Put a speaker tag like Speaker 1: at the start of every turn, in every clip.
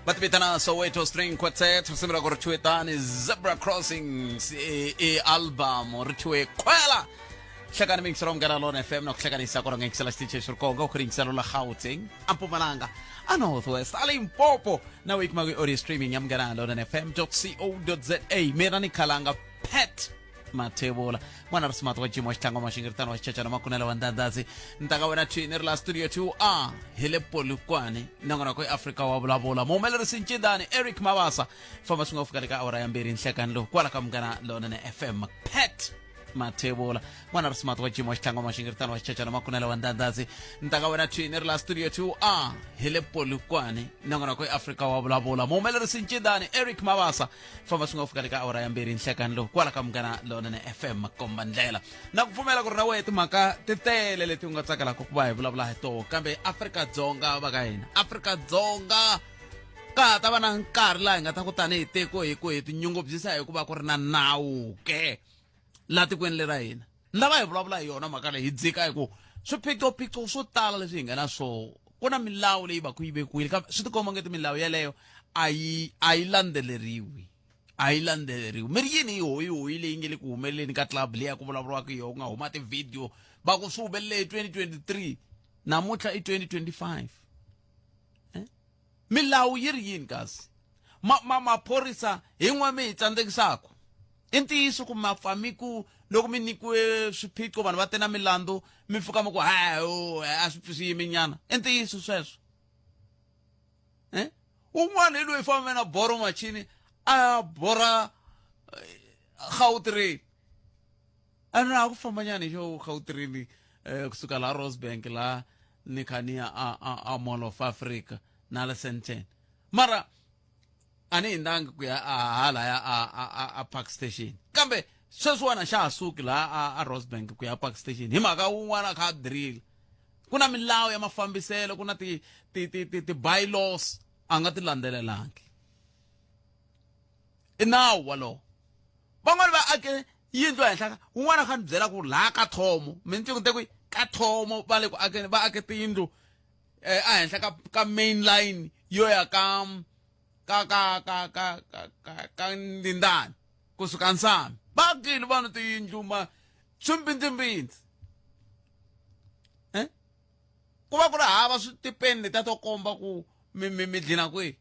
Speaker 1: Va ti vitana Soweto String Quartet, risimu ra ku ri thyiwe tani Zebra Crossings, i album ri thyiwe Khwela. Hlekani mingiselo Munghana Lona FM na ku hlekanisa ku rhanga yingisela xitichi lexi ri konga u khori yingiselo la Gauteng, a Mpumalanga, a North West, a Limpopo na u yi kuma ku audio streaming ya Munghana Lona FM.co.za. Mina ni khalanga Pat Mathebula n'wana ri smart wa jimo wa xitlhango wa maxingiritano wa xichachana makunela wa ndandhazi ntanga wena thwini ri la studio 2 a hi le Polokwane nongonoko eAfrika wa vulavula muhumelerisi ncindani Eric Mabasa famba swi nga fika le ka awara ya mbirhi nhlekani lowu kwala ka Munghana Lonene FM. Pat Mathebula n'wana ri smart wa jimo wa xitlhango wa maxingiritano wa xichachana makunela wa ndandhazi ntanga wena thwini ri la studio 2 a hi le Polokwane nongonoko eAfrika wa vulavula muhumelerisi ncindani Eric Mabasa famba swi nga fika le ka awara ya mbirhi nhlekani lowu kwala ka Munghana Lonene FM. Makomba ndlela na ku pfumela ku ri na wehe timhaka ti tele leti u nga tsakelaka ku va hi vulavula hi toho, kambe Afrika-Dzonga va ka hina Afrika-Dzonga ka ha ta va na nkarhi laha hi nga ta ku tanihi tiko hi ku hi tinyungubyisa hi ku va ku ri na nawu ke la tikweni lera hina. Ni lava hi vulavula hi yona mhaka leyi, hi dzika hi ku swiphiqophiqo swo tala leswi hi nga na swoho ku na milawu leyi va ku yi vekiwile, kambe swi tikomba nge milawu yeleyo a yi a yi landzeleriwi, a yi landzeleriwi. Mi ri yini hi hoyihoyi leyi nge le ku humeleleni ka club leyi ya ku vulavuriwaka hi yona, ku nga huma ti-video va ku swi humelele hi 2023, namuntlha i 2025? Milawu yi ri yini kasi? Ma, ma, maphorisa hi n'we mi hi tsandzekisaka. I ntiyiso ku ma pfa mi ku loko mi nyikiwe swiphiqo vanhu va te na milandzu mi pfuka mi ku ha a swi pfi swi yiminyana. I ntiyiso sweswo. Eh? Un'wana hi loyi fambe na boro machini a bora Gautrain. A na ku fambanyana hi xo Gautrain kusuka laha Rosebank laha ni kha ni ya a, a, a Mall of Africa na le Sandton. Mara a ni hindanga ku ya a hala ya a, a, a, a Park Station, kambe sweswiwani a xa ha suki laha a, a Rosebank ku ya Park Station hi mhaka wun'wana a kha a drill. Ku na milawu ya mafambiselo, ku na ti ti ti ti, ti bylaws a nga ti landzelelangi. I nawu walowo. Van'wani va ake yindlu ehenhla ka wun'wana, kha ni byela ku laha ka thomo mi ni te ku ka thomo va le ku akeni, va ake tiyindlu ehenhla ka main line yo ya ka ka ka ka ka ka ka ka ndindani kusuka nsami, va akile vanhu tiyindlu ma swimpindzimpindzi, ku va ku ri hava switipeni letiya to komba ku mi mi mi dlina kwihi.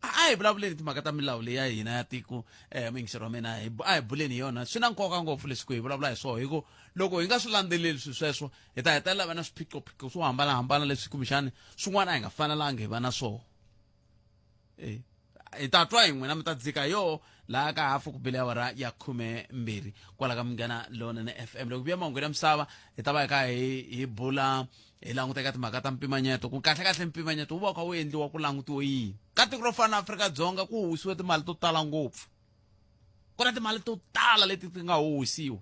Speaker 1: A hi vulavuleni timhaka ta milawu leyi ya hina ya tiko, muyingiseri wa mina, a hi buleni hi yona. Swi na nkoka ngopfu leswi ku hi vulavula hi swona, hi ku loko hi nga swi landzeleli swilo sweswo hi ta hetelela va na swiphiqophiqo swo hambanahambana leswi kumbexani swin'wana a hi nga fanelangi hi va na swona. Hi ta twa hi n'wina mi ta dzika yo laha ka hafu ku bile awara ya 12 kwala ka Munghana Lonene FM. Loko vuya mahungu ya misava hi ta va hi kha hi bula, hi languta eka timhaka ta mpimanyeto, ku kahle kahle mpimanyeto wu va wu kha wu endliwa ku langutiwe yini ka tiko ro fana na Afrika-Dzonga. Ku huwisiwe timali to tala ngopfu, ku na timali to tala leti ti nga huwisiwa.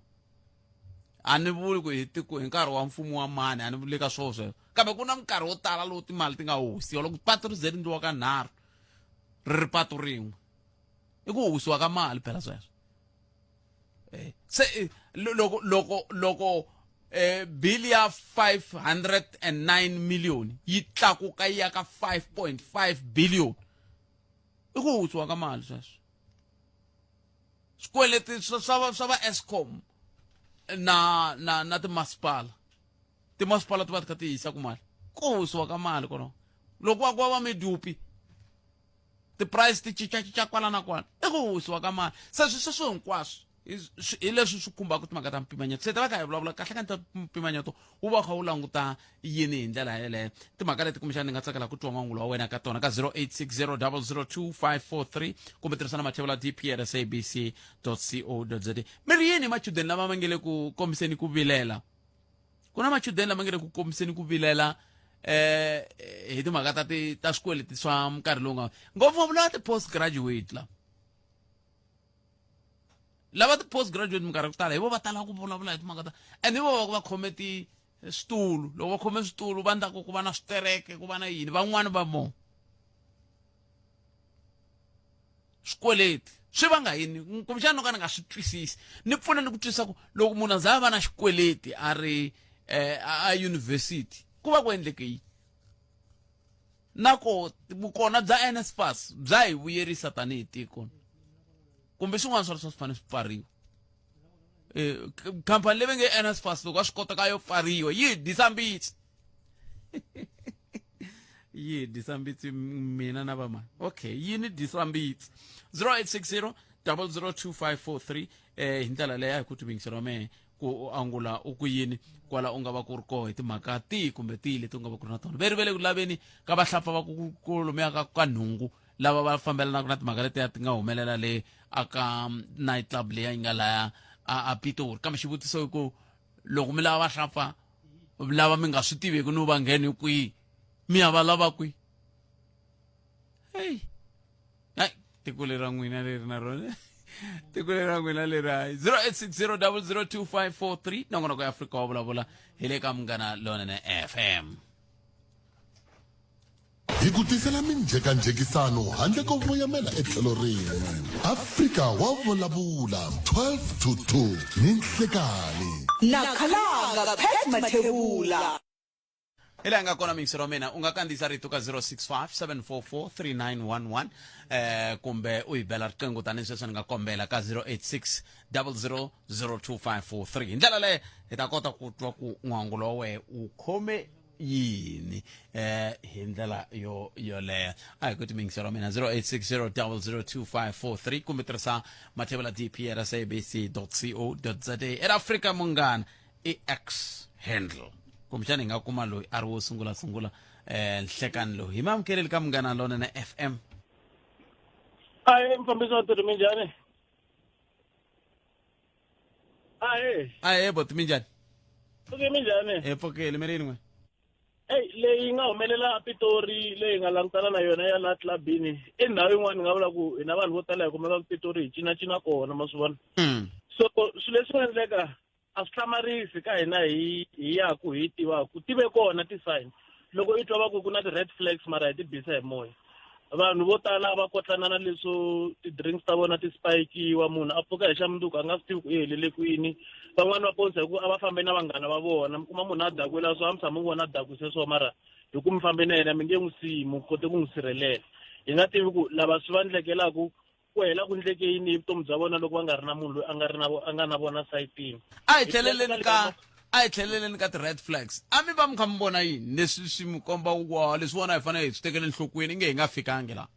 Speaker 1: A ni vuli ku hi tiko hi nkarhi wa mfumo wa mani, a ni vuli ka swona sweswo, kambe ku na minkarhi wo tala lowu timali ti nga huwisiwa. Loko patu ri ze ri endliwa ka nharhu ri ri patu rin'we, i ku huwisiwa ka mali phela sweswo. Se loko bill ya 509 million yi tlakuka yi ya ka 5.5 billion, i ku huwisiwa ka mali sweswo. Swikweleti swa va Eskom na timasipala, timasipala ti va ti kha ti yisa ku mali, ku huwisiwa ka mali kona. Loko va ku va midupi ti-price ti cincacinca kwala na kwala, i ku huwisiwa ka mali. Se swi sweswo hinkwaswo hi leswi swi khumbaka timhaka ta mpimanyeto. Se ta va kha hi vulavula kahle ka ta mpimanyeto wu va kha wu languta yini hi ndlela yeleyo. Timhaka leti kumbexana ni nga tsakela ku twa n'wangulo wa wena ka tona ka 0860002543 kumbe tirhisana mathevula dp at sabc co za. Mi ri yini machudeni lama ma nge le ku kombiseni ku vilela? Ku na machudeni lama nge le ku kombiseni ku vilela hi timhaka ta ti ta swikweleti swa nkarhi lowu nga ngopfu lava ti-post graduate, la lava ti-post graduate minkarhi ku tala hi vo va tala ku vulavula hi timhaka ta, and hi vo va va khome ti switulu. Loko va khome switulu va ndla ku ku va na switereke, ku va na yini, van'wani va mo swikweleti swi va nga yini kumbexana no ka ni nga swi twisisi, ni pfuna ni ku twisisa ku loko munhu a za a va na xikweleti a ri a university ku va ku endleke yini? Na ko vukona bya NSFAS bya hi vuyerisa tanihi tiko kumbe swin'wana swa leswi swi fanele swi pfariwa. Khampani leyi va nge NSFAS loko a swi kota ka yo pfariwa yi hi dyisa mbitsi. Yi hi dyisa mbitsi mina na vamani. Okay, yi ni dyisa mbitsi. 0860 002543 hi ndlela leyi a hi ku tivingisela wa mehe ku u angula u ku yini kwala u nga va ku ri koho hi timhaka tihi kumbe tihi leti u nga va ku ri na tona. Ve ri ve le ku laveni ka vahlapfa va ku kolomuya ka nhungu lava va fambelanaka na timhaka letiya ti nga humelela le aka night club leyi yi nga laya a Pitori. Kambe xivutiso i ku loko mi lava vahlapfa lava mi nga swi tiveki no va nghene kwihi, mi ya va lava kwihi? Hey, hayi, tiko leri ra n'wina leri na rona, tiko leri ra n'wina leri hayi. 0860002543, nongonoko ya Afrika wa vulavula hi le ka Munghana Lonene FM.
Speaker 2: Hi ku tisela minjhekanjhekisano handle ko voyamela etlhelo rin'we. Afrika wa vulavula 12 to 2 ni nhlekanhi.
Speaker 3: Na khalanga Pat Mathebula.
Speaker 1: Hi laha nga kona miyingiselo wa mina, u nga kandziyisa rito ka 065 744 3911 kumbe u hi bela riqingho tanihi sweswi ni nga kombela ka 086 00 02543. Hi ndlela leyo hi ta kota ku twa ku n'wangulo wa wehe u khome yini hi ndlela yo yoleyo. A hi ku timiyingiselo wa mina 0860 002543 kumbe tirhisa mathebula dp at sabc co za. At Afrika Munghana i X handle, kumbexana hi nga kuma loyi a ri wo sungula sungula nhlekani lowu hi mamukeleli ka Munghana Lonene FM.
Speaker 4: Ahe, mfambisi wa tirhi, minjhani? Ahe.
Speaker 1: Ahe boti, minjhani?
Speaker 4: Pfuke, minjhani?
Speaker 1: E pfukile, mi rini n'we?
Speaker 4: Eyi, leyi nga humelela Pitori, leyi nga langutana na yona ya laha clubini, i ndhawu yin'wana ni nga vula ku hina vanhu vo tala hi kumeka Pitori hi cinacina kona, ma swi vona. So swilo leswi nga endleka a swi hlamarisi ka hina hi hi yaku hi tivaku ti ve kona ti-sign loko i twa va ku ku na ti-red flags, mara hi ti bisa hi moya. Vanhu vo tala va kotlana na leswo ti-drinks ta vona ti spikiwa, munhu a pfuka hi xa mundzuku a nga swi tivi ku i helele kwini. Van'wani va ponisa hi ku a va fambe na vanghana va vona, mi kuma munhu a dakwile so a mi tshama mi vona a dakwise so, mara hi ku mi fambe na yena mi nge n'wi siyi, mi kote ku n'wi sirhelela. Hi nga tivi ku lava swi va ndlekelaku ku hela ku ndleke yini hi vutomi bya vona loko va nga ri na munhu loyi a nga ri na a nga na vona sayitini.
Speaker 1: A hi tlheleleni ka ti-red flags. A mi va mi kha mi vona yini leswi swi mi komba ku wa leswi vona hi fanele hi swi tekela enhlokweni inge hi nga fikangi laha?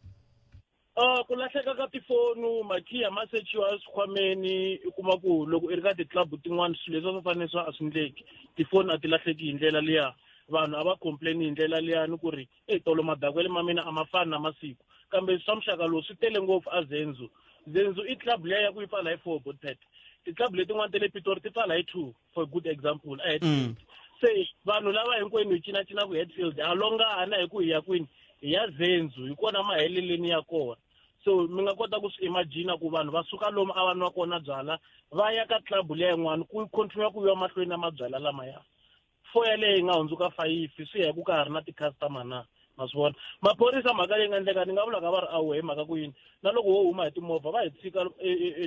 Speaker 4: Ku lahleka ka tifonu, makhiya ma sechiwa eswikhwameni, i kuma ku loko i ri ka ti-club tin'wana swilo leswi a swi fanele swa a swi ndleki. Tifoni a ti lahleki hi ndlela liya, vanhu a va complain hi ndlela liya ni ku ri e tolo madakwele ma mina a ma fani na masiku. Kambe swa muxaka lowu swi tele ngopfu a Zenzu. Zenzu i club liya ya ku yi pfala hi 4 botpet. Ti-club letin'wana ta le Pitori ti pfala hi 2, for a good example, a Hatfield. Se vanhu lava hinkwenu hi cinacina ku Hatfield ha longana hi ku hi ya kwini, hi ya Zenzu, hi kona maheleleni ya kona. So mi nga kota ku swi imagine ku vanhu va suka lomu a va nwa kona byala va ya ka club liya yin'wana ku continue ku yiwa mahlweni na mabyala lamaya. 4 yaleyo yi nga hundzuka 5, swi ya hi ku ka ha ri na ti-customer na, ma swi vona. Maphorisa mhaka leyi nga endleka ni nga vula ka va ri awe hi mhaka ku yini, na loko wo huma hi timovha va hi tshika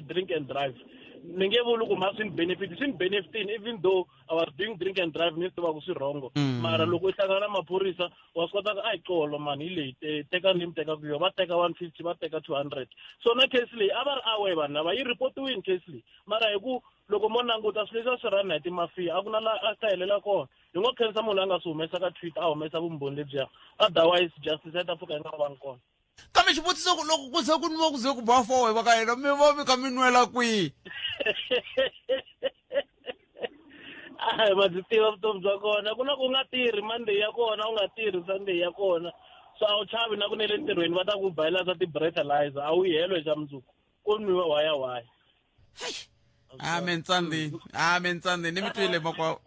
Speaker 4: drink and drive. Ni nge vuli ku ma swi ni benefit, swi ni benefitini even though I was doing drink and drive ni swi tiva ku swi wrong. Mara loko i hlangana na maphorisa wa swi kota ku a hi xolo mani hi leyi, teka leyi mi tekaka yona, va teka 150, va teka 200. So na case leyi a va ri awe vanhu lava, yi reportiwini case leyi, mara hi ku loko mo languta swilo leswi a swi run hi timafiya a ku na laha a swi ta helela kona. Hi ngo khensa munhu loyi a nga swi humesa ka Twitter, a humesa vumbhoni lebyiya, otherwise justice ya ta pfuka yi nga vangi kona.
Speaker 1: Kambe xivutiso ku loko ku ze ku nwiwa ku ze ku ba 4 va ka yena, mi va mi kha mi nwela kwihi?
Speaker 4: Ai, ma byi tiva vutomi bya kona, ku na ku nga tirhi Monday ya kona, u nga tirhi Sunday ya kona, so a wu chavi na ku ne le ntirhweni va ta ku bayela swa ti-breathalyzer, a wu yi helo hi xa mundzuku ku nwiwa waya waya.
Speaker 1: Amen Tsandi, amen Tsandi, ni mi twile makwavo.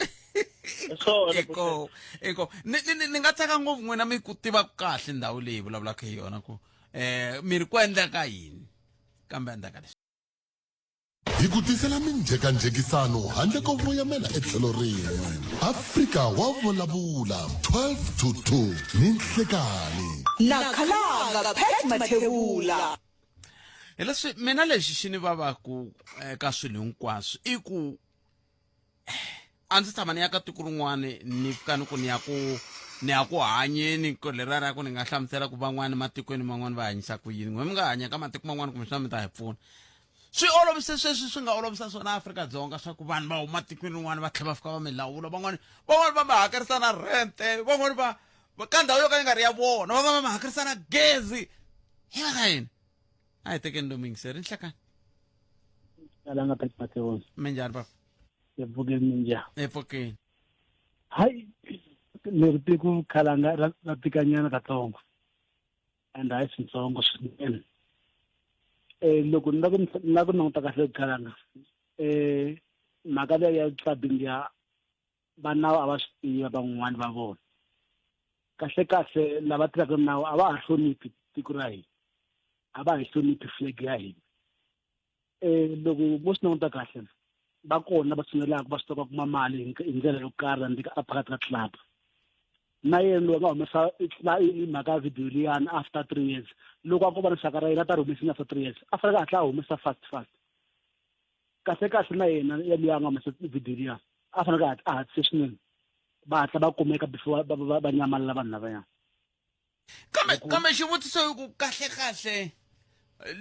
Speaker 4: Eko
Speaker 1: eko ni nga tsaka ngopfu n'wina mi ku tiva kahle ndhawu leyi vulavulaka hi yona ku mi ri ku endleka yini kambe endzhaku leswi.
Speaker 2: Hi ku tisela minjhekanjhekisano handle ko voyamela etlhelo rin'we. Afrika wa vulavula 12 to 2 ni nhlekanhi.
Speaker 3: Na khalanga Pat Mathebula.
Speaker 1: Hi leswi mina lexi xi ni vavaku eka swilo hinkwaswo i ku a ndzi tshama ni ya ka tiko rin'wani ni fika ni ku ni ya ku Ni ya ku hanyeni ko leriya ra ku ni nga hlamusela ku van'wani matikweni man'wani va hanyisa ku yini. N'we mi nga hanya ka matiko man'wani kumbexana mi ta hi pfuna. Swi olovise sweswi swi nga olovisa swona Afrika-Dzonga swa ku vanhu va huma tikweni rin'wana va tlhela va fika va mi lawula. Van'wani van'wani va mi hakerisa na rente, van'wani va ka ndhawu yo ka yi nga ri ya vona, van'wani va mi hakerisa na gezi. Hi va ka yini? A hi tekeni lomu yingiseri nhlekani.
Speaker 5: Talanga Pat Mateo.
Speaker 1: Minjhani papa?
Speaker 5: Epfukeni minjhani?
Speaker 1: Epfukeni.
Speaker 5: Hayi leri tiko khalanga ra ra tikanyana katsongo and hayi switsongo swinene. Eh loko ni la ku ni la ku languta kahle khalanga eh mhaka leyi ya clubbing ya va nawu a va swi tiva van'wani va vona. Kahle kahle lava tirhaka nawu a va ha hloniphi tiko ra hina. A va ha hloniphi flag ya hina. Eh loko mo swi languta kahle va kona va tshunelaka va swi tiva kuma mali hi ndlela yo karhi handle ka phakathi ka club na yena loyi a nga humesa i mhaka ya video liyani after 3 years loko a ko va na xaka ra yena a ta ri humesini after 3 years a fanele a hatla a humesa fast fast kahle kahle na yena ya luya a nga humesa video liya a fanele a hatlise swinene va hatla va kumeka before va nyamalala vanhu lavaya.
Speaker 1: Kambe kambe xivutiso i ku kahle kahle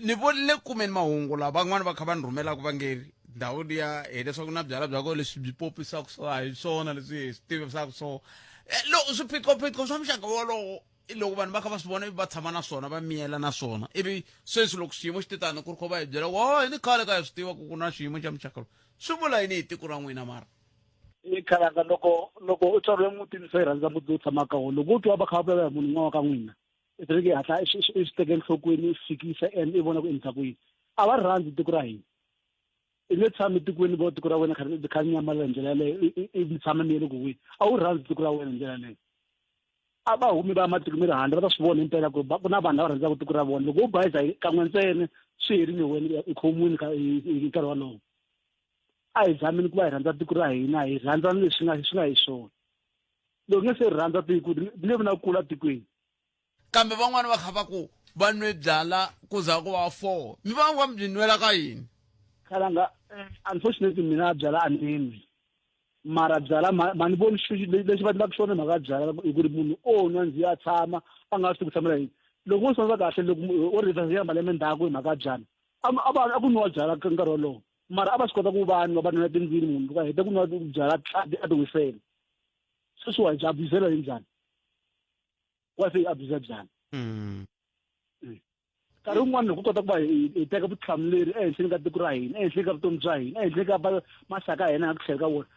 Speaker 1: ni vonile kumeni mahungu lawa van'wani va kha va ni rhumelaka va nge ndhawu liya hileswaku na byalwa bya kona leswi byi popisaka so a hi swona leswi hi swi tivisaka so. Loko swiphiqophiqo swa muxaka wolowo loko vanhu va kha va swi vona ivi va tshama na swona va miyela na swona ivi sweswi loko xiyimo xi te tano ku ri kho va hi byela ku oh hi ni khale ka hi swi tiva ku ku na xiyimo xa muxaka lowu swi vula yini hi tiko ra n'wina mara?
Speaker 5: I khalanga loko loko u tswariwe mutini se i rhandza muti lowu tshamaka ka wona loko u twa va kha va vulavula hi munhu un'wana wa ka n'wina i fanekele i hatla i swi teka enhlokweni i swi fikisa and i vona ku endlisa ku yini a va rhandzi tiko ra hina i nge tshami tikweni vo tiko ra wena kha ri kha ri nyamalala hi ndlela yaleyo i tshama mi ye le ku wini a wu rhandzi tiko ra wena hi ndlela yaleyo a va humi va ya matiko ma le handle va ta swi vona himpela ku ku na vanhu lava rhandzaka tiko ra vona loko wo bayiza kan'we ntsena swi herile wena i khomiwini hi nkarhi wolowo a hi zameni ku va hi rhandza tiko ra hina hi rhandza ni leswi nga swi nga hi swona loko nge se rhandza tiko ri nge vi na ku kula tikweni.
Speaker 1: Kambe van'wana va kha va ku va nwe byala ku za ku va 4 mi va va mi byi nwela ka yini?
Speaker 5: Khalanga unfortunately mina byala a ni nwi mara byala ma ni voni lexi va endlaka xona mhaka ya byala hi ku ri munhu o nwa ndzi ya tshama a nga swi tivi ku tshamela yini loko wo swi kahle loko o reverse ya malembe ndzhaku hi mhaka ya byala a va a ku nwiwa byala nkarhi wolowo mara a va swi kota ku va nwa va nwela tindlwini munhu loko a hete ku nwa byala a ti wisela sweswi wa byi abusela hi njhani wa se yi abusa byala nkarhi wun'wana loko kota ku va hi teka vutihlamuleri ehenhleni ka tiko ra hina ehenhleni ka vutomi bya hina ehenhleni ka maxaka ya hina nga ku tlhela ka wona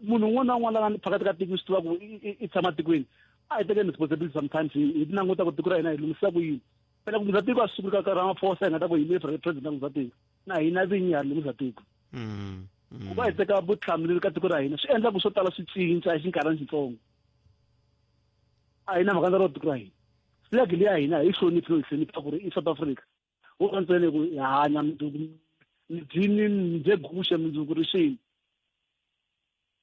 Speaker 5: munhu un'wana na un'wana la nga phakathi ka tiko swi tiva ku i tshama tikweni a hi tekeni responsibility sometimes hi languta ku tiko ra hina hi lunghisa ku yini phela ku lunghisa tiko a swi sukuli ka Ramaphosa hi nga ta ku yimile president a lunghisa tiko na hina vinyi ha lunghisa tiko ku va hi teka vutihlamuleri ka tiko ra hina swi endla ku swo tala swi cinca hi xinkarhana xitsongo a hi na mhaka ndza tiko ra hina flag leyi ya hina hi hloniphi no hi hlonipha ku ri i South Africa wo ka ntsena ku hi hanya mundzuku mi dyini mi dye guxe mundzuku ri xini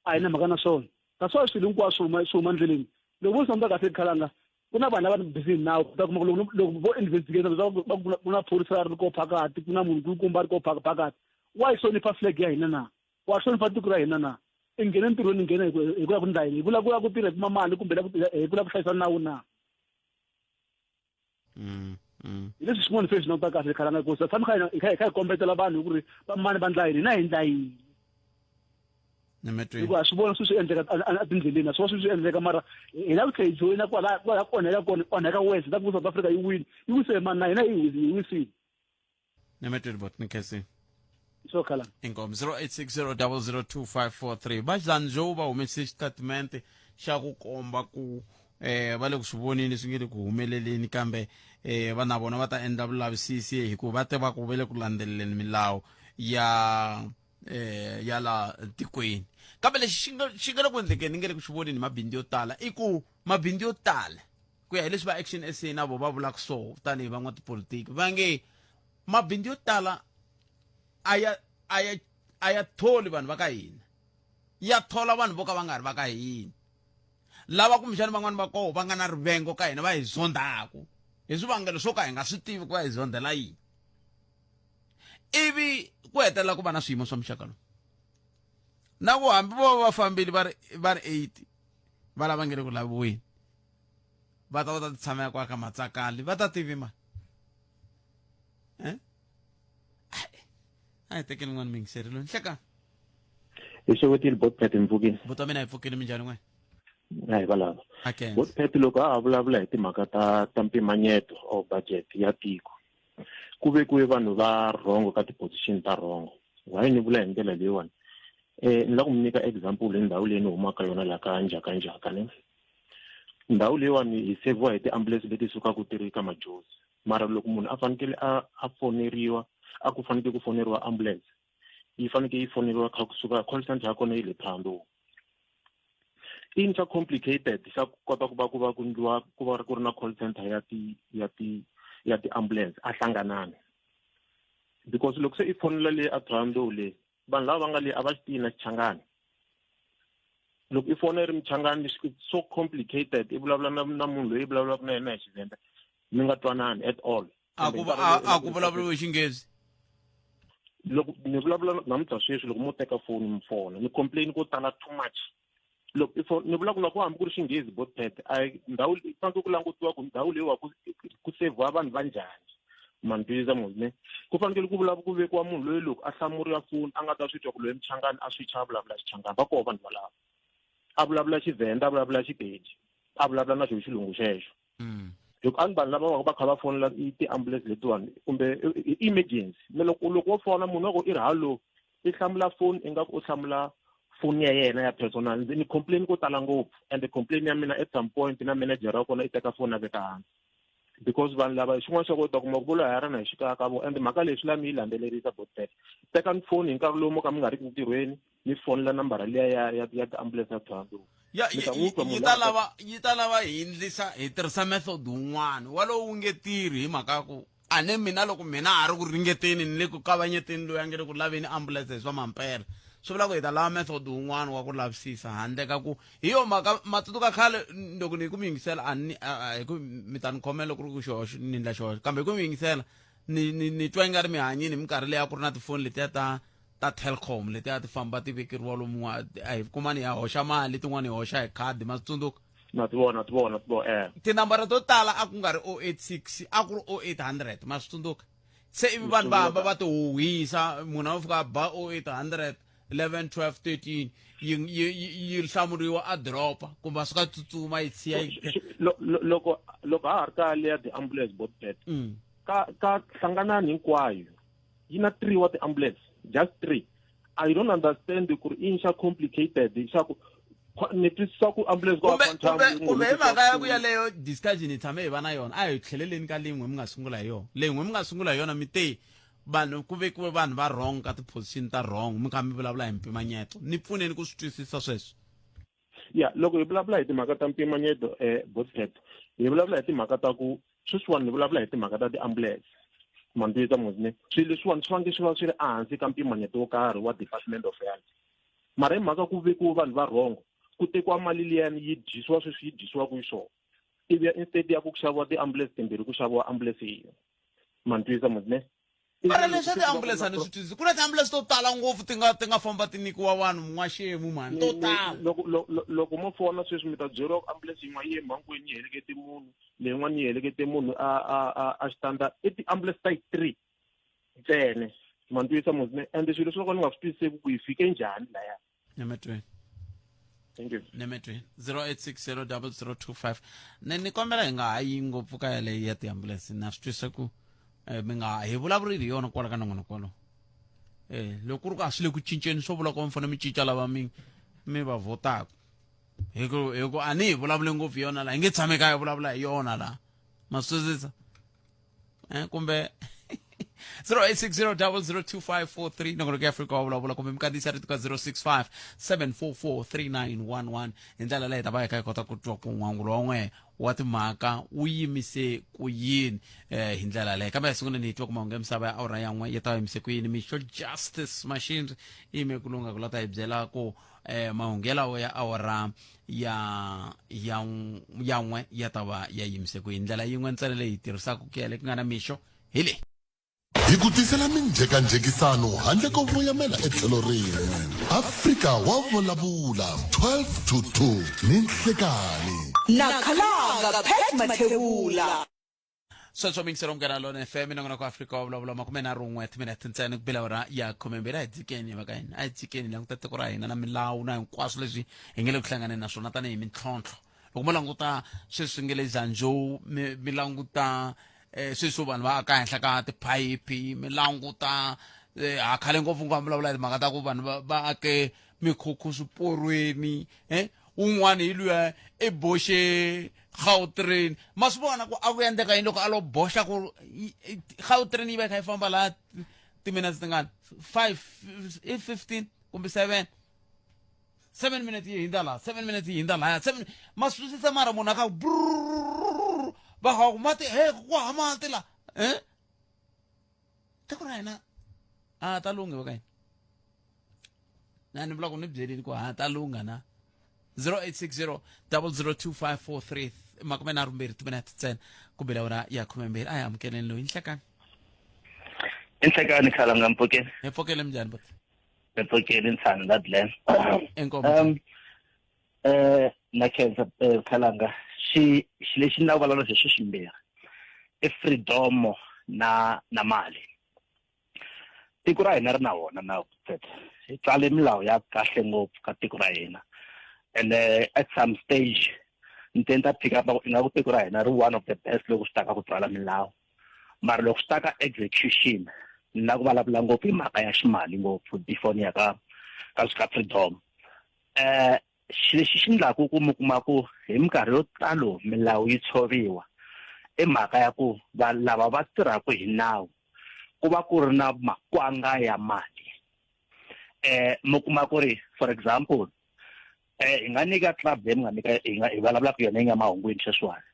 Speaker 5: a hi na mhaka na swona that's why swilo hinkwaswo swi huma swi huma ndleleni loko vo swi kahle khalanga ku na vanhu lava busy hi nawu ta kuma loko loko vo investigate va ku ku na phorisa ri ko phakathi ku na munhu kulukumba ri ko phakathi wa yi hlonipha flag ya hina na wa hlonipha tiko ra hina na i nghene entirhweni nghena hi ku ya ku ndla yini hi ku lava ku ya ku tirha kuma mali kumbe hi ku lava ku hlayisa nawu na hi leswi swin'wana se swi languta kahle khalanga ku tshama kha hi kha hi kha hi kombetela vanhu ku ri va mani va ndla yini hina hi ndla yini hikuva swi vona swi swi endleka etindleleni a swi vona swi swi endleka mara hi lava ku tlhela hi joyina kwala kwala ku onheka kona onheka wese ta ku South Africa yi wini yi wise mani na hina yi wisile
Speaker 1: Nemetweni bot ni khensile.
Speaker 5: Swo khala.
Speaker 1: Inkomu 0860002543 va Dlanzhou va humese xitatimende xa ku komba ku eh va le ku swi voneni leswi nge le ku humeleleni kambe eh va na vona va ta endla vulavisisi hikuva va tiva ku ve le ku landzeleleni milawu ya eh ya la tikweni kambe lexi xi nga xi nga le ku endlekeni ni nge le ku xi voneni mabindzu yo tala i ku mabindzu yo tala ku ya hi leswi va Action SA na vo va vulaka so tanihi van'watipolitiki va nge mabindzu yo tala a ya a ya a ya tholi vanhu va ka hina ya thola vanhu vo ka va nga ri va ka hina lava kumbexana van'wani va koho va nga na rivengo ka hina va hi zondhaku hi swivangelo swo ka hi nga swi tivi ku va hi zondhela yini ivi ku hetelela ku va na swiyimo swa muxaka lowu na ku hambi vo va fambile va ri va ri 80 va lava nge le ku laviweni. Va ta va ta ti tshamela kwa ka matsakali va ta tivi mani eh a hi tekeni n'wana muyingiseri loyi nhlekani.
Speaker 6: Hi xewetile bot Pat, mi pfukile?
Speaker 1: Buti wa mina, hi pfukile. Minjhani n'wena?
Speaker 6: A hi valava.
Speaker 1: Akense.
Speaker 6: Bot Pat, loko a ha vulavula hi timhaka ta mpimanyeto or budget ya tiko, ku vekiwe vanhu va wrong ka ti-position ta wrong. Why ni vula hi ndlela leyiwani? Ni lava ku mi nyika example hi ndhawu leyi ni humaka yona laha ka Njhakanjhaka ne. Ndhawu leyiwani hi seviwa hi ti-ambulance leti sukaka ti ri ka Majozi, mara loko munhu a fanekele a foneriwa, a ku fanekele ku foneriwa ambulance, yi fanekele yi foneriwa kha kusuka call center ya kona yi le Thohoyandou. I xa complicated xa ku kota ku va ku ndliwa ku va ku ri na call center ya ti-ambulance a hlanganani, because loko se i fonela le a Thohoyandou le, vanhu lava va nga le a va xi tivi na Xichangani. Loko i fona i ri Muchangani, it's so complicated. I vulavula na munhu loyi i vulavulaka na yena hi Xivenda, mi nga twanani at all.
Speaker 1: A ku a ku vulavuriwi Xinghezi?
Speaker 6: Loko ni vulavula namuntlha sweswi, loko mo teka foni mi fona, ni complain ko tala too much. Loko i phone ni vulavula ku hambi ku ri Xinghezi, botpet a ndhawu yi fanekele ku langutiwa ku ndhawu leyiwa ku sevhiwa vanhu va njhani. Ma ni twisisa mos ne? Ku fanekele ku vulavula ku vekiwa munhu loyi loko a hlamuriwa foni a nga ta swi twa ku loyi Muchangani, a swi a vulavula Xichangani. Va koho vanhu valavo, a vulavula Xivhenda, a vulavula Xipedi, a vulavula na xo Xilungu xexo. Hi ku a ni vanhu lava va va kha va fonela i ti-ambulance letiwani kumbe i emergency me loko wo fona munhu wa ku i ri hallo, i hlamula foni ingaku u hlamula foni ya yena ya personal. Ndzi ni complain ko tala ngopfu, and complain ya mina at some point na manager wa kona i teka foni a veka hansi, because vanhu lava xin'wana xa ku u ta kuma ku vo lo hayarana hi xikaya ka vona. And mhaka leyi swi la mi yi landzelerisa, botpet. Tekani foni hi nkarhi lowu mo ka mi nga ri ki ntirhweni, mi fonela nambara liya ya ti-ambulance ya Thohoyandou.
Speaker 1: Ya.
Speaker 6: Mi ta n'wi twa munhu
Speaker 1: Yi ta
Speaker 6: la
Speaker 1: lava yi ta lava hi ndlisa hi tirhisa method wun'wana walowo wu nge tirhi, hi mhaka ya ku a ne mina loko mina ha ri ku ringeteni ni le ku kavanyeteni loyi a nge le ku laveni ambulance hi swa mampela, swi vula ku hi ta lava method wun'wana wa ku lavisisa handle ka ku hi yo mhaka. Matsundzuka khale loko ni ku mi yingisela, a ni hi ku mi ta ni khomela loko ku ri ku xihoxo ni endla xihoxo, kambe hi ku mi yingisela ni twa ingari mi hanyini hi minkarhi leyi a ku ri na tifoni letiya ta Telkom letiya ti famba ti vekeriwa lomu a hi kumani hi hoxa mali, tin'wani hi hoxa hi khadi. Ma swi tsundzuka?
Speaker 6: Na ti vona, ti vona, ti vona.
Speaker 1: Tinambara to tala a ku nga ri 086, a ku ri 0800. Ma swi tsundzuka? Se ivi vanhu va hamba va ti huhisa, munhu a fika a ba 0800 11 12 13, yi hlamuriwa, a dropa kumbe a suka tsutsuma yi siya yi
Speaker 6: Loko ha ha ri ka leya ti-ambulance, botpet, ka hlanganani hinkwayo yi na three wa ti-ambulance, just three. I don't understand ku ri i xa complicated xa ku ni twisisa ku ambulance
Speaker 1: kumbe kumbe kumbe hi mhaka ya ku yaleyo discussion hi tshame hi va na yona. A hi tlheleleni ka leyin'we mi nga sungula hi yona, leyin'we mi nga sungula hi yona, mi te vanhu ku vekiwe vanhu va wrong ka ti-position ta wrong, mi kha mi vulavula hi mpimanyeto. Ni pfuneni ku swi twisisa sweswo.
Speaker 6: Ya, loko hi vulavula hi timhaka ta mpimanyeto, botpet, hi vulavula hi timhaka ta ku sweswiwani ni vulavula hi timhaka ta ti-ambulance. Mandiyisa mosne, swilo leswiwani swi fanekele swi va swi ri ehansi ka mpimanyeto wo karhi wa Department of Health, mara hi mhaka ku vekiwe vanhu va wrong, ku tekiwa mali liyani yi dyisiwa sweswi yi dyisiwaka hi swona, ivi instead ya ku xaviwa ti-ambulance timbirhi, ku xaviwa ambulance yin'we. Mandiyisa mosne?
Speaker 1: Mara leswi tiambulense a ni swi twisisi. Ku na tiambulense to tala ngopfu ti nga famba ti nyikiwa vanhu n'waxemu mani, to tala.
Speaker 6: Loko mo fona sweswi mi ta byeriwa ku ambulance yin'wana yi ye mhangweni yi helekete munhu, leyin'wana yi helekete munhu a xitanda. I ti-ambulance ta yi three ntsena. Ma ni twisisa mos ne? Ende swilo leswi loko ni nga swi twisiseki ku hi fike njhani laya.
Speaker 1: Nemetweni.
Speaker 6: Thank you.
Speaker 1: Nemetweni 08600025. Ni kombela hi nga ha yi ngopfu ka yaleyo ya tiambulense. Na swi twisisa ku mi nga hi vulavurili hi yona kwala ka nongonoko wolowo. Loko ku ri ku a swi le ku cinceni, swo vula ku mi fanele mi cinca lava mi va vhotaka, hi ku a ni hi vulavule ngopfu hi yona laha, hi nge tshame ka hi vulavula hi yona laha. Ma swi twisisa? Kumbe 0860002543, nongonoko ya Afrika wa Vulavula, kumbe mi kandziyisa rito ka 065 744 3911. Hi ndlela leyi hi ta va hi kha hi kota ku twa ku n'wangulo wa n'we wa timhaka wu yimise ku yini hi ndlela leyi. Kambe sunguleni hi twa ku mahungu ya misava ya awara ya n'we ya ta yimise ku yini. Mixo Justice Machines yi yime ku lunga ku la ta hi byela ku mahungu yalawo ya awara ya n'we ya ta va ya yimise ku yini. Ndlela yin'we ntsena leyi hi tirhisaka ku ya le ku nga na mixo hi leyi.
Speaker 2: Hi ku tisela minjhekanjhekisano handle ko voyamela etlhelo rin'we. Afrika wa Vulavula, 12 to 2 ni nhlekani.
Speaker 3: Na Khalanga Pat Mathebula.
Speaker 1: Sweswo mingiselo Munghana Lona FM, nongonoko wa Afrika wa vulavula, 31 timinete ntsena ku bela awara ya 12. A hi dzikeni va ka hina, a hi dzikeni languta tiko ra hina na milawu na hinkwaswo leswi hi nge le ku hlanganeni na swona tanihi mintlhontlho. Loko mo languta sweswi nge le Zanzhou, mi languta sweswi vanhu va aka henhla ka tiphayiphi, mi languta ha khale ngopfu nga vulavula hi timhaka ta ku vanhu va ake mikhukhu swiporweni, un'wana hi luya i boxe Gautrain. Ma swi vona ku a ku endleka yini loko a lo boxa ku Gautrain yi va yi kha yi famba laha timinetse tingani, 5 i 15 kumbe 7, 7 minutes yi hindza laha, 7 minutes yi hindza lahaya, 7. Ma swi twisisa? Mara munhu a kha brrrr, va kha ku mati, he, ku ha mati la, tiko ra hina a ta lungha va ka hina. Na ni vula ku ni byelini ku ha ta lungha na 0860 002543, 32 timinete ntsena ku bela ura ya 12. A hi amukeleni loyi. Nhlekani.
Speaker 7: Inhlekani, Khalanga, mpfukeni.
Speaker 1: Hi pfukele, minjhani boti?
Speaker 7: Hi pfukeni, ntshani la Glen.
Speaker 1: Inkomu.
Speaker 7: Na khensa, Khalanga. Xi xi lexi ni lava ku vulavula hi swi swimbirhi i freedom na mali. Tiko ra hina ri na wona nawu, hi tsale milawu ya kahle ngopfu ka tiko ra hina, and at some stage ni te ni ta pick up ingaku tiko ra hina ri one of the best loko swi ta ka ku tsala milawu, mara loko swi ta ka execution, ni la ku vulavula ngopfu hi mhaka ya ximali ngopfu before ni ya ka swi ka freedom. Xilo lexi xi endlaku ku mi kuma ku hi minkarhi yo talo milawu yi tshoviwa i mhaka ya ku va lava va tirhaka hi nawu ku va ku ri na makwanga ya mali. Mi kuma ku ri, for example, hi nga nyika club leyi mi nga nyika, hi nga hi vulavulaka yona yi nga mahungwini sweswiwani,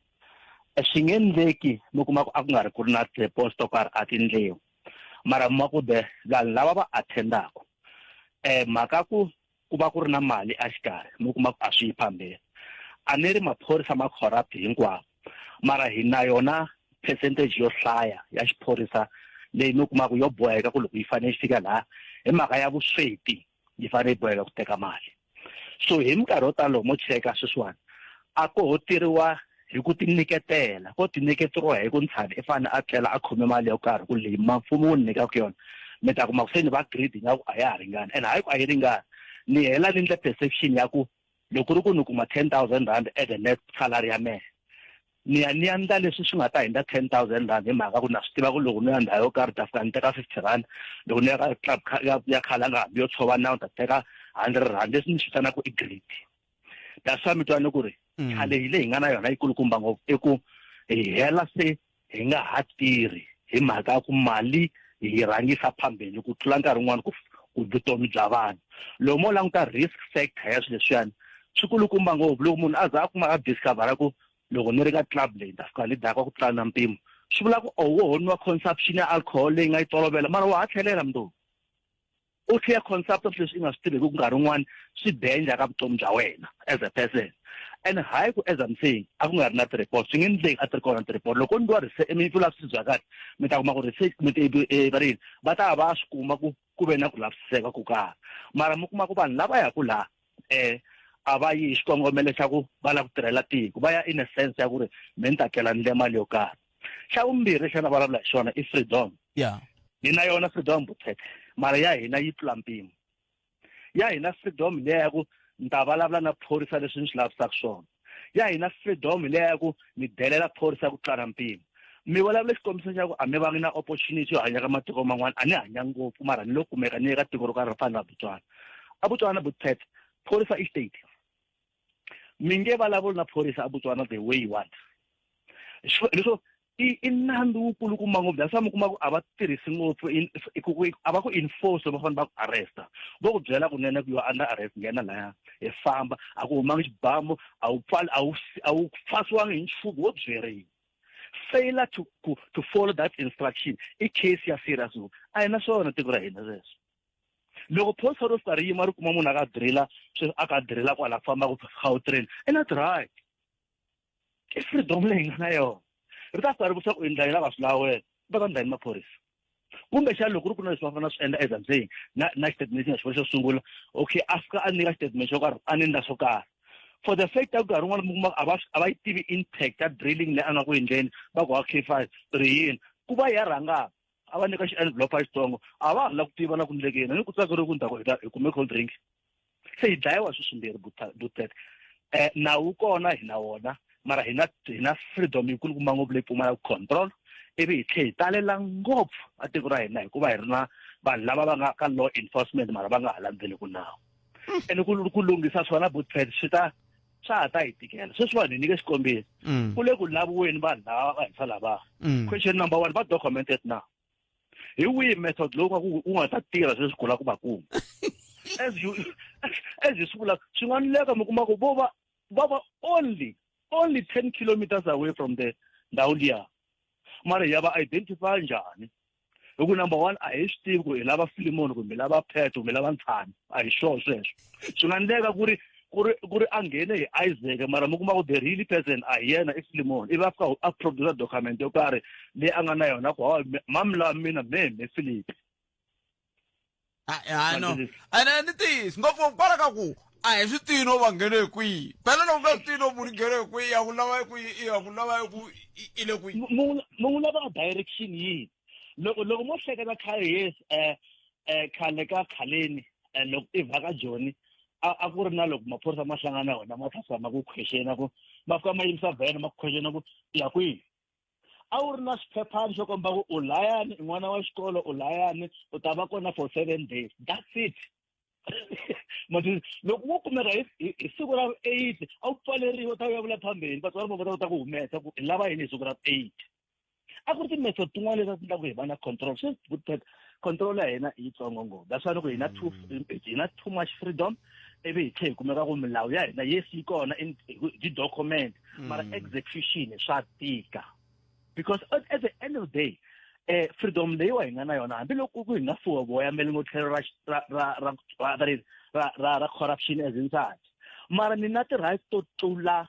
Speaker 7: swi nge endleki mi kuma ku a ku nga ri ku ri na ti-reports to karhi a ti endliwi, mara mi kuma ku the vanhu lava va attendaka, mhaka ku ku va ku ri na mali exikarhi, mi kuma ku a swi yi phambeni. A ni ri maphorisa ma corrupt hinkwawo, mara hi na yona percentage yo hlaya ya xiphorisa leyi mi kumaka yo boheka ku loko yi fanele yi fika laha hi mhaka ya vusweti yi fanele yi boheka ku teka mali. So hi minkarhi yo tala loko mo cheka sweswiwani, a ko ho tirhiwa hi ku tinyiketela, ko tinyiketeriwa hi ku ntshani i fanele a tlela a khome mali yo karhi ku leyi mfumo wu ni nyikaka yona. Mi ta kuma ku se ni va greedy nga ku a ya ha ringani, and hayi ku a yi ringani, ni hela ni endle perception ya ku loko ri ku ni kuma R10 000 at the net salary ya mehe, ni ya ni ya ndla leswi swi nga ta hindza R10 000, hi mhaka ku na swi tiva ku loko ni ya ndhawu yo karhi ta fika ni teka R50, loko ni ya ka club ya Khalanga hambi yo tshova nawu ta teka R100, leswi ni swi vitanaka i greed. That's why mi twa ni ku ri challenge leyi hi nga na yona yi kulukumba ngopfu i ku hi hela se hi nga ha tirhi hi mhaka ya ku mali hi rhangisa phambeni ku tlula nkarhi wun'wani ku vutomi bya vanhu. Loko mo languta risk factor ya swilo leswiyani swi kulukumba ngopfu. Loko munhu a za a kuma a discovera ku loko ni ri ka club leyi ni ta fika ni dakwa ku tlula na mpimo, swi vula ku o wo nwa consumption ya alcohol leyi nga yi tolovela, mara wa ha tlhelela mundzuku u tlhela concept of leswi i nga swi tiveki ku nkarhi wun'wani swi danger ka vutomi bya wena as a person. And hayi ku, as I'm saying, a ku nga ri na ti-report, swi nge endleki a ti ri kona ti-report. Loko ndliwa mi vulavisisi bya kahle, mi ta kuma ku research mi va ri yini, va ta va swi kuma ku ku ve na ku lavisiseka ko karhi, mara mi kuma ku vanhu lava yaka laha a va yi hi xikongomelo xa ku va lava ku tirhela tiko, va ya in a sense ya ku ri me ni ta tlela ni le mali yo karhi. Xa vumbirhi xana vulavula hi xona i freedom. Hi na yona freedom butete, mara ya hina yi tlula mpimo. Ya hina freedom leya ya ku ni ta vulavula na phorisa leswi ni swi lavisaka swona, ya hina freedom leya ya ku ni delela phorisa ku tlula mpimo. Mi vulavula xikombiso xa ku a mi vangi na opportunity yo hanya ka matiko man'wana, a ni hanya ngopfu mara ni lo kumeka ni ye ka tiko ro karhi ro fana na Botswana. A Botswana butete, phorisa i state, mi nge vulavuli na phorisa a Botswana the way you want. Leswo i nandzu wu kulukumba ngopfu. That's why mi kuma ku a va tirhisi ngopfu, a va ku enforce. Va fanele va ku arresta, vo ku byela kunene ku you are under arrest, nghena laya hi famba. A ku humangi xibamu, a wu pfali, a wu fasiwangi hi nchumu, wo byeriwa. Failure to follow that instruction i case ya serious ngopfu. A hi na swona tiko ra hina sweswo. Loko phorisa ro fika ri yima ri kuma munhu a ka drilla sweswi, a ka drilla kwala ku fambaka Gautrain, i not right. I freedom leyi nga na yona. Ri ta fika ri vutisa ku endla yini, a va swi lava wena va ta ndla yini maphorisa? Kumbexana loko ku ri ku na leswi va fanele swi endla, as I'm saying, na xitatimende lexi nga xi vula xo sungula, okay, a fika a nyika xitatimende xo karhi, a ni endla swo karhi.
Speaker 5: For the fact ya ku nkarhi wun'wana mi kuma a va a va yi tivi impact ya drilling leyi a nga ku endleni, va ku okay fine, ri yini ku va ya rhanga a va nyika xi-envelope a xitsongo, a va ha la ku tiva na ku ndlekeni ni ku tsakeriwe ku ni ta ku hi ta hi kume cold drink. Se hi dlayiwa swi swimbirhi butet. Nawu wu kona hi na wona, mara hi na hi na freedom yikulukumba ngopfu leyi pfumalaka control, ivi hi tlhe hi talela ngopfu a tiko ra hina hikuva hi ri na vanhu lava va nga ka law enforcement mara va nga ha landzeliku nawu. Ene ku lunghisa swona butpet swi ta swa ha ta hi tikela. Sweswi vanhu hi nyike xikombiso, ku le ku laviweni vanhu lava va hisa lava. Question number one, va documented na hi wihi method lowu nga ku wu nga ta tirha sweswi ku lava ku va kuma? As you swi vula, swi nga endleka mi kuma ku vo va only 10 kilometers away from the ndhawu liya, mara hi ya va identify njhani? Hi ku number one, a hi swi tivi ku hi lava Filimoni kumbe hi lava Pet kumbe hi lava Ntshani, a hi sure sweswo. Swi nga endleka ku ri a nghene hi Isaac, mara mi kuma ku the really person a hi yena, i Filimoni, ivi a fika a produce document yo karhi leyi a nga na yona ku hawa mami lava mina me Philip.
Speaker 1: Ah, no, ene ni tiyisi ngopfu kwala ka ku a hi swi tivi no va nghene hi kwihi. Phela loko nga swi tivi no munhu nghene hi kwihi, ya ku lava hi kwihi, ya ku lava hi ku i le kwihi?
Speaker 5: Mu n'wi lava direction yihi? Loko mo hleketa khale, yes, khale ka khaleni, loko i vhaka Joni, a ku ri na loko maphorisa ma hlangana na wona, ma fika ma ku questiona, ku ma fika ma yimisa vhene, ma ku questiona ku ya kwihi. A wu ri na xiphephani xo komba ku u layani, i n'wana wa xikolo, u layani, u ta va kona for 7 days, that's it. Loko wo kumeka hi siku ra 8, a wu pfaleriwa, u ta vuya vula phambeni, vatswari va kota ku humesa ku hi lava yini hi siku ra 8. A ku ri ti-method tin'wana leti a ti endla ku hi va na control. Sweswi control ya hina i yitsongo ngopfu. That's why loko hi na too much freedom, ivi hi tlhe hi kumeka ku milawu ya hina, yes, yi kona in ti-document, mara execution swa tika, because at the end of the day, freedom leyiwa hi nga na yona, hambiloko ku hi nga fuwa voyameli ngo tlhelo ra corruption as inside, mara ni na ti-rights to tlula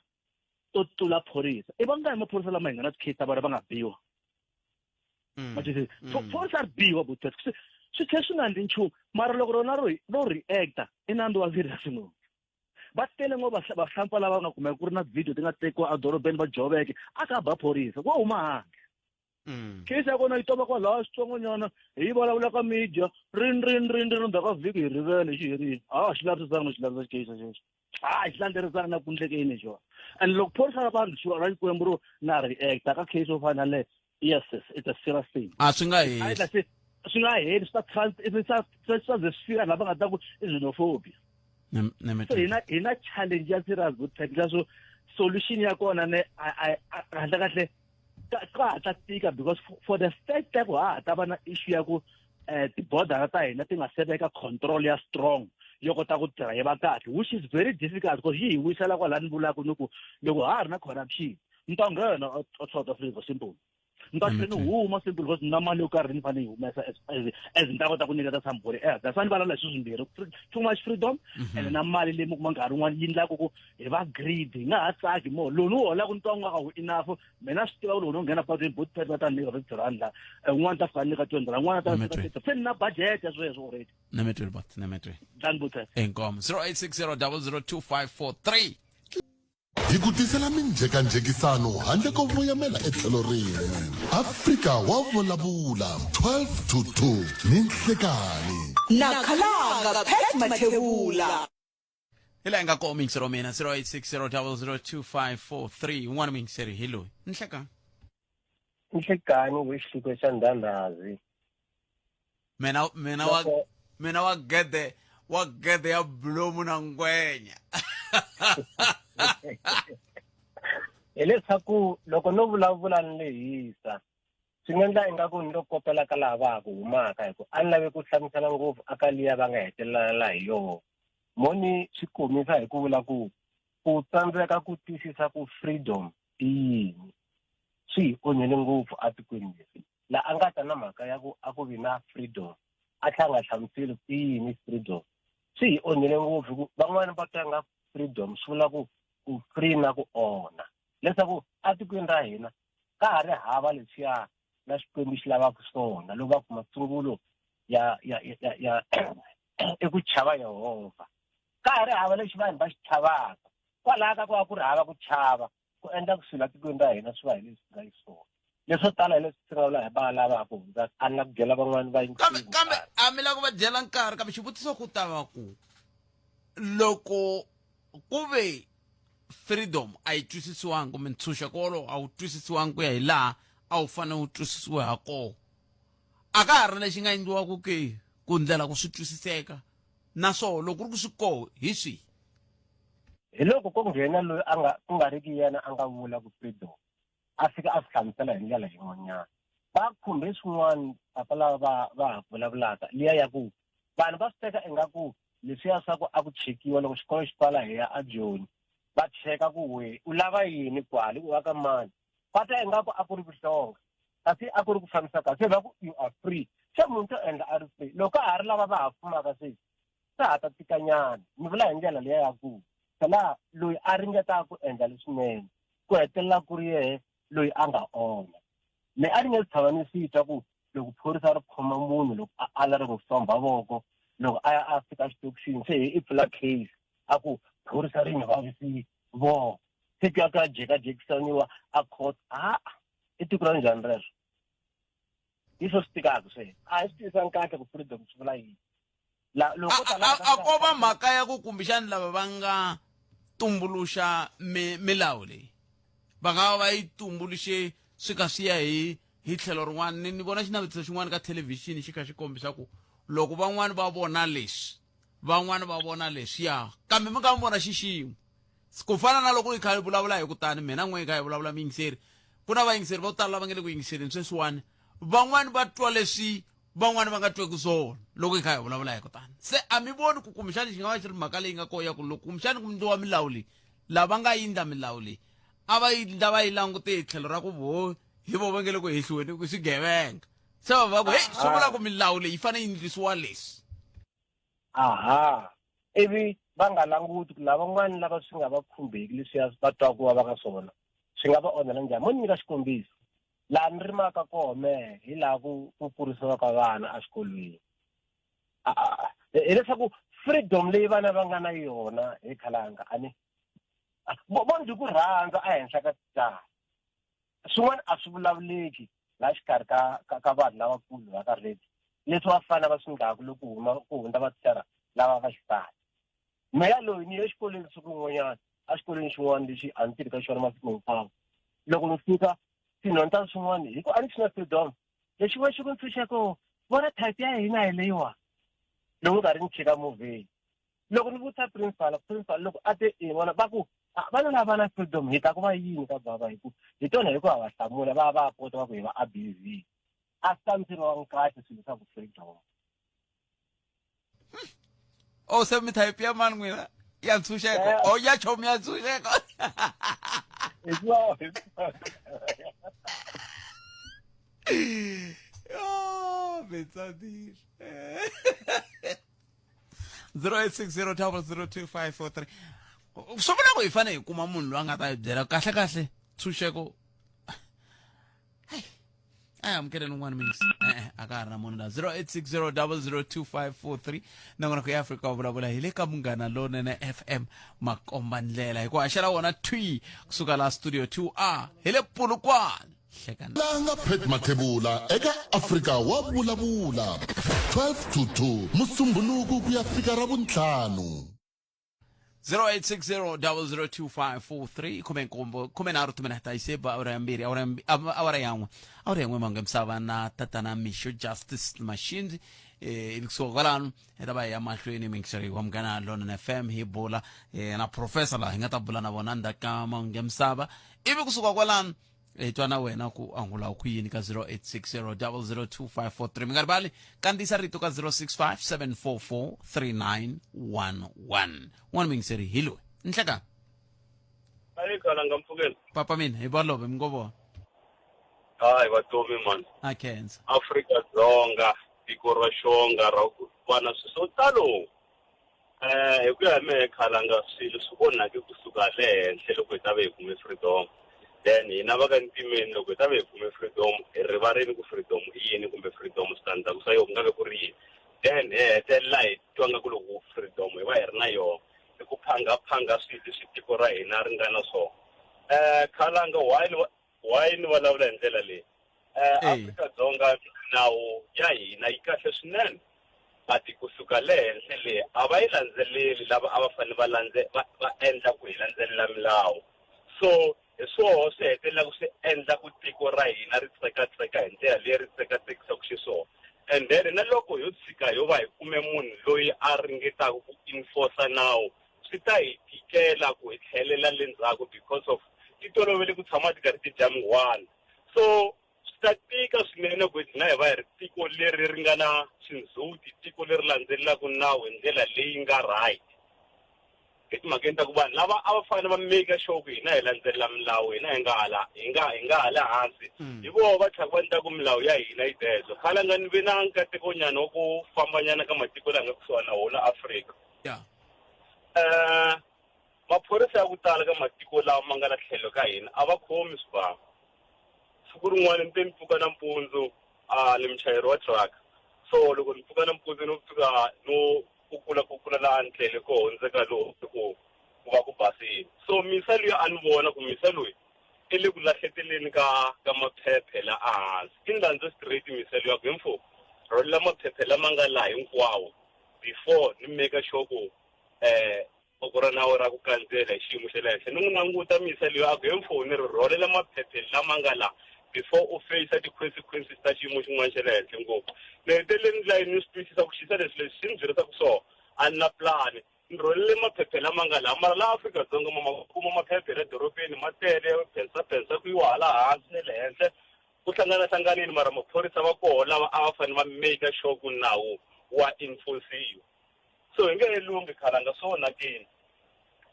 Speaker 5: phorisa. I vangani maphorisa lama hi nga na ti-case ta vona va nga biwa? Phorisa ri biwa butet, swi tlhela swi nga endli nchumu, mara loko rona ro reacta, i nandzu wa serious ngopfu. Va tele ngopfu vahlampfa lava nga kumeka ku ri na video ti nga tekiwa edorobeni, va joveke a ka ba phorisa wo huma handle. Case ya kona yi tova kwalaho xitsongonyana, hi yi vulavula ka media rini rini rini rini, ndzhaku ka vhiki hi rivele, xi herile. A xi lavisisanga no xi lavisa xicase xexo, a xi landzerisanga na ku ndleke yini xona. And loko phorisa ra vanhu ra Xikwembu ro na reacta ka case yo fana na leyo, yes, it's a serious thing.
Speaker 1: A swi nga heli.
Speaker 5: Swi nga heli, swi ta swi ta ze swi fika laha va nga ta ku i xenophobia. So hi na challenge ya serious good, leswo solution ya kona ne kahle kahle ka ha ta tika, because for the fact ya ku ha ha ta va na issue ya ku tibodara ta hina ti nga se veka control ya strong yo kota ku tirha yi va kahle, which is very difficult, because yi hi wisela kwalani ni vulaka ni ku loko ha ha ri na corruption, ni ta nghena a South Africa simple, ni ta tlhela ni huma simple, because ni na mali yo karhi ni fanele yi humesa as ni ta kota ku nyiketa somebody else. That's why ni vulavula hi swilo swimbirhi: too much freedom and na mali leyi mi kuma nkarhi wun'wana yi endlaku ku hi va greedy, hi nga ha tsaki mo lowu ni wu holaka ni twa nga wu enough. Mina swi tiva ku loko no nghena patwini, bot pet va ta nyika 50 rand la, un'wana ta fika nyika 20 rand, un'wana ta fika, se ni na budget ya sweswo already.
Speaker 1: Nemetwe bot, nemetwe.
Speaker 5: Done, bot.
Speaker 1: Inkomo. 0860 002543.
Speaker 2: Hi ku tisela minjhekanjhekisano handle ko voyamela etlhelo rin'we. Afrika wa vulavula 12 to 2 ni nhlekani.
Speaker 3: Na khalanga Pat Mathebula.
Speaker 1: Hi laha hi nga koho muyingiseri wa mina, 0860 002543. Un'wana muyingiseri hi loyi. Nhlekani.
Speaker 8: Nhlekani wexihluke xa ndhandhazi.
Speaker 1: Mina wa mina wa gede ya blomu na ngwenya.
Speaker 8: Hileswaku loko no vulavula ni lehisa, swi nga endla ingaku ni lo kopela ka laha va ha ku humaka, hi ku a ni lavi ku hlamusela ngopfu aka liya va nga hetelela hi yoho. Mo ni swi komisa hi ku vula ku ku tsandzeka ku twisisa ku freedom i yini swi hi onhele ngopfu atikweni leri. La a nga ta na mhaka ya ku a ku vi na freedom, a tlhela a nga hlamuseli ku i yini freedom, swi hi onhele ngopfu, ku van'wani va twa nga freedom swi vula ku ku free na ku onha, leswaku atikweni ra hina ka ha ri hava leswiya na Xikwembu xi lavaka swona. Loko va ku masungulo ya i ku chava Yehovha, ka ha ri hava lexi vanhu va xi chavaka. Kwalaha ka ku va ku ri hava ku chava ku endla ku swilo etikweni ra hina swi va hi leswi nga xiswona. Leswo tala hi leswi swi nga vula hi va lava ku hundza a ni la ku byela van'wani va
Speaker 1: Kambe kambe a mi la ku va dyela nkarhi kambe xivutiso ku ta va ku loko ku ve freedom a yi twisisiwangi kumbe ntshunxeko wolowo a wu twisisiwangi ku ya hi laha a wu fanele wu twisisiwe ha kona a ka ha ri lexi nga endliwaka ke ku ndlela ku swi twisiseka naswona loko ku ri ku swi koho hi swihi?
Speaker 8: Hi loko ko nghena loyi a nga ku nga riki yena a nga vula ku freedom a fika a swi hlamusela hi ndlela yin'wanyana. Va khumbe swin'wana papa lava va va ha vulavulaka liya ya ku vanhu va swi teka ingaku leswiya swa ku a ku chekiwa loko xikolo xi pfala hi ya aJoni va cheka ku we u lava yini kwale u aka mani va ta ingaku a ku ri vuhlonga kasi a ku ri ku fambisa kahle se va ku you are free se munhu to endla a ri free loko ka ha ri lava va ha fumaka sweswi swa ha ta tikanyana ni vula hi ndlela liya ya ku phela loyi a ringetaka ku endla leswinene ku hetelela ku ri yehe loyi a nga onha me a ni nge tshama ni swi twa ku loko phorisa ri khoma munhu loko a ala ri n'wi sombha voko loko a ya a fika xitokisini se i pfula case a ku phorisa ri ni vavisi voko se ku ya ku ya jekajekisaniwa a court a i tiko ra njhani reswo hi swo swi tikaka sweswo a hi swi tivisangi kahle ku freedom swi vula yini
Speaker 1: a ko va mhaka ya ku kumbexani lava va nga tumbuluxa milawu leyi va nga va va yi tumbuluxe swi ka swi ya hi hi tlhelo rin'wana ni ni vona xinavetiso xin'wana ka thelevhixini xi kha xi kombisa ku loko van'wani va vona leswi van'wani va vona leswiya kambe mi nga mi vona xixin'we ku fana na loko hi kha hi vulavula hi kutani mina n'we hi kha hi vulavula miyingiseri ku na vayingiseri vo tala lava nge le ku yingiseleni sweswiwani van'wani va twa leswi van'wani va nga tweki swona loko hi kha hi vulavula hi kutani se a mi voni ku kumbexani xi nga va xi ri mhaka leyi nga kona ya ku loko kumbexani ku endliwa milawu leyi lava nga yindla milawu leyi a va yi ndla va yi langute hi tlhelo ra ku vo hi vo va nge le ku hehliweni ku swigevenga se va va ku heyi swi vula ku milawu leyi yi fanele yi ndlisiwa leswi
Speaker 8: Aha. Ivi va nga languti ku lavan'wana lava swi nga va khumbeki leswiya va twaka ku vava ka swona swi nga va onhela njhani. Mo ni nyika xikombiso, laha ni rimaka koho mehe hi laha ku ku kurisiwaka vana exikolweni. Hileswaku freedom leyi vana va nga na yona hi khalanga a ni vo vo ndzi ku rhandza ehenhla ka titara. Swin'wana a swi vulavuleki laha xikarhi ka ka, ka vanhu lavakulu va ka radio leswi vafana va swi ndlaku loko huma ku hundza mathicara lava va xisati. Meya loyi ni ye exikolweni siku rin'wanyana exikolweni xin'wana lexi a ni tirhi ka xona masiku hinkwawo. Loko ni fika tinhonta swin'wana hi ku a ni swi na freedom lexi va xi ku ntshunxeko vona type ya hina hi leyiwa loko karhi ni chika movheni loko ni vutisa principal principal loko a te e n'wana va ku vana lava na freedom hi ta ku va yini ka bava hi ku hi tona hi ku ha va hlamula va va kota va ku hi va abuse a swi hlamuseriwangi kahle swilo swa ku freedom.
Speaker 1: O se mi type ya mani n'wina ya ntshunxeko o ya chomi ya ntshunxeko. Yo, Betsadile. 0860002543 swi vula ku hi fanele hi kuma munhu loyi a nga ta hi byela kahle kahle ntshunxeko a hi amukeleni un'wana mix e-e a ka ha ri na munhu la 0860002543 nongonoko ya Afrika wa vulavula hi le ka Munghana Lonene FM makomba ndlela hi ku haxela wona thwi kusuka la studio 2A hi le Polokwane. Hlekani.
Speaker 2: Langa Pat Mathebula eka Afrika wa vulavula 12 to 2 Musumbhunuku ku ya fika Ravuntlhanu.
Speaker 1: 0860002543 khume nkombo khume nharhu timinete yi se ba awara ya mbirhi awara ya mbi- awara yan'we awara yan'we mhanga misava na tatana Misho Justice Mashinzi ivi kusuka kwalano hi ta va hi ya mahlweni mingiseri wa Munghana Lonene FM hi bula na professor laha hi nga ta bula na vona ndzhaku ka mahungu ya misava ivi kusuka kwalano hi twa na wena ku angula ku yini ka 0860002543 mi nga rivali kandziyisa rito ka 065 744 3911 n'wana mingiseri hi loyi nhlekani.
Speaker 9: Ayi khala nga mpfukeni.
Speaker 1: Papa mina hi valove mi ngo vona.
Speaker 9: Hayi vatomi man.
Speaker 1: A khensa.
Speaker 9: Afrika Dzonga tiko ra xonga ra ku va na swilo swo talo. Hi ku ya hi mehe khalanga swilo swi onhake kusuka le henhla loko hi ta ve hi kume freedom. Then hina va ka ntimeni loko hi ta ve hi kume freedom hi rivarini ku freedom i yini kumbe freedom switandzhaku swa yona ku nga ve ku ri yini. Then hi hetelela hi twa nga ku loko freedom hi va hi ri na yona. hi ku phanghaphangha swilo leswi tiko ra hina ri nga na swona. Khalanga why ni why ni vulavula hi ndlela leyi? Afrika-Dzonga milawu ya hina yi kahle swinene but kusuka le henhla le a va yi landzeleli lava a va fanele va landze va va endla ku hi landzelela milawu. So hi swoho swi hetelelaka swi endla ku tiko ra hina ri tsekatseka hi ndlela leyi ri tsekatsekisaka xiswona. And then na loko ho tshika ho va hi kume munhu loyi a ringetaka ku enforce nawu swi ta hi tikela ku hi tlhelela le ndzhaku because of ti tolovele ku tshama ti karhi ti dya minghwana. So swi ta tika swinene ku hi dlina hi va hi ri tiko leri ri nga na xindzhuti, tiko leri landzelelaka nawu hi ndlela leyi nga right. Hi timhakeni ta ku vanhu lava a va fanele va make sure ku hina hi landzelela milawu hina hi nga hala hi nga hi nga hala hansi hi voho va tlhaka va endla ku milawu ya hina yi dezo. Khale nga ni ve na nkatekonyana wa ku fambanyana ka matiko laha nga kusuhani na wona Afrika. Maphorisa ya ku tala ka matiko lawa ma nga la tlhelo ka hina a va khomi swibamu. Siku rin'wana ni te ni pfuka nampundzu a ni muchayeri wa truck so loko ni pfuka nampundzu no fika no kukula kukula laha ni tlele ko hundzeka lowu ku ku va ku basile. So misa luya a ni vona ku misa loyi i le ku lahleteleni ka ka maphephe la ehansi. I ni landze straight misa luya ku he mfo rholela maphephe lama nga laha hinkwawo before ni make sure ku voko ra nawu ra ku kandziyela hi xiyimo xa le henhla. Ni n'wi languta misa leyo a ku, He mfo, ni ri rholela maphephe lama nga la before u feyisa ti-consequences ta xiyimo xin'wana xa le henhla ngopfu. Ni hetelele ni layini ni swi twisisa ku xisa leswi leswi xi ni byerisaka swona a ni na pulani. Ni rholele maphephe lama nga la, mara la Afrika-Dzonga ma ma kuma maphephe la dorobeni ma tele phensa-phensa ku yiwa hala hansi na le henhla ku hlangana-hlanganini, mara maphorisa va koho lava a va fanele va make sure ku nawu wa enforce-iwa. So hi nge he lunghi khalanga swi onhakile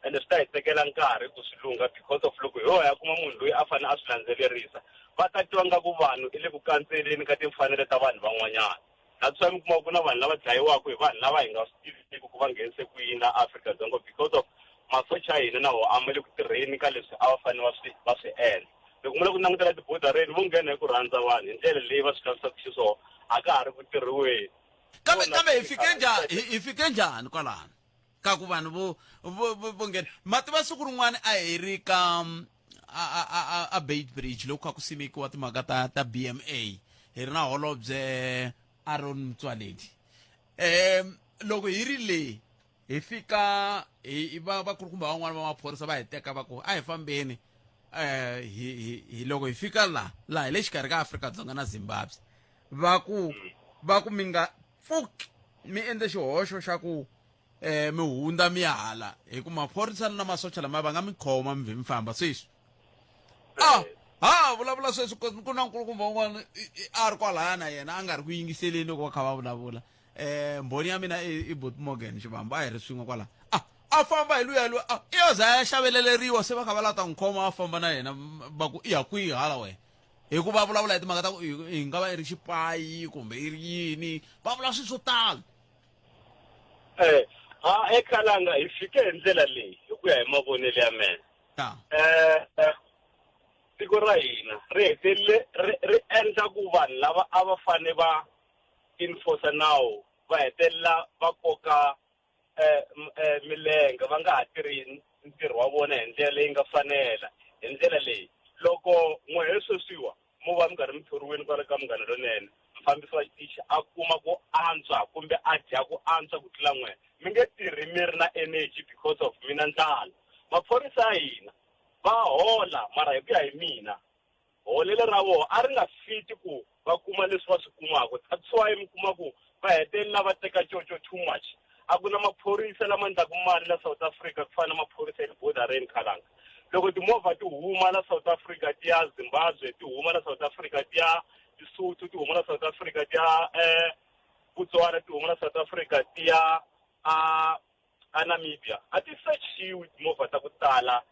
Speaker 9: ende swi ta hi tekela nkarhi ku swi lungha because of loko ho ya kuma munhu loyi a fanele a swi landzelerisa va ta twa nga ku vanhu i le ku kandzeleni ka timfanelo ta vanhu van'wanyana. That's why mi kuma ku na vanhu lava dlayiwaka hi vanhu lava hi nga swi tiviki ku va nghenise ku yini la Afrika-Dzonga because of masocha ya hina na wona a ma le ku tirheni ka leswi a va fanele va swi va swi endla. Loko mi lava ku langutela tibodareni vo nghena hi ku rhandza vanhu hi ndlela leyi va swi lavisaka xiswona a ka ha ri ku tirhiweni.
Speaker 1: Kambe kambe hi fike njhani hi fike njhani kwalano ka ku vanhu vo vo vo nghena ma tiva siku rin'wana a hi ri ka a a a a Beitbridge loko kha ku simekiwa timhaka ta ta BMA hi ri na holobye Aaron Motsoaledi loko hi ri le hi fika hi va vakulukumba van'wana va maphorisa va hi teka va ku a hi fambeni hi hi loko hi fika la laha hi le xikarhi ka Afrika-Dzonga na Zimbabwe va ku va ku mi nga pfuki mi endle xihoxo xa ku mi hundza mi ya hala hi ku maphorisa na masocha lama va nga mi khoma mi vhe mi famba sweswi a ha vulavula sweswi ku na nkulukumba un'wana a ri kwalaya na yena a nga ri ku yingiseleni loko va kha va vulavula mbhoni ya mina i Bot Morgan Xivambu a hi ri swin'we kwala a a famba hi luya luya a i yo za ya xaveleleriwa se va kha va lava ta n'wi khoma va famba na yena va ku i ya kwihi hala wena hi ku va vulavula hi timhaka ta ku i nga va i ri xipayi kumbe i ri yini va vula swilo swo tala.
Speaker 9: Ha eKhalanga hi fike hi ndlela leyi hi ku ya hi mavonelo ya mina. Tiko ra hina ri hetelele ri ri endla ku vanhu lava a va fane va enforce nawu va hetelela va koka milenge va nga ha tirhi ntirho wa vona hi ndlela leyi nga fanela. Hi ndlela leyi, loko n'we he sweswiwa mo va mi karhi mi thoriwile kwale ka Munghana Lonene, mufambisi wa xitichi a kuma ku antswa kumbe a dya ku antswa ku tlula n'we, mi nge tirhi mi ri na energy because of mi na ndlala. Maphorisa ya hina va hola mara hi ku ya hi mina holelo ra vona a ri nga fiti ku va kuma leswi va swi kumaka. That's why mi kuma ku va hetelela va teka coco too much. A ku na maphorisa lama endlaka mali la South Africa ku fana na maphorisa ya le bordereni khalanga. Loko timovha ti huma la South Africa ti ya Zimbabwe, ti huma la South Africa ti ya Lesotho, ti huma la South Africa ti ya Botswana, ti huma la South Africa ti ya a a Namibia a ti sechiwi timovha ta ku tala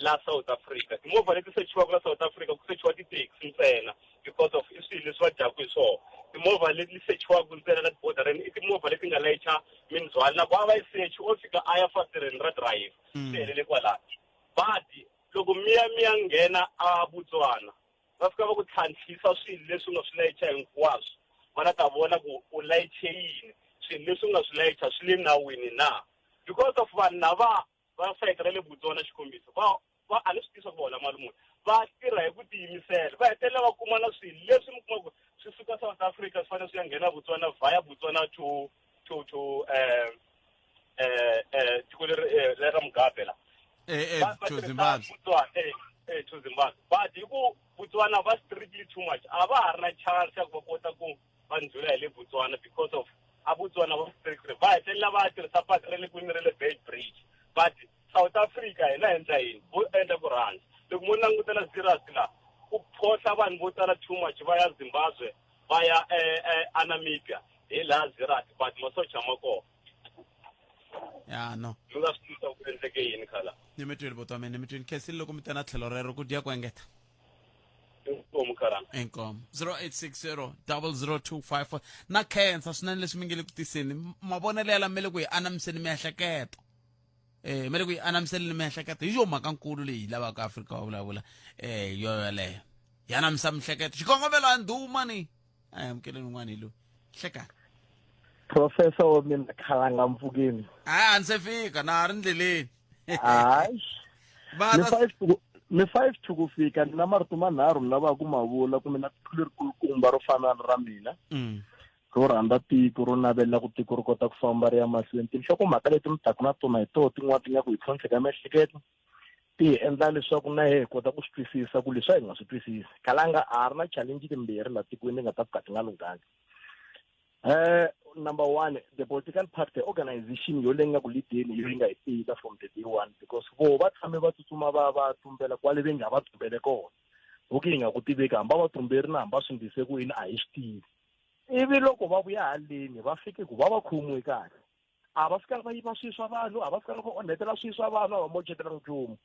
Speaker 9: la South Africa. Timovha leti sechiwaka la South Africa ku sechiwa ti-taxi ntsena because of i swilo leswi va dyaka hi swona. Timovha leti sechiwaka ntsena la tibodareni i timovha leti nga layicha mindzhwalo na ku a va yi sechi o fika a ya fasitireni ra driver swi helele kwalano. But loko mi ya mi ya nghena a Botswana va fika va ku tlhantlhisa swilo leswi u nga swi layicha hinkwaswo, va la ta vona ku u layiche yini, swilo leswi u nga swi layicha swi le nawini na. Because of vanhu lava va sayiti ra le Botswana xikombiso va va a ni swi tivi swa ku va hola mali muni va tirha hi ku tiyimisela va hetelela va kuma na swilo leswi mi kuma ku swi suka South Africa swi fanele swi ya nghena Botswana via Botswana to to to eh eh eh tiko leri eh, leri ra Mugabe la
Speaker 1: eh eh
Speaker 9: Va- va
Speaker 1: to
Speaker 9: tirhisa
Speaker 1: Zimbabwe
Speaker 9: Botswana eh eh to Zimbabwe but hi ku Botswana va strictly too much a va ha ri na chance ya ku va kota ku va ndlhula hi le Botswana because of a Botswana va strictly va hetelela va tirhisa patu ra le kwini ra le Beit Bridge but South Africa hina hi endla yini vo endla ku rhandza loko mo langutela Zeerust la ku phohla vanhu vo tala too much va ya Zimbabwe va ya eh, eh, a Namibia hi laha Zeerust but masocha ma kona
Speaker 1: ya no
Speaker 9: mi nga swi tivisa ku endleke yini khala
Speaker 1: ni mi twile buti wa mina ni mi twile khensile loko mi ta na tlhelo rero ku dya ku engeta
Speaker 9: inkomu khalanga
Speaker 1: inkomu 0860 00254 na khensa swinene leswi mi nge le ku tiseni mavonelo ya lama le ku hi anamiseni miehleketo eh me le ku yi anamiseleni miehleketo hi yo mhaka nkulu leyi hi lavaka Afrika wa vulavula eh yo yoleyo yi anamisa miehleketo xikongomelo a ndhuma ni a hi amukeleni un'wana hi loyi hlekani
Speaker 10: Professor wa mina khalanga mpfukeni.
Speaker 1: Hayi a ni se fika na ha ri ndleleni.
Speaker 10: Hayi.
Speaker 1: Va
Speaker 10: Ni
Speaker 1: ta
Speaker 10: 5 to ni 5 to ku fika ni na marito manharhu ni lavaka ku ma vula kumbe na tiko lerikulukumba ro fana na ra mina ro rhandza tiko ro navela ku tiko ri kota ku famba ri ya mahlweni tinhlokomhaka leti mi taka na tona hi toho tin'wana ti nga ku hi tlhontlheka miehleketo ti hi endla leswaku na hi kota ku swi twisisa ku leswi a hi nga swi twisisi khalanga a ha ri na challenge timbirhi laha tikweni ti nga ta fika ti nga lunghangi number one the political party organization yo leyi nga ku leadeni yo yi nga hi tika from the day one because vo va tshame va tsutsuma va va tumbela kwale ve nga va tumbele kona vo ku yi nga ku tiveki hambi va tumberi na hambi va swi ndlise ku yini a hi swi tivi ivi loko va vuya haleni va fike ku va va khomiwe kahle a va fikanga va yiva swilo swa vanhu a va fikanga va onhetela swilo swa vanhu a va moxetela nchumu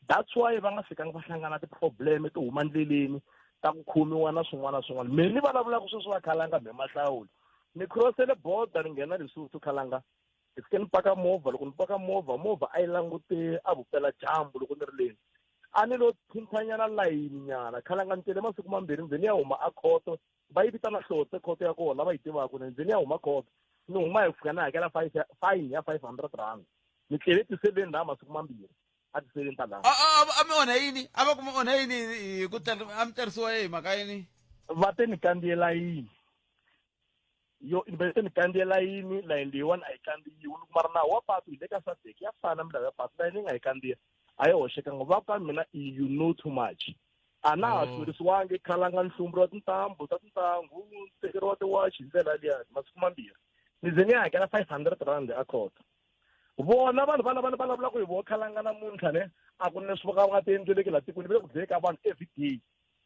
Speaker 10: that's why va nga fikanga va hlangana ti-problem ti huma ndleleni ta ku khomiwa na swin'wana na swin'wana me ni vulavulaka sweswi va khalanga me mahlawuli ni crossele border ni nghena Lesotho khalanga ni fike ni paka movha loko ni paka movha movha a yi langute a vupela dyambu loko ni ri leni a ni lo thunthanyana layini nyana khalanga ni tele masiku mambirhi nze ni ya huma a khoto va yi vitana hlotse khoto ya kona va yi tivaka ni nze ni ya huma khoto ni huma hi fika ni hakela fine ya 500 rand ni tlele tiseleni laha masiku mambirhi a tiseleni ta laha
Speaker 1: a mi onha yini a va ku mi onha yini hi ku a mi terisiwa hi mhaka yini
Speaker 10: va te ni kandziyela yini yo va te ni kandziyela yini layini leyiwani a yi kandziyiwi ni mara nawu wa patu hi le ka SADC ya fana milawu ya patu layini yi nga yi kandziya a yi hoxekanga va ka mina you know too much a na ha hlwerisiwangi khalanga nhlumbu wa tintambu ta tintangu tekeriwa tiwachi hi ndlela liya masiku mambirhi ni ze ni ya hakela 500 rand a khoto vona vanhu va lava vulavulaka hi voho khalanga namuntlha ne a ku na leswi va nga ti endleleki laha tikweni va le ku dlayeni ka vanhu everyday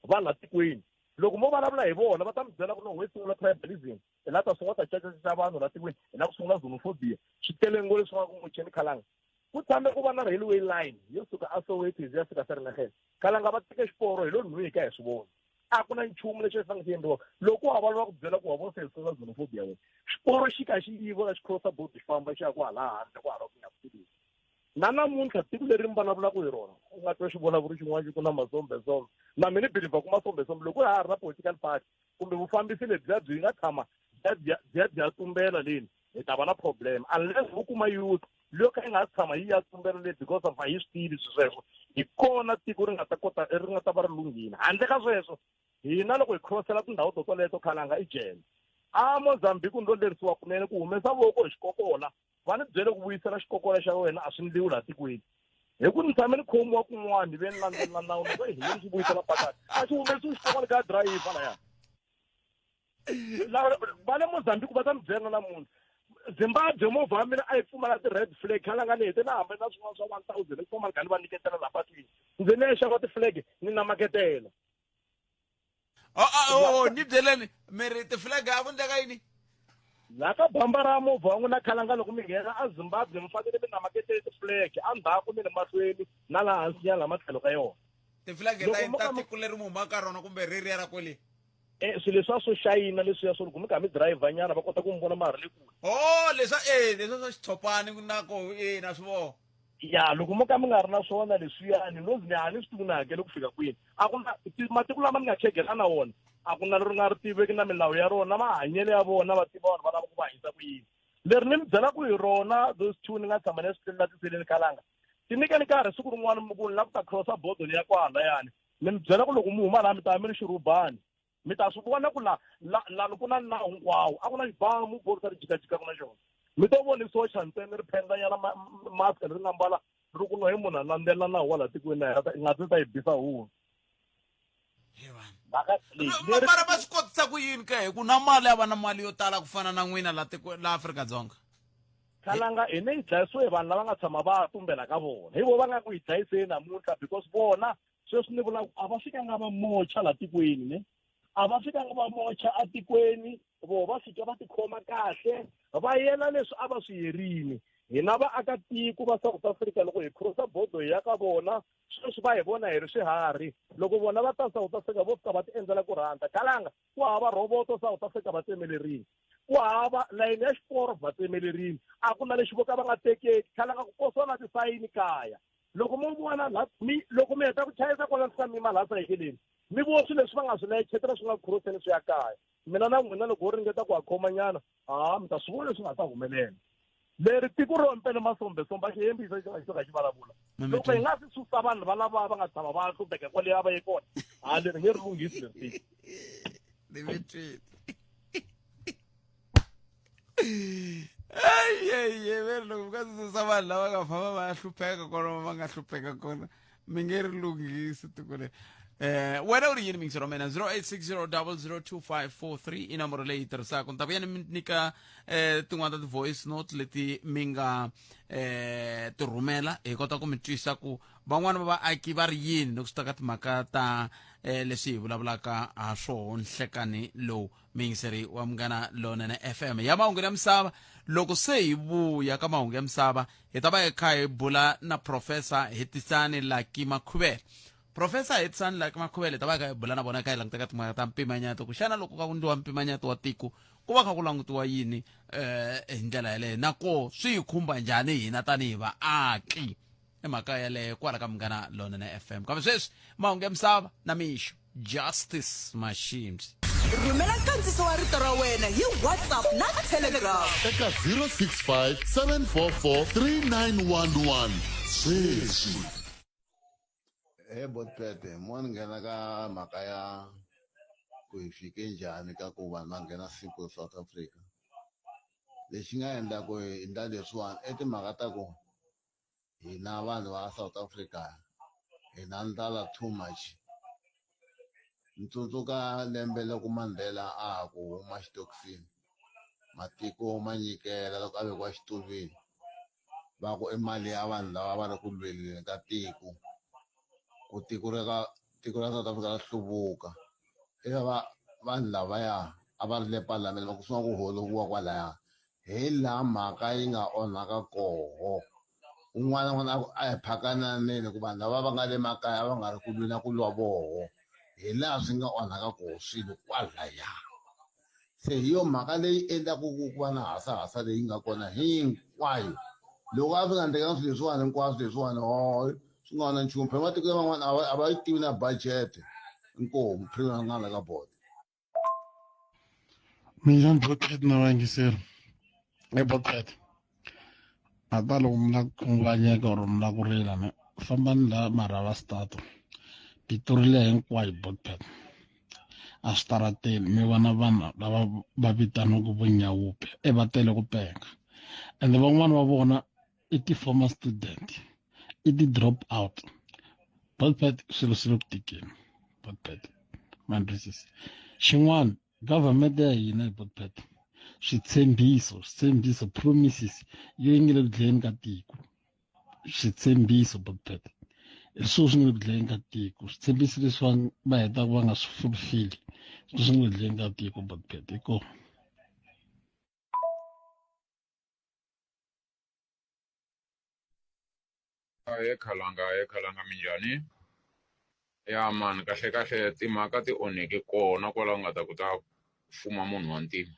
Speaker 10: va laha tikweni loko mo vulavula hi vona va ta mi byela ku no we sungula tribalism hi la ta sungula ta cacacaca vanhu laha tikweni hi la ku sungula xenophobia swi tele ngo leswi nga ku mucheni khalanga ku tshame ku va na railway line yo suka a Soweto yi ya fika Vereeniging khalanga va teke xiporo hi lo nhwi hi ka hi swi vona a ku na nchumu lexi fanele xi endliwa loko wa va lava ku byela ku wa vo se sungula xenophobia wena xiporo xi ka xi yiva xi crossa border xi famba xi ya kwala handle kwala ku nga tivi na namuntlha tiko leri mi vulavulaka hi rona u nga twa xivulavuri xin'wana xi ku na mazombezombe na mina ni believer ku mazombezombe loko ha ha ri na political party kumbe vufambisi lebyiya byi nga tshama bya bya bya tumbela leni hi ta va na problem unless vo kuma youth leyo ka yi nga tshama yi ya tumbela le because of a yi swi tivi swi sweswo hi kona tiko ri nga ta kota ri nga ta va ri lunghile handle ka sweswo hina loko hi crossela tindhawu to toleto khalanga i jele a Mozambique ni lo lerisiwa kunene ku humesa voko hi xikokola va ni byele ku vuyisela xikokola xa wena a swi ndliwi laha tikweni hi ku ni tshame ni khomiwa kun'wana ni ve ni landzelela nawu ni hi ni xi vuyisela pakani a xi humesiwi xikokola ka drayiva laya va le Mozambique va ta mi byela namuntlha Zimbabwe movha wa mina a yi pfumala ti-red flag khalanga ni hete na hambi na swin'wana swa 1000 ni famba ni kha ni va nyiketela laha patwini ndzi ni ya xava ti-flag ni namaketela
Speaker 1: oh, oh, ni byeleni mi ri ti-flag a ku ndleka yini
Speaker 10: laha ka bamba ra movha wa n'wina khalanga loko mi nghena a Zimbabwe mi fanele mi namaketele ti-flag endzhaku ni le mahlweni na laha hansi nyana laha matlhelo ka yona
Speaker 1: ti-flag ta tiko leri mi humaka ka rona kumbe reriya ra kwele
Speaker 10: Eh, swilo leswiya swo xayina leswiya swo loko mi kha mi driver nyana va kota ku mi vona ma ha ri le kule
Speaker 1: oh leswa e leswa swa xitshopani na ko e na swi vona
Speaker 10: ya loko mo ka mi nga ri na swona leswiyani no ni a ni swi tivi ku ni hakele ku fika kwini a ku na matiko lama ni nga khegela na wona a ku na leri nga ri tiveki na milawu ya rona mahanyelo ya vona va tiva vanhu va lava ku va hanyisa ku yini Leri ni mi byelaka hi rona those two ni nga tshama ni ya swi tlelela tiseleni khalanga. Ti nyikeni nkarhi siku rin'wana mi ku ni lava ku ta cross-a border ni ya kwalayani. Ni mi byela ku loko mi huma laha mi ta va mi ri xirhubani. Mi ta swi vona ku la la lani ku na nawu hinkwawo a ku na xibamu phorisa ri jikajikaka na xona. Mi to vona socha ntsena ri phendlanyana mask leri nga mbala ri ku no he munhu a landzelela nawu wa laha tikweni na yena ngati ta yi bisa huwa.
Speaker 1: Mara va swi kotisa ku yini ke hi ku na mali a va na mali yo tala ku fana na n'wina la tiko la Afrika-Dzonga?
Speaker 10: Khalanga hina hi dlayisiwe hi vanhu lava nga tshama va tumbela ka vona. Hi vo va nga ku hi dlayiseni namuntlha because vona sweswi ni vula a va fikanga va mocha la tikweni ne a va fikanga va mocha atikweni vo va fika va tikhoma kahle va yela leswi a va swi yerini hina vaakatiko va South Africa loko hi crossa border hi ya ka vona sweswi va hi vona hi ri swiharhi loko vona va ta South Africa vo fika va ti endlela ku rhandza kalanga ku hava rhoboto South Africa va tsemelerini ku hava layini ya xiporo va tsemelerini a ku na lexi vo ka va nga tekeki khalanga ku posiwa na tisayini kaya loko mo vona la mi loko mi heta ku chayisa kwala fika mi yima laha sayikeleni mi vo swilo leswi va nga swi layichetela swi nga khuroseni swi ya kaya mina na n'wina loko ho ringeta ku ha khomanyana ha mi ta swi vona leswi nga ta humelela leri tiko ro mpele masombesomba xihembisa xi nga xi vulavula loko hi nga si susa vanhu va lava va nga tshama va hlupheka kwale a va ye kona ha leri nge ri lunghisi leri tiko.
Speaker 1: Eyeye veri loko mi nga susa vanhu lava nga famba va ya hlupheka kona va nga hlupheka kona mi nge ri lunghisi tiko leri. Wena u ri yini mingisero mina 0860002543 i nomboro leyi tirhisaka ni ta vuya ni mi nyika tin'wana ta ti-voice note leti mi nga ti rhumela hi kota ku mi twisa ku van'wana va vaaki va ri yini loko swi ta ka timhaka ta leswi hi vulavulaka ha swoho nhlekani lowu muyingiseri wa Munghana Lonene FM ya mahungu ya misava. Loko se hi vuya ka mahungu ya misava hi ta va hi kha hi bula na Professor Hetisani Lucky Makhuvele. Professor Hetisani Lucky Makhuvele hi ta va hi kha hi bula na vona hi kha hi languta ka timhaka ta mpimanyeto ku xana loko ka ku ndliwa mpimanyeto wa tiko ku va kha ku langutiwa yini hi ndlela yaleyo na ko swi hi khumba njhani hina tanihi vaaki. I mhaka yaleyo kwala ka Munghana Lonene FM. Kambe sweswi mahungu ya misava na mixo Justice Mashimsi.
Speaker 3: Rhumela nkandziso wa rito ra wena hi WhatsApp na Telegram.
Speaker 2: Eka 065 744 3911 sweswi.
Speaker 11: He Botpete, mo ni nghena ka mhaka ya ku hi fike njhani ka ku vanhu va nghena simple South Africa. Lexi nga endla ku hi endla leswiwani i timhaka ta ku hina vanhu va South Africa hi na ndlala too much. Ni tsundzuka lembe loko Mandela a ha ku huma xitokisini matiko ma nyikela loko a vekiwa xitulwini va ku i mali ya vanhu lava va ri ku lweleni ka tiko ku tiko ra ka tiko ra South Africa ra hluvuka eka va vanhu lavaya a va ri le palamende va ku sungula ku holoviwa kwalaya Hi laha mhaka yi nga onhaka koho. Un'wana na un'wana a ku, A hi phakananeni hikuva vanhu lava va nga le makaya va nga ri ku lwi na ku lwa voho. Hi laha swi nga onhaka koho swilo kwalaya. Se hi yo mhaka leyi endlaka ku ku va na hasahasa leyi nga kona hinkwayo. Loko a swi nga endlekanga swilo leswiwani hinkwaswo leswiwani ho swi nga na nchumu. Phela matiko laman'wana a va yi tivi na budget. Inkomu. Premier nga la ka bodo.
Speaker 12: Minjhani Botpet na vayingiseri e Botpet hata loko mi lava ku khunguvanyeka or mi lava ku rila ne fambani la Marhava start Pitori liya hinkwayo Botpet a switarateni mi vona vanhu lava va vitaniwaka vo nyawupe e va tele ku penga ende van'wani va vona i ti-former student i ti-drop out Botpet swilo swi le ku tikeni Botpet ma ni twisisa xin'wana government ya hina hi Botpet switshembiso switshembiso promises yo yi nge le ku dlayeni ka tiko switshembiso Botpet hi swona swi nga le ku dlayeni ka tiko switshembiso leswi va hetaka va nga swi fulfill swi nga le ku dlayeni ka tiko Botpet hi kona.
Speaker 13: He khalanga he khalanga minjhani ya mani kahle kahle timhaka ti onheke kona kwala ku nga ta ku ta fuma munhu wa ntima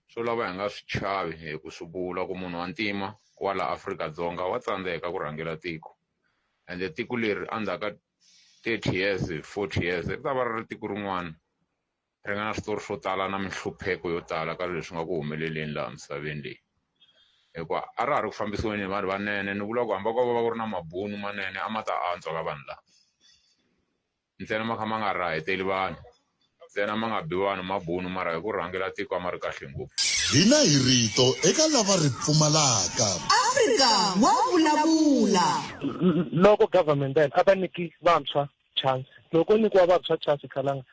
Speaker 13: swo lava hi nga swi chavi hi ku swi vula ku munhu wa ntima wa la Afrika-Dzonga wa tsandzeka ku rhangela tiko ende tiko leri endzhaku ka 30 years 40 years ri ta va ri ri tiko rin'wana. Ri nga na switori swo tala na minhlupheko yo tala ka leswi nga ku humeleleni laha misaveni leyi. Hikuva a ra ha ri ku fambisiweni hi vanhu vanene ni vula ku hambi ko va ku ri na mabunu manene a ma ta antswa ka vanhu lava. Ntsena ma kha ma nga raheteli vanhu ntsena ma nga bi vanhu mabunu mara hi ku rhangela tiko a ma ri kahle ngopfu.
Speaker 2: Hina hi rito eka lava ri pfumalaka.
Speaker 3: Afrika wa vulavula.
Speaker 14: Loko government ya hina a va nyiki vantshwa chance loko ko nyikiwa vantshwa chance khalanga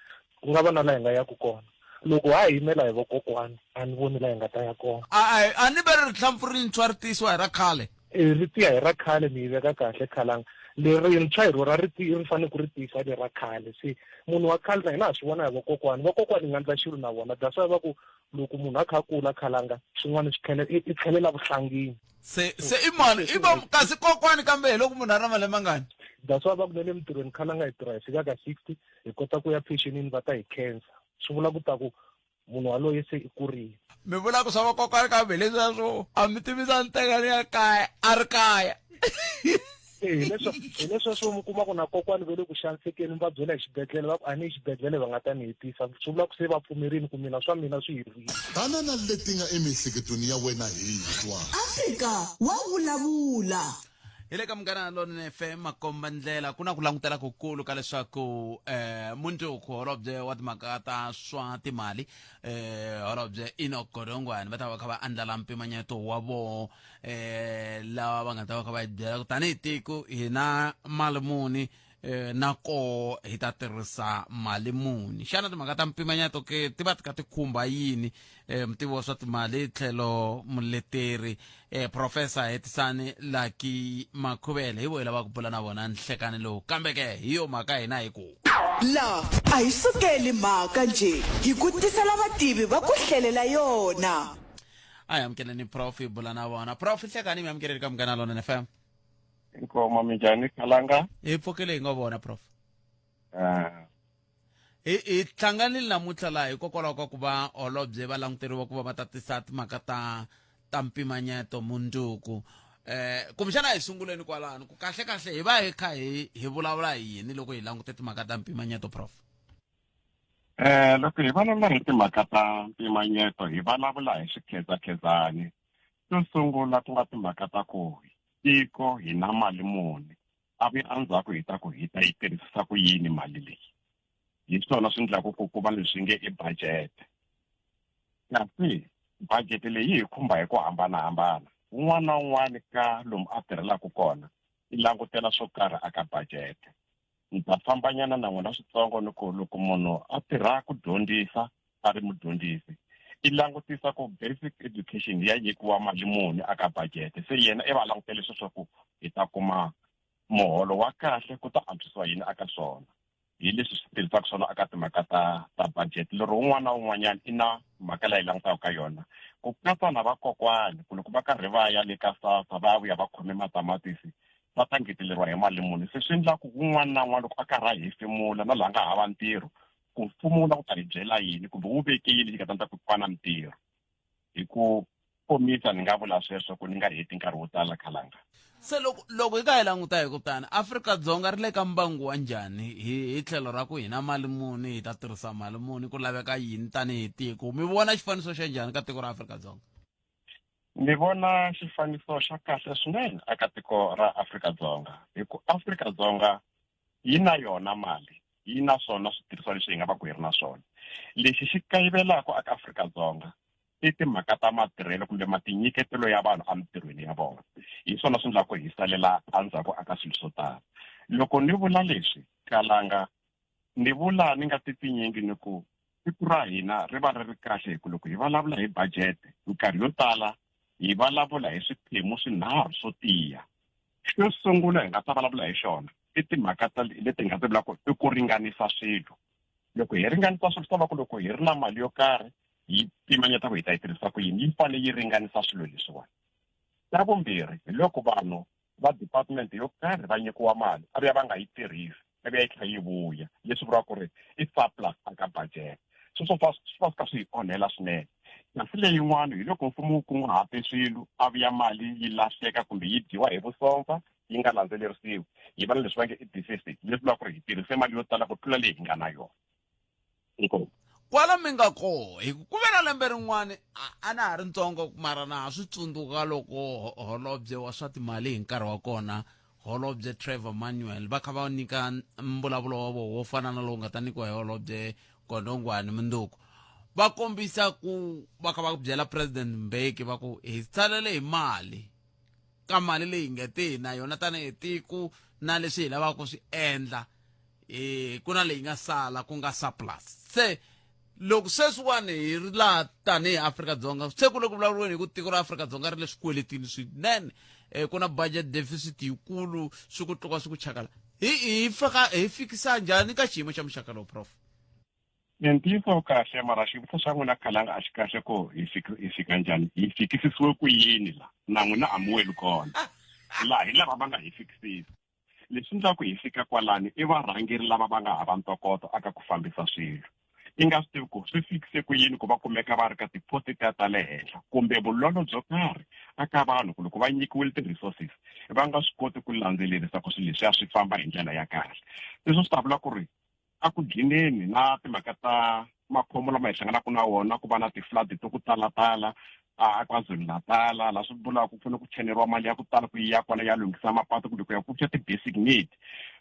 Speaker 14: ku nga va na laha hi nga yaku kona loko ha yimela hi vokokwani a ni voni laha hi nga ta ya kona.
Speaker 1: A a ni ve ri rihlampfu rintshwa ri tiyisiwa hi ra khale.
Speaker 14: E ri tiya hi ra khale mi yi veka kahle khalanga lerintshwa hi rona ri ri fanele ku ri tiyisa le ra khale se munhu wa khale na hina ha swi vona hi vokokwani vokokwani hi nga ndla xilo na vona that's why va ku loko munhu a kha a kula khalanga swin'wana swi tlhela i tlhelela vuhlangini
Speaker 1: se se i mani i va kasi kokwani kambe hi loko munhu a ri na malembe mangani
Speaker 14: that's why va ku na le mintirhweni khalanga hi tirha hi fika ka 60 hi kota ku ya pensionini va ta hi khensa swi vula ku ta ku munhu waloye se i kurile
Speaker 1: mi vula ku swa vakokwani kambe leswiya swo a mi tivisa ni teka ni ya kaya a ri kaya
Speaker 14: hi leswo swo mi kuma ku na kokwani va le ku xanisekeni mi va byela hi xibedhlele va ku a ni yi xibedhlele va nga ta ni hetisa swi vula ku se va pfumerile ku mina swa mina swi herile
Speaker 2: Tana na leti nga emiehleketweni ya wena hi twa.
Speaker 3: Afrika wa vulavula.
Speaker 1: Hi le ka Munghana Lonene FM makomba ndlela ku na ku langutela kukulu ka leswaku eh mundzuku holobye wa timhaka ta swa timali eh holobye Enoch Godongwana va ta va kha va andlala mpimanyeto wa voho eh lava va nga ta va kha va hi byela ku tanihi tiko hi na mali muni eh, na koho hi ta tirhisa mali muni xana timhaka ta mpimanyeto ke ti va ti kha ti khumba yini eh, mutivi wa swa timali tlhelo muleteri eh, profesa hetisani laki makhuvele hi vo hi lava ku bula na vona nhlekani lowu kambe ke hi yo mhaka hina hi ku
Speaker 3: La a hi sukeli mhaka njhe hi ku tisela vativi va ku hlelela yona.
Speaker 1: A hi amukeleni prof hi bula na vona prof nhlekani mi amukeleni ka Munghana Lonene FM.
Speaker 15: Inkomo minjhani Khalanga?
Speaker 1: Hi pfukile hi ngo vona prof.
Speaker 15: Ah.
Speaker 1: Hi hi hlanganile namuntlha laha hikokwalaho ka ku va holobye va languteriwa ku va va ta tisa timhaka ta ta mpimanyeto mundzuku eh kumbexana hi sunguleni kwalano ku kahle kahle hi va hi kha hi hi vulavula hi yini loko hi langute timhaka ta mpimanyeto prof
Speaker 15: Eh loko hi vulavula hi timhaka ta mpimanyeto hi vulavula hi swikhedzakhedzani xo sungula ku nga timhaka ta ku tiko hi na mali muni a vi endzhaku hi ta ku hi ta yi tirhisisa ku yini mali leyi hi swona swi endlaku ku ku va leswi nge i budget kasi budget leyi hi khumba hi ku hambanahambana wun'wana na wun'wana ka lomu a tirhelaka kona i langutela swo karhi aka budget Ni ta fambanyana na n'wina switsongo ni ku loko munhu a tirha ku dyondzisa a ri mudyondzisi i langutisa ku basic education ya nyikiwa mali muni aka budget se yena i va langutele sweswo ku hi ta kuma muholo wa kahle ku ta antswisiwa yini aka swona hi leswi swi tirhisaka swona aka timhaka ta ta budget lero un'wana na un'wanyana i na mhaka leyi langutaka ka yona ku katsa na vakokwani ku loko va karhi va ya le ka SASSA va ya vuya va khome matamatisi va ta ngeteleriwa hi mali muni se swi endla ku un'wana na un'wana loko a karhi a hefemula na laha nga hava ntirho ku mfumo wu lava ku ta hi byela yini kumbe wu veke yini lexi nga ta endla ku ku va na mintirho hi ku komisa ni nga vula sweswo ku ni nga heti nkarhi wo tala khalanga
Speaker 1: se loko loko hi ka hi languta hi ku tani Afrika-Dzonga ri le ka mbangu wa njhani hi hi tlhelo ra ku hi na mali muni hi ta tirhisa mali muni ku laveka yini tanihi tiko mi vona xifaniso xa njhani ka tiko ra Afrika-Dzonga
Speaker 15: Ni vona xifaniso xa kahle swinene eka tiko ra Afrika-Dzonga hi ku Afrika-Dzonga yi na yona mali yi na swona switirhisiwa leswi hi nga va ku hi ri na swona lexi xi kayivelaka eka Afrika-Dzonga i timhaka ta matirhelo kumbe matinyiketelo ya vanhu emitirhweni ya vona hi swona swi endlaka hi salela endzhaku aka swilo swo tala loko ni vula leswi kalanga Ni vula ni nga tipfinyingi ni ku siku ra hina ri va ri ri kahle hi ku loko hi vulavula hi budget minkarhi yo tala hi vulavula hi swiphemu swinharhu swo tiya. Xo sungula hi nga ta vulavula hi xona i timhaka ta leti hi nga ti vulaka i ku ringanisa swilo. Loko hi ringanisa swilo swi ta va ku loko hi ri na mali yo karhi hi pimanyeta ku hi ta yi tirhisa ku yini yi fanele yi ringanisa swilo leswiwani. Xa vumbirhi hi loko vanhu va department yo karhi va nyikiwa mali a vuya va nga yi tirhisi a vuya yi tlhela yi vuya leswi vuriwaka ku ri i surplus aka budget sweswo swi va swi kha swi hi onhela swinene kasi leyin'wana hi loko mfumo wu kunguhate swilo a vuya mali yi lahleka kumbe yi dyiwa hi vusopfa yi nga landzelerisiwi hi va na leswi va nge i deficit leswi vulaka ku ri hi tirhise mali yo tala ku tlula leyi hi nga na yona inkomu.
Speaker 1: Kwala mi nga koho hi ku ku ve na lembe rin'wana a na ha ri ntsongo mara na ha swi tsundzuka loko holobye wa swa timali hi nkarhi wa kona holobye Trevor Manuel va kha va nyika mbulavulo wa vona wo fana na lowu nga ta nyikiwa hi holobye Godongwane mundzuku va kombisa ku va kha va byela president Mbeki va ku hi tsalele hi mali ka mali leyi nga te na yona tanihi tiko na leswi hi lavaka ku swi endla eh ku na leyi nga sala ku nga surplus se loko sweswiwani hi ri laha tanihi Afrika-Dzonga se ku le ku vulavuriweni hi ku tiko ra Afrika-Dzonga ri le swikweletini swinene um ku na budget deficit yikulu swi ku tluka swi ku chakala hi hi fika hi fikisa njhani ka xiyimo xa muxaka lowu prof
Speaker 15: ntiyiso kahle mara xivutiso xa n'wina khalanga a xi kahle ku hi fika hi fika njhani hi fikisisiwe ku yini la na n'wina a mi weli kona laha hi lava va nga hi fikisisa Leswi endlaka hi fika kwalani i varhangeri lava va nga hava ntokoto aka ku fambisa swilo. I nga swi tivi ku swi fikise ku yini ku va kumeka va ri ka ti-post letiya ta le henhla kumbe vulolo byo karhi aka vanhu ku loko va nyikiwile ti-resources va nga swi koti ku landzelerisa ku swilo leswiya swi famba hi ndlela ya kahle. Leswi swi ta vula ku ri a ku dlineni na timhaka ta makhombo lama hi hlanganaka na wona ku va na ti-flood to ku talatala a KwaZulu-Natal laha swi vulaka ku fanele ku cheneriwa mali ya ku tala ku yi ya kwala ya lunghisa mapatu kumbe ku ya pfuxa ti-basic need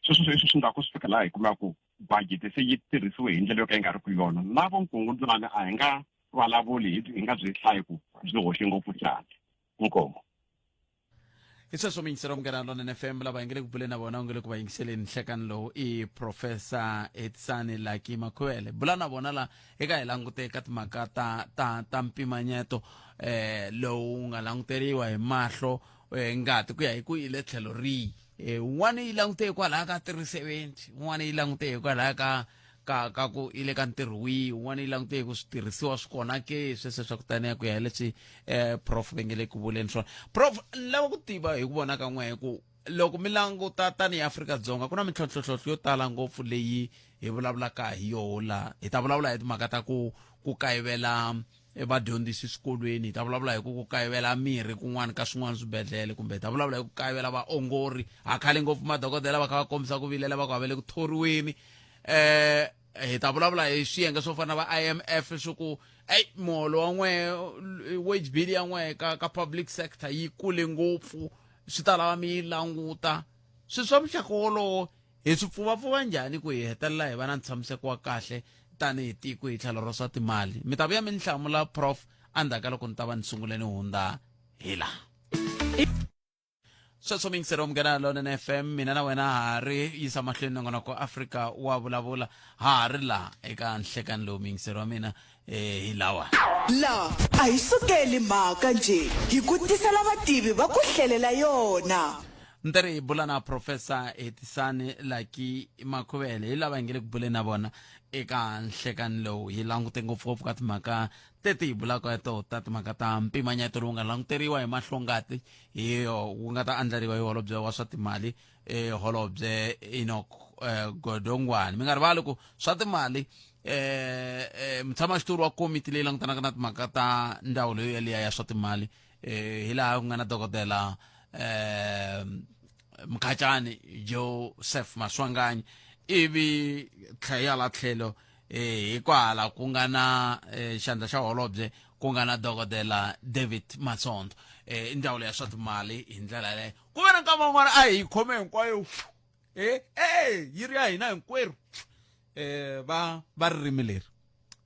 Speaker 15: sweswo sweswi swi nga ku swi fika laha hi kumaka ku budget se yi tirhisiwe hi ndlela yo ka yi nga ri ku yona na vunkungundzwana a hi nga vulavuli hi nga byi hlayi ku byi hoxe ngopfu xana inkomu
Speaker 1: hi sweswo miyingiselo munghana lonene fm lava hi nge le ku buleni na vona u nge le ku va yingiseleni nhlekani lowu i professor hetisani laki makhuvele bula na vona la eka hi langute ka timhaka ta ta ta mpimanyeto eh lowu nga languteriwa hi mahlo eh, ngati ku ya hi ku i le tlhelo rihi eh un'wana yi langute hikwalaho ka 370 un'wana yi langute hikwalaho ka ka ka ku yi le ka ntirho wihi wun'wana yi langute hi ku switirhisiwa swi kona ke sweswo swa ku taniya ku ya hi leswi um prof va nge le ku vuleni swona prof ni lava ku tiva hi ku vona ka n'wehe ku loko mi languta tanihi Afrika-Dzonga ku na mintlhontlhontlhontlho yo tala ngopfu leyi hi vulavulaka hi yoho laha hi ta vulavula hi timhaka ta ku ku kayivela vadyondzisi swikolweni hi ta vulavula hi ku ku kayivela mirhi kun'wana ka swin'wana swibedhlele kumbe hi ta vulavula hi ku kayivela vaongori ha khale ngopfu madokodela va kha va kombisa ku vilela va ku va le ku thoriweni eh hi ta vulavula hi swiyenge swo fana na va IMF swi ku ey muholo wa n'we wage bill ya n'we ka ka public sector yi kule ngopfu swi ta lava mi yi languta swilo swa muxaka wolowo hi swi pfuvapfuva njhani ku hi hetelela hi va na ntshamiseko wa kahle tanihi tiko hi tlhelo ra swa timali mi ta vuya mi ni hlamula prof endzhaku ka loko ni ta va ni sungule ni hundza hi laha sweswo miyingiseri wa munghana lonene fm mina na wena ha ri yisa mahlweni nongonoko afrika wa vulavula ha ha ri laha eka nhlekani lowu miyingiseri wa mina eh, hi lawa
Speaker 3: La a hi sukeli mhaka njhe hi ku tisela vativi va ku hlelela yona.
Speaker 1: Ni ta ri hi bula na Professor Hetisani Lucky Makhuvele hi lava hi nge le ku buleni na vona eka nhlekani lowu hi langute ngopfungopfu ka timhaka teti hi bulaka ya toho ta timhaka ta mpimanyeto lowu nga languteriwa hi mahlongati hi wu nga ta andlariwa hi holobye wa swa timali eh, holobye Enoch eh, Godongwana mi nga rivali ku swa timali eh, eh, mutshamaxitulu wa komiti leyi langutanaka na timhaka ta ndzawulo yeliya ya swa timali eh, hi laha ku nga na dokodela eh, Mkhacani Joseph Maswanganyi ivi tlhela tlhelo eh, hikwala ku nga na eh, xandla xa holobye ku nga na dokodela David Masondo eh, ndzawulo ya swa timali hi ndlela yaleyo ku ve na nkama wun'wana a hi khome hinkwayo eh, eh, yi ri ya hina hinkwerhu eh, va va ririmi leri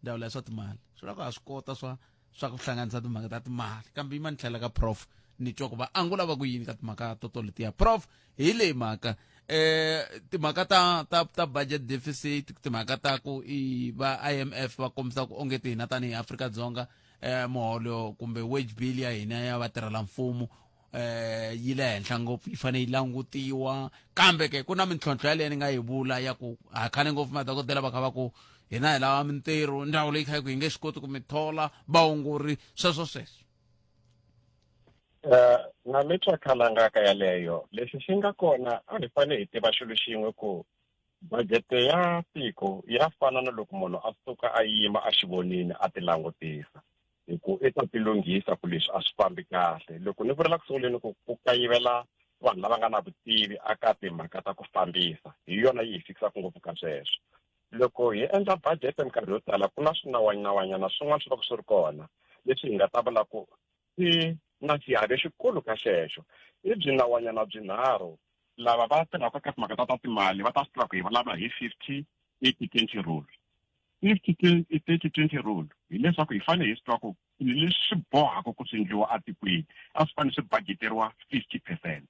Speaker 1: ndzawulo ya swa timali swi lava ku ha swi kota swa swa ku hlanganisa timhaka ta timali kambe yima ni tlhela ka prof ni twa ku va angula va ku yini ka timhaka to to letiya prof hi leyi mhaka eh timhaka ta ta ta budget deficit timhaka ta ku i va IMF va kombisa ku onge hina tanihi Afrika-Dzonga eh muholo kumbe wage bill ya hina ya vatirhela mfumo eh yi le henhla ngopfu yi fanele yi langutiwa kambe ke ku na mintlhontlho yaleyo ni nga yi vula ya ku ha khale ngopfu madokodela va kha va ku hina hi lava mintirho ndzawulo yi kha yi ku hi nge swi koti ku mi thola vaongori sweswo sweswo
Speaker 15: Eh, na mi twa khalangaka yaleyo lexi xi nga kona a hi fanele hi tiva xilo xin'we ku budget ya tiko ya fana na loko munhu a suka a yima a xivonini a ti langutisa hi ku i ta ti lunghisa ku leswi a swi fambi kahle loko ni vurela ku sunguleni ku ku kayivela vanhu lava nga na vutivi aka timhaka ta ku fambisa hi yona yi hi fikisaka ngopfu ka sweswo Loko hi endla budget minkarhi yo tala ku na swinawanyinawanyana swin'wana swi va swi ri kona leswi hi nga ta vula ku swi na xiave xikulu ka xexo. I byinawanyana byinharhu lava va tirhaka ka timhaka ta ta timali va ta swi tiva ku hi vulavula hi 50 80 20 rule. 50 30 20 rule hileswaku hi fanele hi swi tiva ku swilo leswi swi bohaka ku swi endliwa etikweni a swi fanele swi budgeteriwa 50 percent.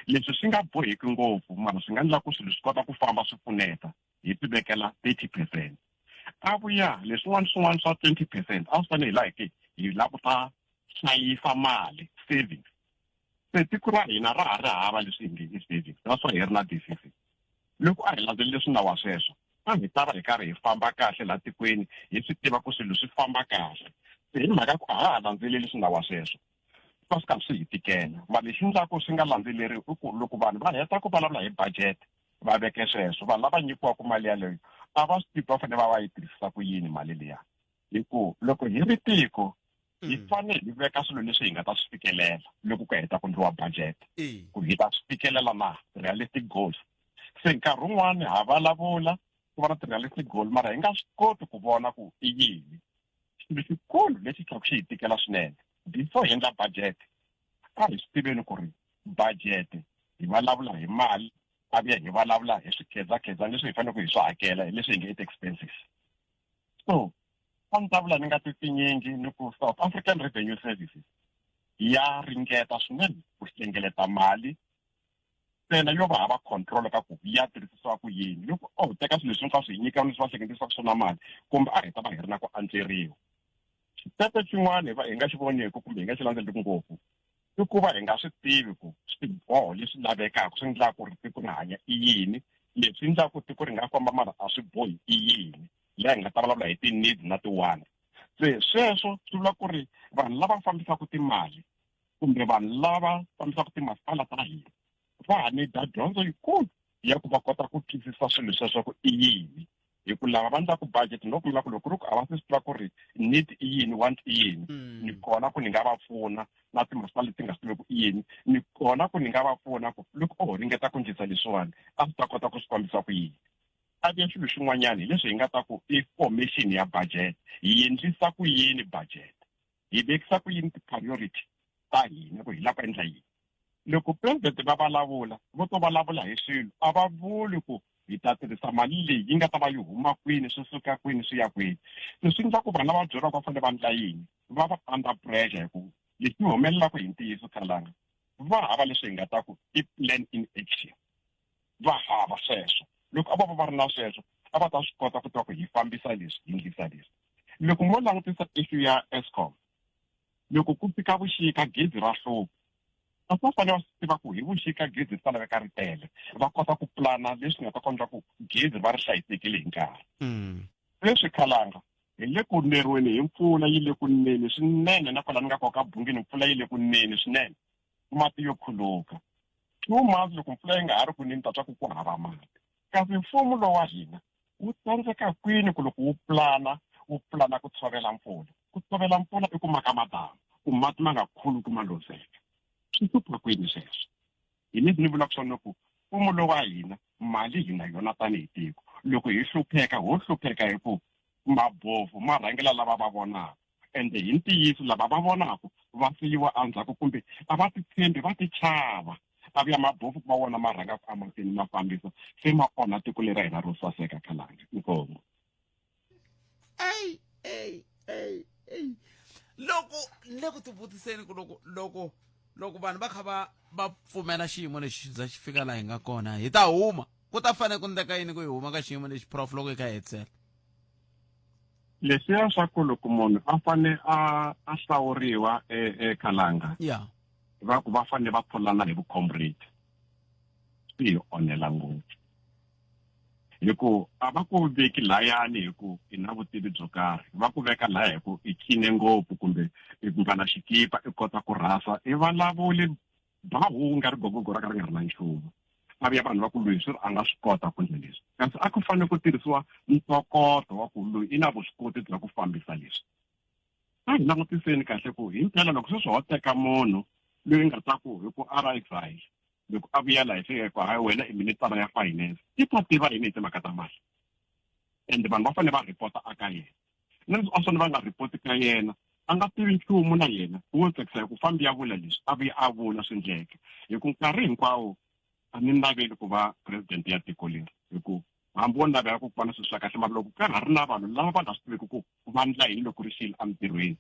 Speaker 15: Leswi swi nga boheki ngopfu mara swi nga endla ku swilo swi kota ku famba swi pfuneta hi swi vekela 30 percent. A vuya leswin'wana swin'wana swa 20 percent a swi fanele hi laha ke hi lava ku ta hlayisa mali savings. Se tiko ra hina ra ha ri hava leswi hi nge i savings that's why hi ri na deficit. Loko a hi landzelele swinawa sweswo a hi ta va hi karhi hi famba kahle laha tikweni hi swi tiva ku swilo swi famba kahle. Se hi mhaka ku a ha ha landzeleli swinawa sweswo swi va swi karhi swi hi tikela. Mara lexi endlaka swi nga landzeleriwi i ku loko vanhu va heta ku vulavula hi budget va veke sweswo vanhu lava nyikiwaka mali yaleyo a va swi tivi va fanele va va yi tirhisisa ku yini mali liya. Hi ku loko hi ri tiko hi fanele hi veka swilo leswi hi nga ta swi fikelela loko ku heta ku endliwa budget ku hi ta swi fikelela na realistic goals. Se nkarhi wun'wani ha vulavula ku va na ti-realistic goal mara hi nga swi koti ku vona ku i yini. Xilo xikulu lexi tlhelaku xi hi tikela swinene before hi endla budget a hi swi tiveni ku ri budget hi vulavula hi mali a vuya hi vulavula hi swikhedzakhedzani leswi hi faneleke hi swi hakela hi leswi hi nge i ti-expenses. So a ni ta vula ni nga ti tinyingi ni ku South African Revenue Services ya ringeta swinene ku hlengeleta mali ntsena yo va hava control ka ku ya tirhisisiwa ku yini. Loko o teka swilo leswi hinkwaswo hi nyika leswi va hlengetisaka swona mali kumbe a hi ta va hi ri na ku antsweriwa. Xitepe xin'wana hi va hi nga xi voniki kumbe hi nga xi landzeliki ngopfu i ku va hi nga swi tivi ku swiboho leswi lavekaka swi endlaka ku ri tiko ri hanya i yini, leswi endlaka ku tiko ri nga famba mara a swi bohi i yini, laha hi nga ta vulavula hi ti-needs na ti-wants. Se sweswo swi vula ku ri vanhu lava fambisaka timali kumbe vanhu lava fambisaka timasipala ta hina va ha need-a dyondzo yikulu ya ku va kota ku twisisa swilo sweswo ku i yini. Hi ku lava va endlaku budget no pfumela ku loko ku ri ku a va se swi tiva ku ri need i yini want i yini ni kona ku ni nga va pfuna na timasipala leti nga swi tiveku i yini ni kona ku ni nga va pfuna ku loko o ringeta ku ndlisa leswiwani a swi ta kota ku swi fambisa ku yini. A vuya xilo xin'wanyana hi leswi hi nga ta ku i formation ya budget hi endlisa ku yini budget hi vekisa ku yini ti-priority ta hina ku hi lava ku endla yini. Loko president va vulavula vo to vulavula hi swilo a va vuli ku hi ta tirhisa mali leyi yi nga ta va yi huma kwini swi suka kwini swi ya kwini. Se swi endla ku vanhu lava byeriwaka va fanele va endla yini va va under pressure hi ku lexi humelelaka hi ntiyiso khalanga va hava leswi hi nga ta ku i plan in action. Va hava sweswo. Loko a vo va va ri na sweswo a va ta swi kota ku tiva ku hi fambisa leswi hi endlisa leswi. Loko mo langutisa issue ya Eskom loko ku fika vuxika gezi ra hlupha a va fanele va swi tiva ku hi vuxika gezi ri ta laveka ri tele va kota ku pulana leswi nga ta kondla ku gezi va ri hlayisekile hi nkarhi. Sweswi khalanga hi le ku neriweni hi mpfula yi le ku neni swinene na kwala ni nga koka bungini mpfula yi le ku neni swinene mati yo khuluka. 2 months loko mpfula yi nga ha ri ku neni ta twa ku ku hava mati. Kasi mfumo lowa wa hina wu tsandzeka kwini ku loko wu pulana wu pulana ku tshovela mpfula. Ku tshovela mpfula i ku maka madamu ku mati ma nga khuluki ma lozeka. Swi hlupha kwini sweswo? Hi leswi ni vulaka swona ku mfumo lowa wa hina mali hi na yona tanihi tiko. Loko hi hlupheka ho hlupheka hi ku mabofu ma rhangela lava va vonaka ende hi ntiyiso lava va vonaka va siyiwa endzhaku kumbe a va titshembi va ti chava a vuya mabofu ku va wona ma rhangaka emahlweni ma fambisa se ma onha tiko leri ra hina ro saseka khalanga. Inkomu.
Speaker 1: Ey ey ey ey loko ni le ku tivutiseni ku loko loko loko vanhu va kha va va pfumela xiyimo lexi xi za xi fika laha hi nga kona hi ta huma ku ta fanele ku ndleka yini ku hi huma ka xiyimo lexi prof loko hi kha hi hetisela.
Speaker 15: Leswiya swa ku loko munhu a fane a a hlawuriwa ekhalanga
Speaker 1: ya
Speaker 15: va ku va fanele va tholana hi vucomrade swi hi onhela ngopfu hi ku a va ku veki layani hi ku i na vutivi byo karhi va ku veka laya hi ku i cine ngopfu kumbe i mbala xikipa i kota ku rhasa i vulavuli ba hunga rigogogo ra ka ri nga ri na nchumu va vuya vanhu va ku loyi swi ri a nga swi kota ku endla leswi kasi a ku fanele ku tirhisiwa ntokoto wa ku loyi i na vuswikoti bya ku fambisa leswi. A hi langutiseni kahle ku hi mpela loko sweswi ho teka munhu loyi nga ta ku hi ku a ra exile loko a vuya laha hi fika ku hayi wena i ministara ya finance i ta tiva yini hi timhaka ta mali. Ende vanhu va fanele va report-a aka yena. Na leswi a swi fanele va nga report ka yena, a nga tivi nchumu na yena, wo tsakisa hi ku fambi ya vula leswi, a vuya a vula swi ndleka. Hi ku nkarhi hinkwawo a ni naveli ku va president ya tiko leri, hi ku hambi wo navela ku va na swilo swa kahle, mara loko ka ha ri na vanhu lava va nga swi tiveki ku va ndla yini loko ri xile emintirhweni,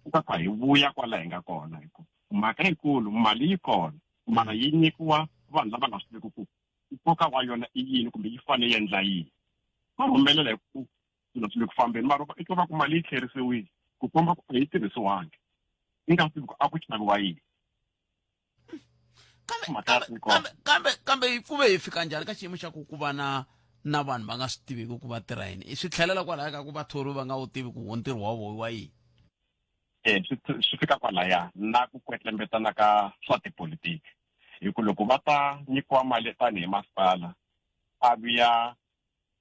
Speaker 15: ku ta pfa hi vuya kwala hi nga kona. Hi ku mhaka yikulu mali yi kona, mara yi nyikiwa vanhu lava nga swi tiveki ku nkoka wa yona i yini kumbe yi fanele yi endla yini. Va humelela hi ku swilo swi le ku fambeni, mara i twa va ku mali yi tlherisiwile ku komba ku a yi tirhisiwangi, i nga swi tivi ku a ku chaviwa yini.
Speaker 1: Kambe hi pfume hi fika njhani ka xiyimo xa ku ku va na na vanhu va nga swi tiviki ku va tirha yini? Swi tlhelela kwalaya ka ku vathori va nga wu tivi ku wo ntirho wa vona wa yini.
Speaker 15: Swi fika kwalaya na ku kwetlembetana ka swa tipolitiki, hi ku loko va ta nyikiwa mali tanihi masipala, a vuya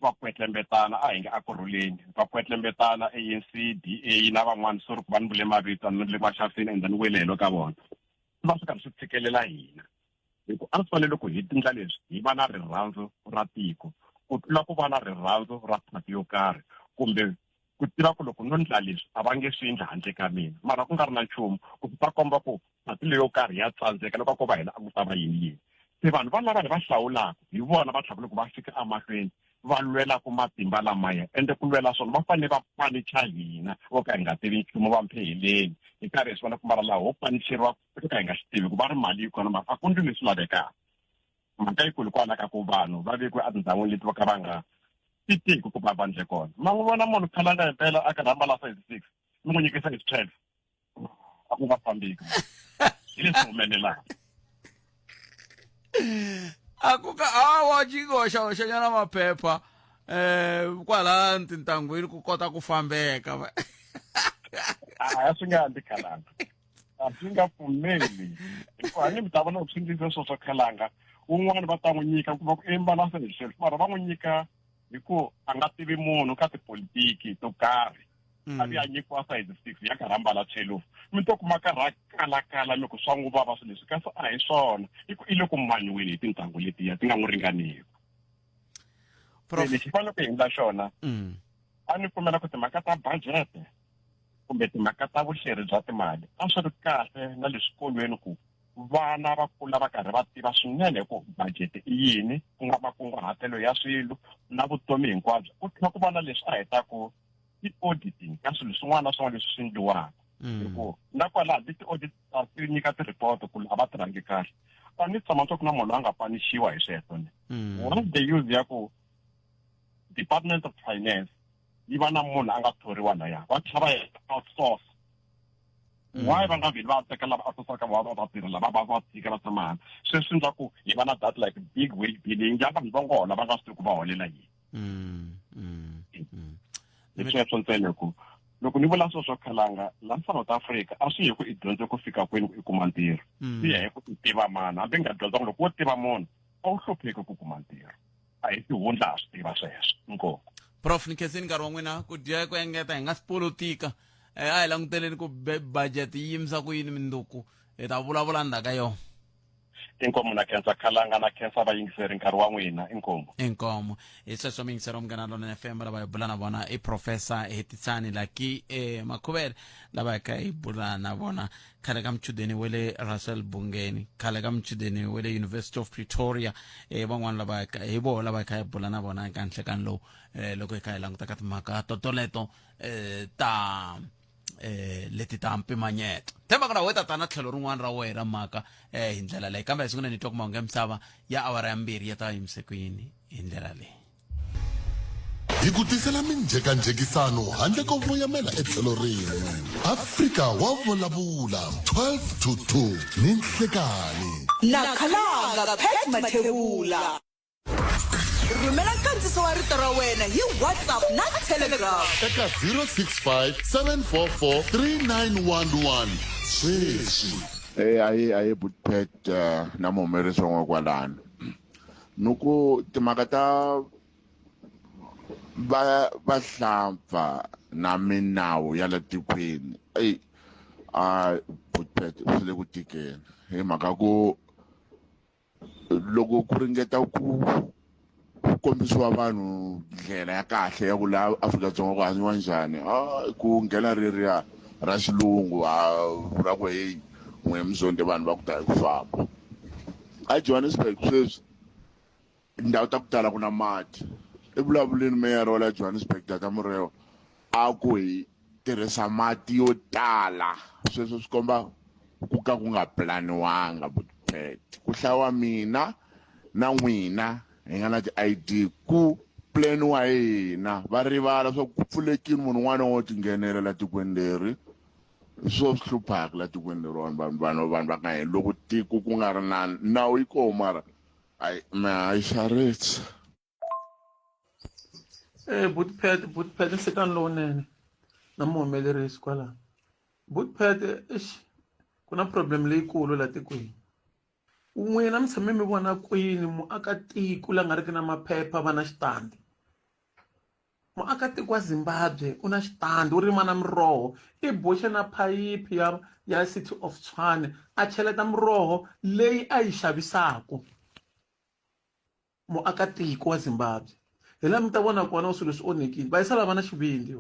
Speaker 15: va kwetlembetana, a hi nge a Kurhuleni va kwetlembetana ANC, DA na van'wana, sorry ku va ni vule mavito, a ni le ku va xaviseni ende ni wele helo ka vona, swi va swi karhi swi tshikelela hina. Hi ku a swi fanele ku hi tindla leswi hi va na rirhandzu ra tiko ku tlula ku va na rirhandzu ra phati yo karhi, kumbe ku tiva ku loko no ndla leswi a va nge swi endli handle ka mina, mara ku nga ri na nchumu ku swi ta komba ku phati leyo karhi ya tsandzeka, loko a ko va hina a ku ta va yini yini. Se vanhu va lava hi va hlawulaka hi vona va tlhaka loko va fika emahlweni va lwelaka matimba lamaya, ende ku lwela swona va fanele va panicha hina vo ka hi nga tivi nchumu, va mpheheleni hi karhi hi swi vona ku mara laha ho panicheriwa ku ka hi nga swi tivi ku va ri mali yi kona, mara a ku ndli leswi lavekaka. Mhaka yikulu kwala ka ku vanhu va vekiwe etindhawini leti vo ka va nga ti tiki ku va vandle kona. Ma n'wi vona munhu khalanga himpela a karhi a mbala size 6, mi n'wi nyike size 12, a ku nga fambeki. Hi leswi humelelaka.
Speaker 1: A ku ka hawa xikoxaoxanyana maphepha kwala tintangwini ku kota ku fambeka.
Speaker 15: A swi nga ndzi khalanga, a swi nga pfumeli, hikuva ni mi ta vona ku swi ndlise swo swo khalanga. Un'wana va ta n'wi nyika ku va ku i mbala size 12, mara va n'wi nyika hi ku a nga tivi munhu ka tipolitiki to karhi, a vi a nyikiwa size 6 ya karhi a mbala 12, mi to kuma karhi a kalakala mi ku swa n'wi vava swilo leswi, kasi a hi swona, i ku i le ku manyiweni hi tintangu letiya ti nga n'wi ringaniki. Lexi fanele ku endla xona, a ni pfumela ku timhaka ta budget kumbe timhaka ta vuhleri bya timali a swi ri kahle na le swikolweni, ku vana va kula va karhi va tiva swinene hi ku budget i yini, ku nga makunguhatelo ya swilo na vutomi hinkwabyo. Ku tlhela ku va na leswi a hetaku ti-auditing ka swilo swin'wana na swin'wana leswi swi endliwaka, hi ku na kwalaho hambi ti-audit a ti nyika ti-report ku a va tirhangi kahle, a ni tshama swa ku na munhu loyi a nga panixiwa hi sweswo. Ni one of the use ya ku Department of Finance yi va na munhu a nga thoriwa laya, va tlhela va yi outsource. Why va nga vheli va teka lava outsourcaka, va va tirha lava va va tshika va tshama hansi? Sweswi endla ku hi va na that like big wage bill ya vanhu va ngo hola va nga swi tivi ku va holela yini. Hi sweswo ntsena, hi ku loko ni vula sweswo khalanga, la South Africa a swi hi ku i dyondze ku fika kwini ku i kuma ntirho, swi ya hi ku i tiva mani. Hambi i nga dyondzanga, loko wo tiva munhu a wu hlupheki ku kuma ntirho. A hi xihundla, ha swi tiva sweswo. Inkomu.
Speaker 1: Prof, ni khensini nkarhi wa n'wina. Ku dya ku engeta hi nga si politika, a hi languteleni ku budget yi yimisa ku yini minduku, hi ta vulavula ndzhaku ka yona.
Speaker 15: Inkomu, na khensa khalanga, na khensa vayingiseri nkarhi wa n'wina. Inkomu.
Speaker 1: Inkomu. Hi sweswo muyingiseri wa Munghana Lonene FM, lava hi bula na vona i Professor Hetisani Lucky Makhuvele, lava hi kha hi bula na vona, khale ka muchudeni wa le Russell Bungeni, khale ka muchudeni wa le University of Pretoria. Van'wana lava hi voho lava hi kha hi bula na vona eka nhlekani lowu, loko hi kha hi languta ka timhaka totoleto ta leti ta mpimanyeto. Themba ku na we tatana tlhelo rin'wana ra wena mhaka hi ndlela leyi, kambe hi sungule ni twa ku mahungu ya misava ya awara ya 2 ya ta yimise ku yini hi ndlela leyi.
Speaker 2: Hi ku tisela minjhekanjhekisano handle ko voyamela etlhelo rin'we. Afrika wa vulavula 12 to 2 ni nhlekani.
Speaker 3: Na Khalanga Pat Mathebula. Rhumela nkandziso wa rito ra wena hi WhatsApp na Telegram
Speaker 2: eka 065 744 3911 sweswi.
Speaker 16: Eh ayi ayi Butpet na muhumelerisi wa n'we kwalano. Ni ku timhaka ta va vahlampfa na minawu ya le tikweni, eyi a Butpet swi le ku tikeni hi mhaka ku loko ku ringeta ku ku kombisiwa vanhu ndlela ya kahle ya ku laha Afrika-Dzonga ku hanyiwa njhani a ku nghena reriya ra xilungu a ra ku heyi n'we muzonde vanhu va ku ta hi ku famba a Johannesburg sweswi tindhawu ta ku tala ku na mati i vulavuleni meyara wa la Johannesburg Tata Mureo a ku hi tirhisa mati yo tala sweswo swi komba ku ka ku nga pulaniwanga butpet ku hlayiwa mina na n'wina hi nga na ti-ID ku planiwa hi hina va rivala swa ku pfulekile munhu un'wana wo tinghenela la tikweni leri hi swo swi hluphaka la tikweni leriwani vanhu vanhu vanhu va nga heli loko tiko ku nga ri na nawu yi koho mara ayi me hayi xaretsi
Speaker 17: Eh buti Pat, buti Pat nhlekani lowunene na muhumelerisi kwalano. Buti Pat eish ku na problem leyikulu la tikweni. N'wina mi tshame mi vona kwini muakatiko la nga riki na maphepha va na xitandi? Muakatiko wa Zimbabwe u na xitandi u rima na miroho i boxe na phayiphi ya ya City of Tshwane a cheleta miroho leyi a yi xavisaku. Muakatiko wa Zimbabwe hi laha mi ta vona kona swilo swi onhekile va yisa lava va na xivindi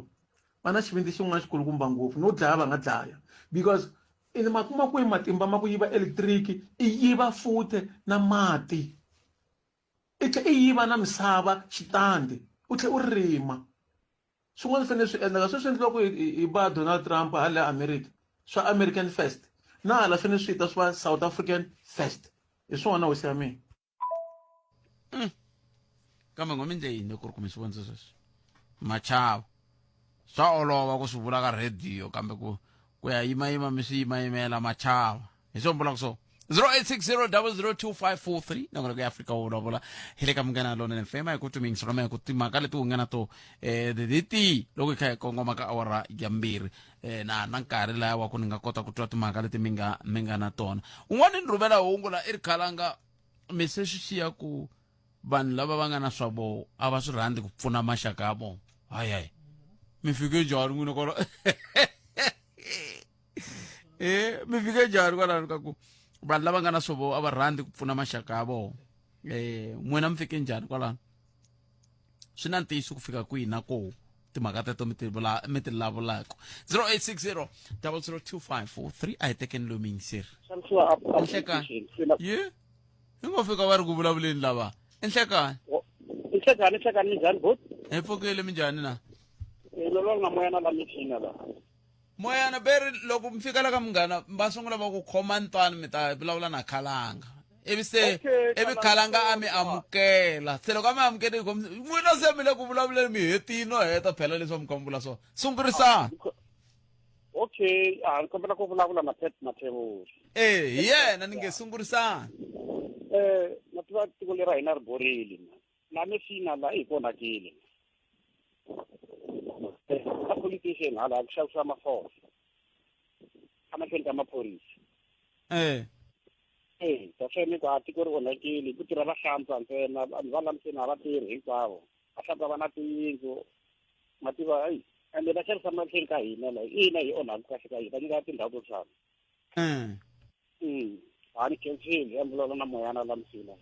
Speaker 17: va na xivindi xin'wana xikulukumba ngopfu no dlaya va nga dlaya because i ma kuma kwihi matimba ma ku yiva electric i yiva futhe na mati i tlhe i yiva na misava xitandi u tlhe u rima swin'wana swi fanele swi endleka sweswi endliwa ku hi va Donald Trump hala America swa American first na hala fanele swi ta swi va South African first hi swona hosi ya mina
Speaker 1: mm. kambe ngoma endle yini loko ri kume swivondzo sweswi machava swa olova ku swi vula ka radio kambe ku ku ya yimayima mi swi yimayimela machava hi swo vulaka so 0860002543 nongoloko ya afrika wo vulavula hi le ka munghana lonene fm hi ku tumingisa ka mehe ku timhaka leti u nga na to um leti loko hi kha hi kongoma ka awara ya mbirhi eh, na na nkarhi laya wa ku ni nga kota ku twa timhaka leti mi nga mi nga na tona un'wana ni rhumela hungu la i ri khalanga mi se swi xiya ku vanhu lava va nga na swa voho a va swi rhandzi ku pfuna maxaka ya vona hayi hayi mi fike njhani n'wina kwala eh mi fike njhani kwalano ka ku vanhu lava nga na swo voho a va rhandzi ku pfuna maxaka ya vona eh n'wina mi fike njhani kwalano swi na ntiyiso ku fika kwihi na koho timhaka teto mi ti vula mi ti lavulaka 0860 002543 a hi tekeni loyi muyingiseri nhlekani ye hi ngo fika va ri ku vulavuleni lava nhlekani
Speaker 18: nhlekani nhlekani minjhani bot
Speaker 1: hi pfukile minjhani na
Speaker 18: lolwa na moyana la michina la
Speaker 1: moyana beri loko mi fika la ka munghana va sungula va ku khoma ntwani mi ta vulavula na khalanga ivi se ivi khalanga a mi amukela se loko a mi amukele n'wina se mi le ku vulavuleni mi hetini no heta phela leswi va mi kha mi vula swona sungurisana
Speaker 18: okay a ni kombela ku vulavula na Pat Mathebula
Speaker 1: eh hi yena ni nge sungurisana
Speaker 18: eh na tiva tiko leri ra hina ri borile la Messina la i onhakile ka police station hala ku xavisiwa masofa emahlweni ka maphorisa
Speaker 1: eh
Speaker 18: eh ta swene ku a tiko ri onhakile ku tirha vahlampfa ntsena vanhu va la Messina a va tirhi hinkwavo vahlampfa va na tiyindlu ma tiva ayi ende va xavisa mahlweni ka hina la ina hi onhaka kahle ka hina va nyika tindhawu to tshama
Speaker 1: mm.
Speaker 18: mm. a ni khensile ya vulavula na moyana la msila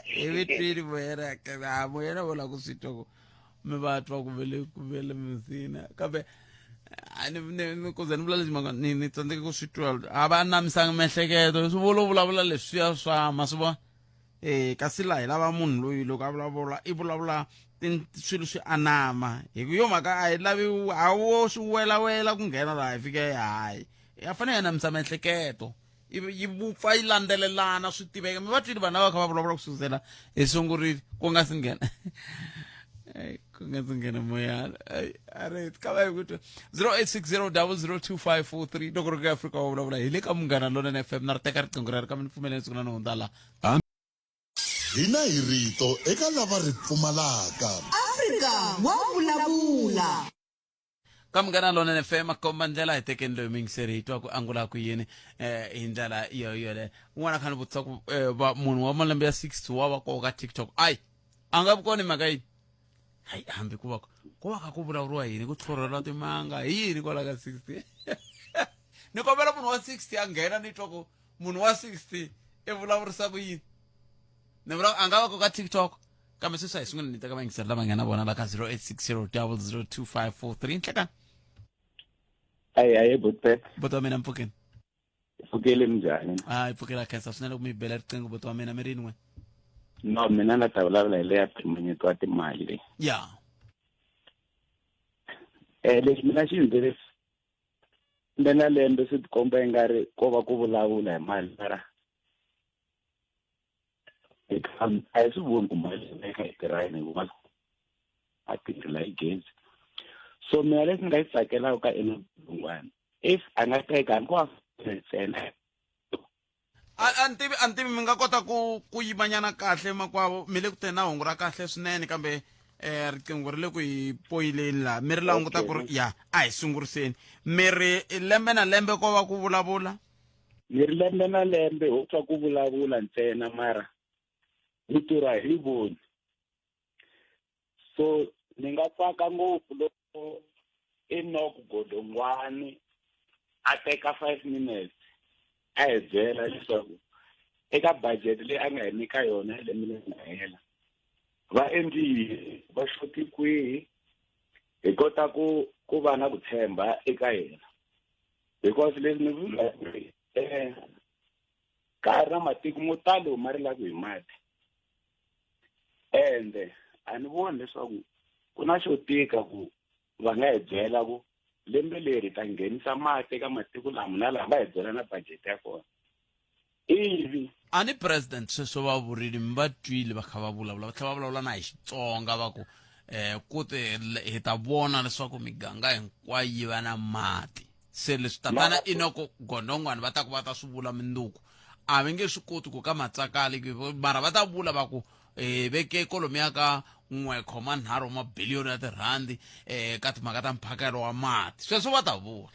Speaker 1: hi vi twini moyana a moyana wo lava ku swi twa ku mi va twa ku vele ku vele msina kambe ni ku ze ni vula leswi mhaka ni ni tsandzeke ku swi twa a va namisanga miehleketo swi vula vulavula leswiya swa ma swi vona eh kasi laha hi lava munhu loyi loko a vulavula i vulavula swilo swi anama hi ku yo mhaka a hi lavi a wo swi welawela ku nghena laha hi fike hayi ya fanele ya namisa miehleketo yi vupfa yi landzelelana swi tiveka mi va twile vanhu lava kha va vulavula ku sukisela hi sungurile ku nga si nghena ku nga si nghena moyana a ri ka va hi ku twa 0860 002543 loko ri ka afrika wa vulavula hi le ka munghana lonene fm na ri teka riqingho rero kambe ni pfumeleni siku na ni hundza laha
Speaker 2: Hina hi rito eka lava ri pfumalaka.
Speaker 3: Afrika wa vulavula.
Speaker 1: Ka munghana lonene fm komba ndlela hi tekeni loyi muyingiseri hi twa ku angula ku yini eh hi ndlela yo yoleyo un'wana kha ni vutisa ku eh, munhu wa malembe ya 60 wa va koho ka tiktok ayi a nga vi kona mhaka yini hayi hambi ku va ku va kha ku vulavuriwa yini ku tlhorhela timanga hi yini kwala ka 60 ni kombela munhu wa 60 a nghena ni twa ku munhu wa 60 i vulavurisa ku yini Ni vula a nga va ku ka TikTok kambe sweswi a hi sungule ni teka vayingiseri lava nga na vona la ka 0860002543 nhlekani.
Speaker 19: Ayi ayi botpet.
Speaker 1: Buti wa mina mpfukeni.
Speaker 19: Pfukele minjhani?
Speaker 1: Hayi pfukela khensa swinene ku mi bela riqingho buti wa mina mi ri yini n'we?
Speaker 19: No mina na ta vulavula hi leya mpimanyeto wa timali leyi.
Speaker 1: Ya.
Speaker 19: Eh lexi mina xi ndzi lembe na lembe swi tikomba i nga ri ko va ku vulavula hi mali mara a hi swi voni ku mali yi kha yi tirha yini hikuva a tirhi la yi gezi so mina lexi ni nga yi tsakelaka ka Enoch if a nga teka hambi ko va ntsena.
Speaker 1: A ni tivi a ni tivi mi nga kota ku ku yimanyana kahle makwavo mi le ku teni na hungu ra kahle swinene kambe eh riqingho ri le ku hi poyileni laha mi ri languta ku ri ya a hi sunguriseni mi ri lembe na lembe ko va ku vulavula.
Speaker 19: Ni ri lembe na lembe ho twa ku vulavula ntsena mara mitirho a hi yi voni so ni nga tsaka ngopfu loko Enoch Godongwani a teka 5 minutes a hi byela leswaku eka budget leyi a nga hi nyika yona lembe leri nga hela va endli yini va xoti kwihi hi kota ku ku va na ku tshemba eka yena because leswi ni vula um ka ha ri na matiko mo talo ma rilaka hi mati ende a ni voni leswaku ku na xo tika ku va nga hi byela ku lembe leri ta nghenisa mati eka matiko lama na lama va hi byela na budget ya kona ivi
Speaker 1: a ni president sweswo va vurile mi va twile va kha va vulavula va tlhela va vulavula na hi Xitsonga va ku um ku te hi ta vona leswaku miganga hinkwayo yi va na mati se leswi tatana Enoch Godongwana va ta ku va ta swi vula minduku a va nge swi koti ku ka matsakali mara va ta vula va ku eh veke kolomiya ka 1.3 mabiliyoni ya tirhandi eh ka timhaka ta mphakelo wa mati sweswo va ta vula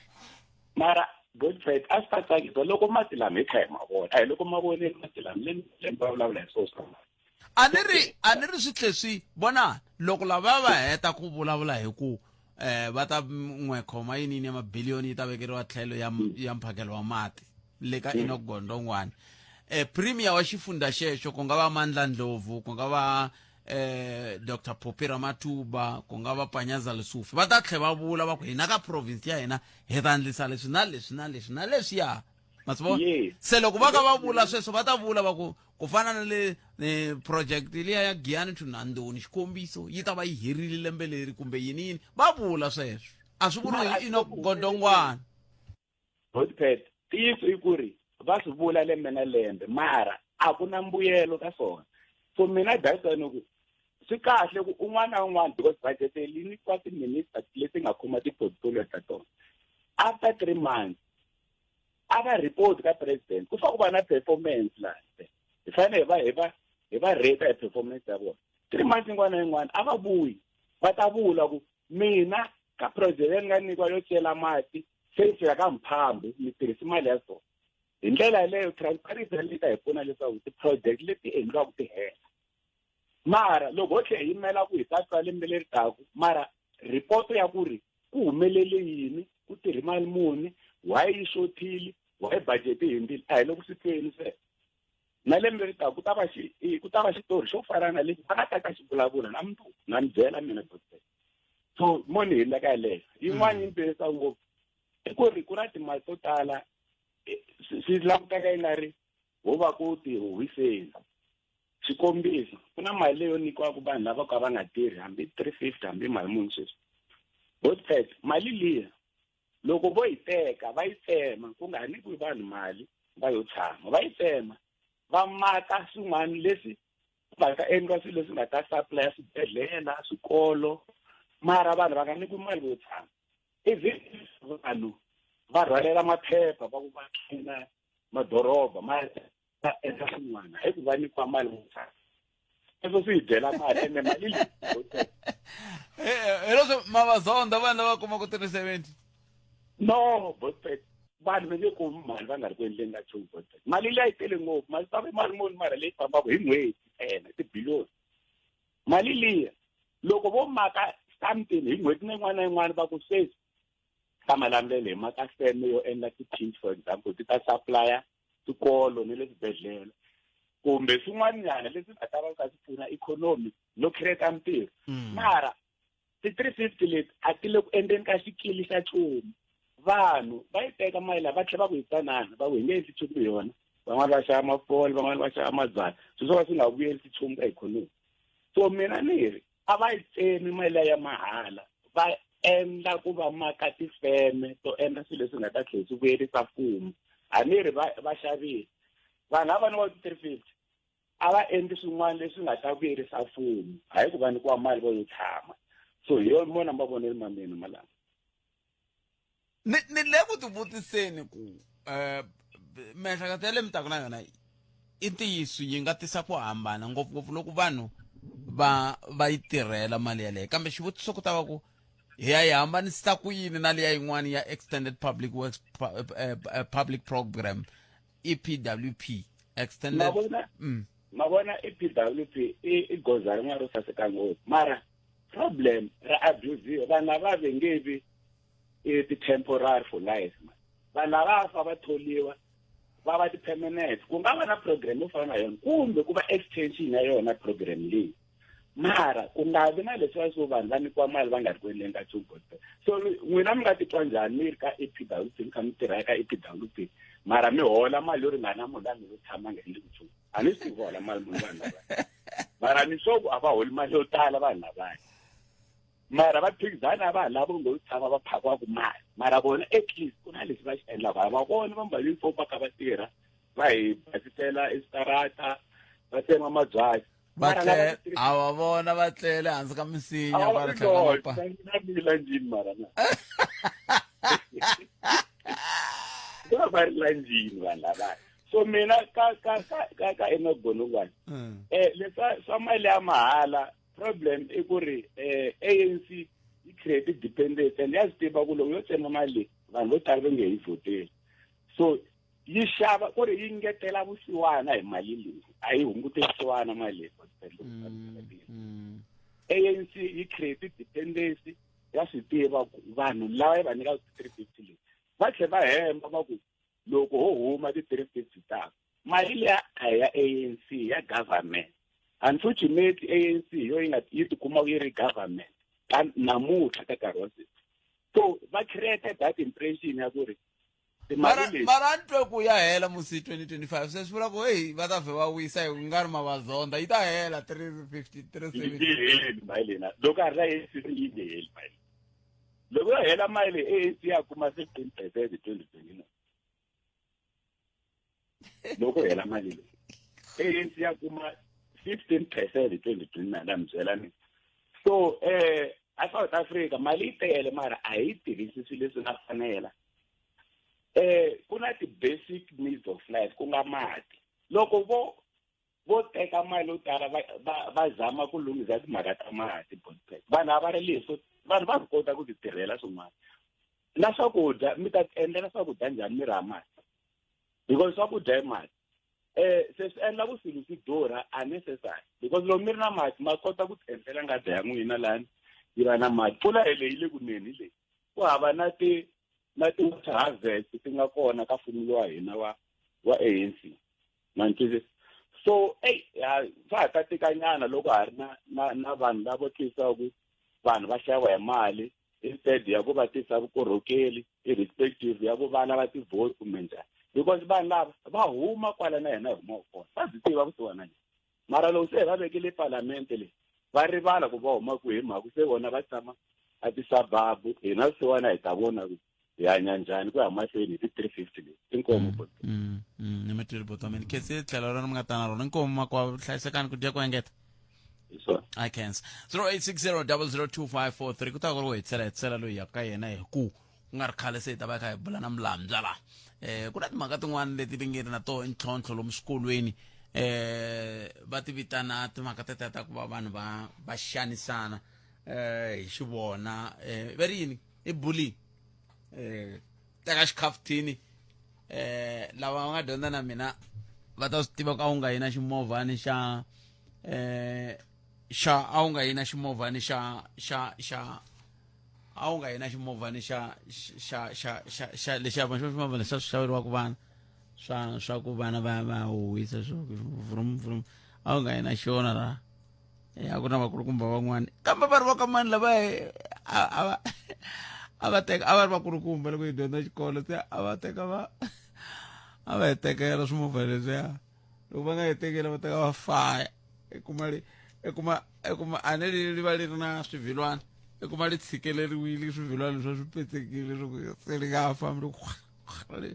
Speaker 19: mara Godfred a swi ta tsakisa loko mati lama hi kha hi ma vona a hi loko ma vonile mati lama lembe lembe va vulavula hi swona swa mati
Speaker 1: a ni ri a ni ri swi tlhe swi vona loko lava va heta ku vulavula hi ku eh va ta n'we khoma yini yini ya mabiliyoni yi ta vekeriwa tlhelo ya ya mphakelo wa mati le ka Enoch Godongwana eh premier wa xifundza xexo ku nga va Mandla Ndlovu ku nga va eh Dr Phophi Ramatuba ku nga va Panyaza Lesufi va ta tlhe va vula va ku hina ka province ya hina hi ta endlisa leswi na leswi na leswi na leswiya ma swi vona
Speaker 19: Yes.
Speaker 1: se loko va ka va vula sweswo va ta vula va ku ku fana na le eh, project liya ya Giyani to Nandoni xikombiso yi ta va yi herile lembe leri kumbe yini yini va vula sweswo a swi vuriwi hi Enoch Godongwana
Speaker 19: Godfred ntiyiso i ku ri va swi vula lembe na lembe mara a ku na mbuyelo ka swona so mina that's why ni ku swi kahle ku un'wana na un'wana because budget yi nyikiwa ti-minister leti nga khoma ti-portfolio ta tona after 3 months a va report ka president ku fanele ku va na performance laha hi fanele hi va hi va hi va rate hi performance ya vona 3 months yin'wana na yin'wana a va vuyi va ta vula ku mina ka project leyi ni nga nyikiwa yo cela mati se yi fika ka mphambu mi tirhisi mali ya so hi ndlela yaleyo transparency leyi ta hi pfuna leswaku ti-project leti endliwaka ti hela mara loko ho tlhela hi yimela ku hi ta twa lembe leri taku mara report ya ku ri ku humelele yini ku tirhi mali muni why yi xothile why budget yi hundzile a hi loko swi tweni se na lembe leri taku ku ta va xi ku ta va xitori xo fana na lexi va nga ta ka xi vulavula na mundzuku na mi byela mina doctor so mo ni hindza ka yeleyo yin'wana yi ni twelisa ngopfu i ku ri ku na timali to tala swi languteka yi nga ri ho va ku ti huhiseni xikombiso ku na mali leyo nyikiwaka vanhu lava ka va nga tirhi hambi 350 hambi mali muni sweswi Godfred mali liya loko vo yi teka va yi tsema ku nga ha nyikiwi vanhu mali va yo tshama va yi tsema va maka swin'wana leswi va ta endliwa swilo leswi nga ta supply swibedhlele swikolo mara vanhu va nga nyikiwi mali yo tshama ivi vanhu va rhwalela maphepha va ku va tlina madoroba ma va endla swin'wana hi ku va nyikiwa mali yo tshama sweswo swi hi dyela mali ene mali leyi
Speaker 1: hi leswo mavazonda vanhu lava kumaka 370
Speaker 19: no Godfred vanhu va nge kumi mali va nga ri ku endleni ka nchumu Godfred mali leyi a yi tele ngopfu mali ta mali muni mara leyi fambaka hi n'hweti ntsena tibiliyoni mali liya loko vo maka something hi n'hweti na yin'wana na yin'wana va ku sweswi ka malamulele hi maka feme yo endla ti-tins for example ti ta supplya swikolo ni le swibedhlele kumbe swin'wanyana leswi nga ta va ka swi pfuna ikhonomi no create mintirho mara ti-350 leti a ti le ku endleni ka xikili xa nchumu vanhu va yi teka mali laha va tlhela va ku yi tsanana va ku hi nge endli nchumu hi yona van'wani va xava mafole van'wani va xava mabyalwa swilo swo ka swi nga vuyerisi nchumu ka ikhonomi so mina ni ri a va yi tsemi mali liya ya mahala va endla ku va maka tifeme to endla swilo leswi nga ta tlhela swi vuyerisa mfumo a ni ri va va xavile vanhu lava va ti-350 a va endli swin'wana leswi nga ta vuyerisa mfumo hayi ku va nyikiwa mali va yo tshama so hi yona mona mavonelo ma mina malama
Speaker 1: ni ni le ku tivutiseni ku um miehleketo ya le mi taku na yona i ntiyiso yi nga tisa ku hambana ngopfungopfu loko vanhu va va yi tirhela mali yaleyo kambe xivutiso ku ta va ku hi ya yi hambanisa ku yini na liya yin'wana ya extended public works public program EPWP extended
Speaker 19: mavona mavona EPWP i goza rin'wana ro saseka ngopfu mara problem ra abusiwa vanhu lava va nge vi ti-temporary for life vanhu lava fa va tholiwa va va ti-permanent ku nga va na program yo fana na yona kumbe ku va extension ya yona program leyi mara ku nga vi na leswiya swo vanhu va nyikiwa mali va nga ri ku endleni ka nchumu gospel so n'wina mi nga titwa njhani mi ri ka e p w p mi kha mi tirha eka e p w p mara mi hola mali yo ringana munhu la mi yo tshama nga endli nchumu a ni swi tivi hola mali munhu vanhu lavaya mara ni swo ku a va holi mali yo tala vanhu lavaya mara va phikizana va lavo ngo tshama va phakiwaka mali mara vona at least ku na leswi va xi endlaka a va vona va mbale uniform va kha va tirha va hi basisela eswitarata va tsema mabyasi
Speaker 1: va tlele a va vona va tlele hansi ka misinya va ri tlhela va
Speaker 19: pa njhini mara na va va ri la njhini vanhu lavaya so mina ka ka ka ka ka Enoch Godongwana eh leswa swa mali ya mahala problem i ku ri eh ANC yi create dependence and ya swi tiva ku loko yo tsema mali leyi vanhu vo tala va nge yi vhoteli so yi xava ku ri yi ngetela vusiwana hi mali leyi a yi hunguti vusiwana mali leyi ANC yi create dependency ya swi tiva ku vanhu lava yi va nyikaka ti-350 leyi va tlhe va hemba va ku loko ho huma ti-350 ta mali liya a hi ya ANC ya government unfortunately ANC hi yo yi nga yi tikuma yi ri government ka namuntlha ka nkarhi wa sweswi so va create that impression ya ku ri
Speaker 1: mara mara a ni twe ku ya hela musi 2025 se swi vula ku heyi va ta vhe va wisa hi ku nga ri mavazonda yi ta hela 350
Speaker 19: 370 heli mali lena loko a ri na ANC yi nge heli mali loko yo hela mali ANC ya kuma 15 percent hi 2029 loko hela mali leyi ANC ya kuma 15 percent hi 2029 na mi byela ni so eh a South Africa mali yi tele mara a yi tirhisi swilo leswi nga fanela eh ku na ti-basic needs of life ku nga mati loko vo vo teka mali yo tala va va va zama ku lunghisa timhaka ta mati vanhu a va ri leswo vanhu va swi kota ku ti tirhela swin'wana na swakudya mi ta endlela swakudya njhani mi ri ha mali because swakudya i mali eh se swi endla ku swilo swi durha unnecessary because loko mi ri na mati ma kota ku tiendlela ngada ya n'wina lani yi va na mati mpfula hi leyi le kunene leyi ku hava na ti na ti-water harvest ti nga kona ka mfumo wa hina wa wa ANC ma ni twisisa so eyi swa ha ta tikanyana loko ha ri na na na vanhu lavo twisaka vanhu va xava hi mali instead ya ku va tisa vukorhokeli irrespective ya ku va lava ti-vote kumbe njhani because vanhu lava va huma kwala na hina hi humaka kona va byi tiva vusiwana leyi mara loko se hi va vekele palamente leyi va rivala ku va huma kwihi mhaka se vona va tshama a ti-suburb hina vusiwana hi ta vona ku hi hanya njhani ku ya mahlweni hi ti-350 leyi inkomu
Speaker 1: ni mi twile buti wa mina khetsi tlhelo rona mi nga ta na rona inkomu makwavo hlayisekani ku dya ku engeta I can 0860002543 ku ta ku ri ku hetisela hetisela loyi ya ka yena hi ku ku nga ri khale se hi ta va hi kha hi bula na mulambya la eh ku na timhaka tin'wana leti ti nge ri na toho ntlhontlho lomu swikolweni eh va ti vitana timhaka teta ta ku va vanhu va va xanisana eh hi xivona eh va ri yini i bullying eh teka xikhafuthini eh lava va nga dyondza na mina va ta swi tiva ku a wu nga yi na ximovhani xa eh xa a wu nga yi na ximovhani xa xa xa a wu nga yi na ximovhani xa xa xa xa xa lexiya va ximovhani xa swi xaveriwaka vana swa swa ku vana va va huhisa swo vrum vrum a wu nga yi na xona la Eh, a ku na vakulukumba van'wana kambe va ri va ka mani lava eh, a a va a va teka a va ri vakulukumba loko hi dyondza xikolo se a va teka va a va hi tekela swimovha leswiya loko va nga hi tekela va teka va faya i kuma li i kuma i kuma a ne li va li ri na swivhilwana i kuma li tshikeleriwile swivhilwana leswi swi petsekile swa ku se li nga ha fambi li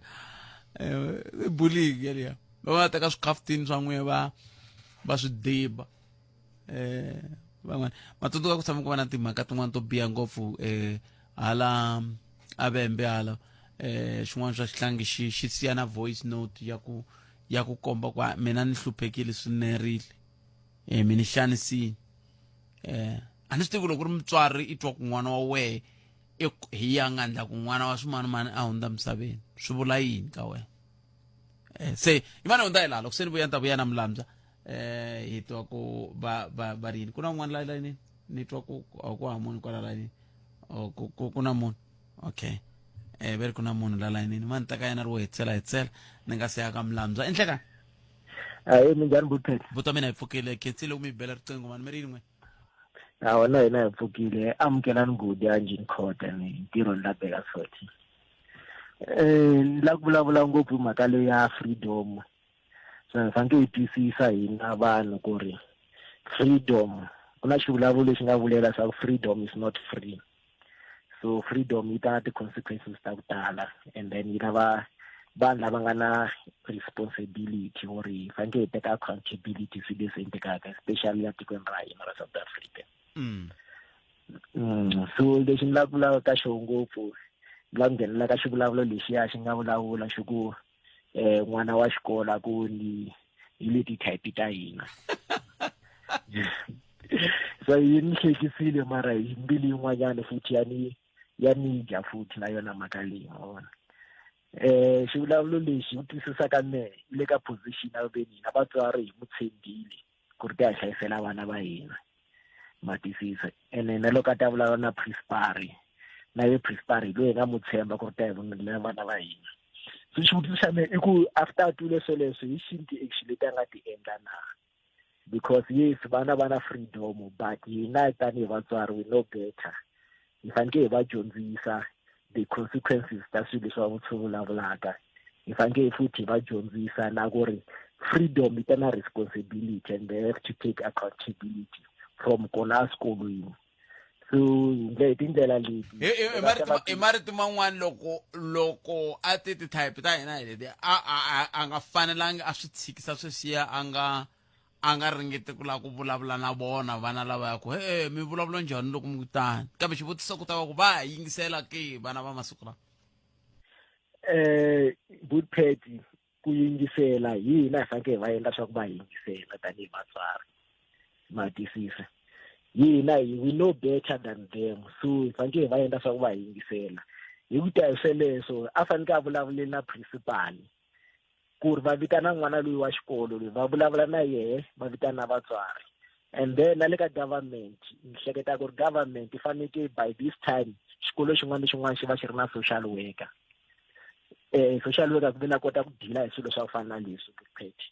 Speaker 1: eh, i bullying yaliya va va teka swikhaftini swa n'wehe va va swi diba eh van'wana ma tsundzuka ku tshama ku va na timhaka tin'wana to biha ngopfu eh hala a vembe hala eh xin'wana swa xihlangi xi xi siya na voice note ya ku ya ku komba ku mina ni hluphekile swinerile eh mi ni xanisini eh a ni swi tivi loko ri mutswari i twa ku n'wana wa wehe hi ya nga ndla ku n'wana wa swimanimani a hundza misaveni swi vula yini ka wena eh, se yimana hundza hi laha loko se ni vuya ni ta vuya na mulambya eh hi twa ku va va va ri yini ku na un'wana la layinini ni twa ku a ku ha munhu kwala layinini o ku ku ku na munhu okay eh ve ri ku na munhu la layinini mani ta ka yena ri wo hetsela hetsela ni nga se ya ka mulambya i nhleka
Speaker 20: Ahee minjhani Buthet?
Speaker 1: Buta mina hi pfukile khensile u mi bela riqingho mani mi ri yini n'we
Speaker 20: Hawa na hina hi pfukile amukelani ngodi ya engine court ni ntirho ni la Bakersfield. Eh ni la ku vulavula ngopfu hi mhaka leyi ya freedom. So hi fanekele hi twisisa hina vanhu ku ri freedom ku na xivulavulo lexi nga vulela swa ku freedom is not free. So freedom yi ta na ti-consequences ta ku tala and then yi lava vanhu lava nga na responsibility or hi fanekele hi teka accountability swilo leswi endlekaka especially la tikweni ra hina ra South Africa. So lexi ni lava ku vulavula ka xona ngopfu ni lava ku nghenelela ka xivulavulo lexiya xi nga vulavula xi ku eh n'wana wa xikolo a ku ni hi leti type ta hina so yi ni hlekisile mara hi mbilu yin'wanyana futhi ya ni ya ni dya futhi na yona mhaka leyi ma vona eh xivulavulo lexi u twisisa ka mehe i le ka position ya veni hina vatswari hi mu tshembile ku ri ta hi hlayisela vana va hina ma twisisa ene na loko a ta vulavula na principal na ye principal hi loyi hi nga mu tshemba ku ri ta hi vulavula vana va hina so xivutiso xa mina i ku after a twile sweleswo hi xini ti-action leti a nga ti endla na because yes vana va na freedom but hina tanihi vatswari we know better hi fanekele hi va dyondzisa the consequences ta swilo leswi va swi vulavulaka hi fanekele futhi hi va dyondzisa na ku ri freedom yi ta na responsibility and they have to take accountability from kona eswikolweni so hi tindlela leti
Speaker 1: hi marito man'wana loko loko a ti ti-type ta hina hi leti a a a nga fanelangi a swi tshikisa sweswiya a nga a nga ringeti ku lava ku vulavula na vona vana lava ya ku he mi vulavula njhani loko mi ku tani kambe xivutiso ku ta va ku va ha yingisela ke vana va masiku lawa
Speaker 20: eh good patty ku yingisela hi hina hi fanekele hi va endla swa ku va yingisela tanihi vatswari ma twisisa hina hi we know better than them so hi fanekele hi va endla swa ku va yingisela hi ku ta hi sweleswo a fanekele a vulavule na principal ku ri va vitana n'wana loyi wa xikolo loyi va vulavula na yehe va vitana na vatswari and then na le ka government ni hleketa ku ri government yi fanekele by this time xikolo xin'wana na xin'wana xi va xi ri na social worker eh social worker ku ve na kota ku dila hi swilo swa ku fana na leswi Phethe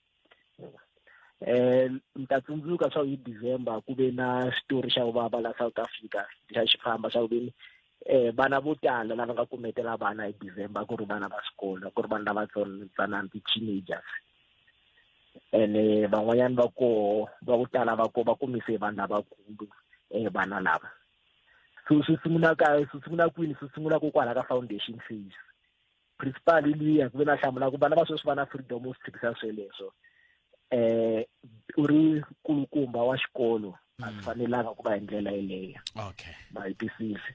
Speaker 20: eh ni ta tsundzuka swa ku hi December ku ve na xitori xa ku vava la South Africa xa xi famba xa ku veni eh vana vo tala lava nga kumetela vana hi December ku ri vana va xikolo ku ri vana lava tsanana ti-teenagers ene van'wanyana va koho va ku tala va koho va kumise vanhu lavakulu eh vana lava so swi sungula ka swi sungula kwini swi sungula ko kwala ka foundation phase principal liya ku ve na hlamula ku vana va sweswi va na freedom wo swi tshikisa sweleswo eh u ri nkulukumba wa xikolo a swi fanelanga ku va hi ndlela yeleyo
Speaker 1: okay
Speaker 20: ma yi twisisi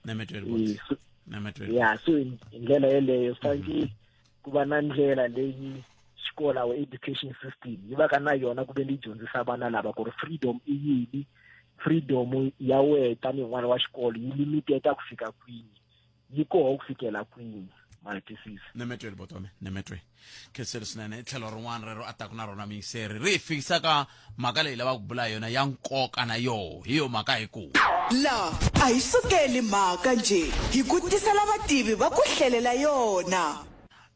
Speaker 1: ya
Speaker 20: so hi ndlela yeleyo swi fanekele ku va na ndlela leyi xikolo our education system yi va ka na yona ku ve ni dyondzisa vana lava ku ri freedom i yini freedom ya wehe tanihi n'wana wa xikolo yi limiteta ku fika kwini yi koho ku fikela kwini ma twisisa
Speaker 1: nemetweni botome nemetweni khenseli swinene i tlhelo rin'wana rero a taku na rona miyingiseri ri hi fikisa ka mhaka leyi lavaka ku bula yona ya nkoka na yoho hi yo mhaka hi ku
Speaker 3: La a hi sukeli mhaka njhe hi ku tisela vativi va ku hlelela yona.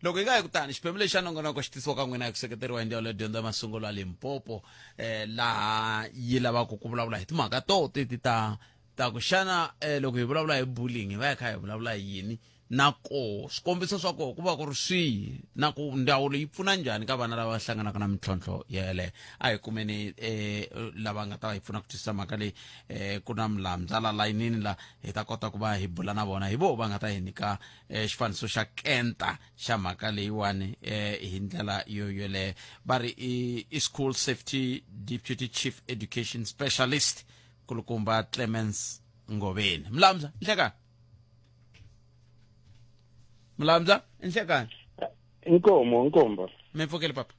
Speaker 1: Loko hi nga yi kutani xiphemu lexi xa nongonoko xi tisiwa ka n'wina hi ku seketeriwa hi ndzawulo ya dyondzo ya masungulo ya Limpopo eh, laha yi lavaka ku vulavula hi timhaka to teti ta ta ku xana eh, loko hi vulavula hi bullying hi va hi kha hi vulavula hi yini na koho swikombiso swa koho ku va ku ri swihi na ku ndzawulo yi pfuna njhani ka vana lava hlanganaka na mintlhontlho yeleyo a hi kumeni um lava nga ta va hi pfuna ku twisisa mhaka leyi um ku na mulambyala la layinini la hi ta kota ku va hi bula na vona hi voho va nga ta hi nyika um xifaniso xa kenta xa mhaka leyiwani um hi ndlela yo yoleyo va ri i school safety deputy chief education specialist kulukumba Clemens Ngoveni mlamza nhlekani Mlamza nhlekani
Speaker 21: Inkomo inkomba
Speaker 1: mi pfukile papa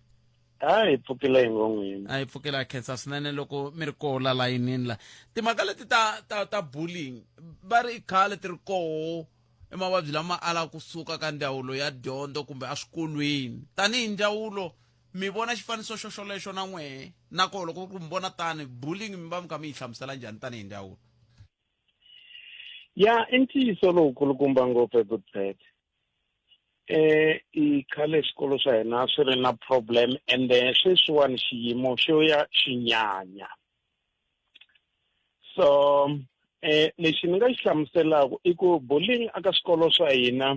Speaker 21: hayi pfukile hi ngon'wini
Speaker 1: a yi pfukela khensa swinene loko mi ri koho la layinini la timhaka leti ta ta ta bullying va ri i khale ti ri koho i mavabyi lama ala kusuka ka ndzawulo ya dyondzo kumbe eswikolweni tanihi ndzawulo mi vona xifaniso xo xolexo na n'wehe na koho loko ku mi vona tani bullying mi va mi kha mi yi hlamusela njhani tanihi ndzawulo
Speaker 21: Ya i ntiyiso lowukulukumba ngopfu eGoodbet eh i khale swikolo swa hina swi ri na problem ende sweswiwani xiyimo xo ya xi nyanya so eh lexi ni nga xi hlamuselaka i ku bullying aka swikolo swa hina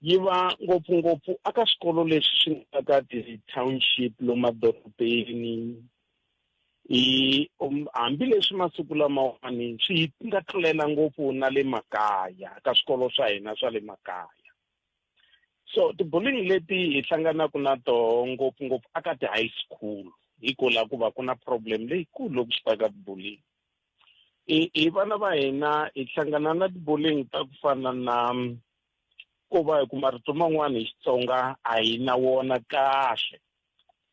Speaker 21: yi va ngopfungopfu aka swikolo leswi swi nga ka ti-township lomu madorobeni i um, hambileswi masiku lamawani swi nga tlulela ngopfu na le makaya ka swikolo swa hina swa le makaya so ti-bullying leti hi hlanganaka na toho ngopfungopfu aka ti-high school hi ko la ku va ku na problem leyikulu loko swi ta ka ti-bullying hi vana va hina hi hlangana na ti-bullying ta ku fana na ko va hi ku marito man'wana hi Xitsonga a hi na wona kahle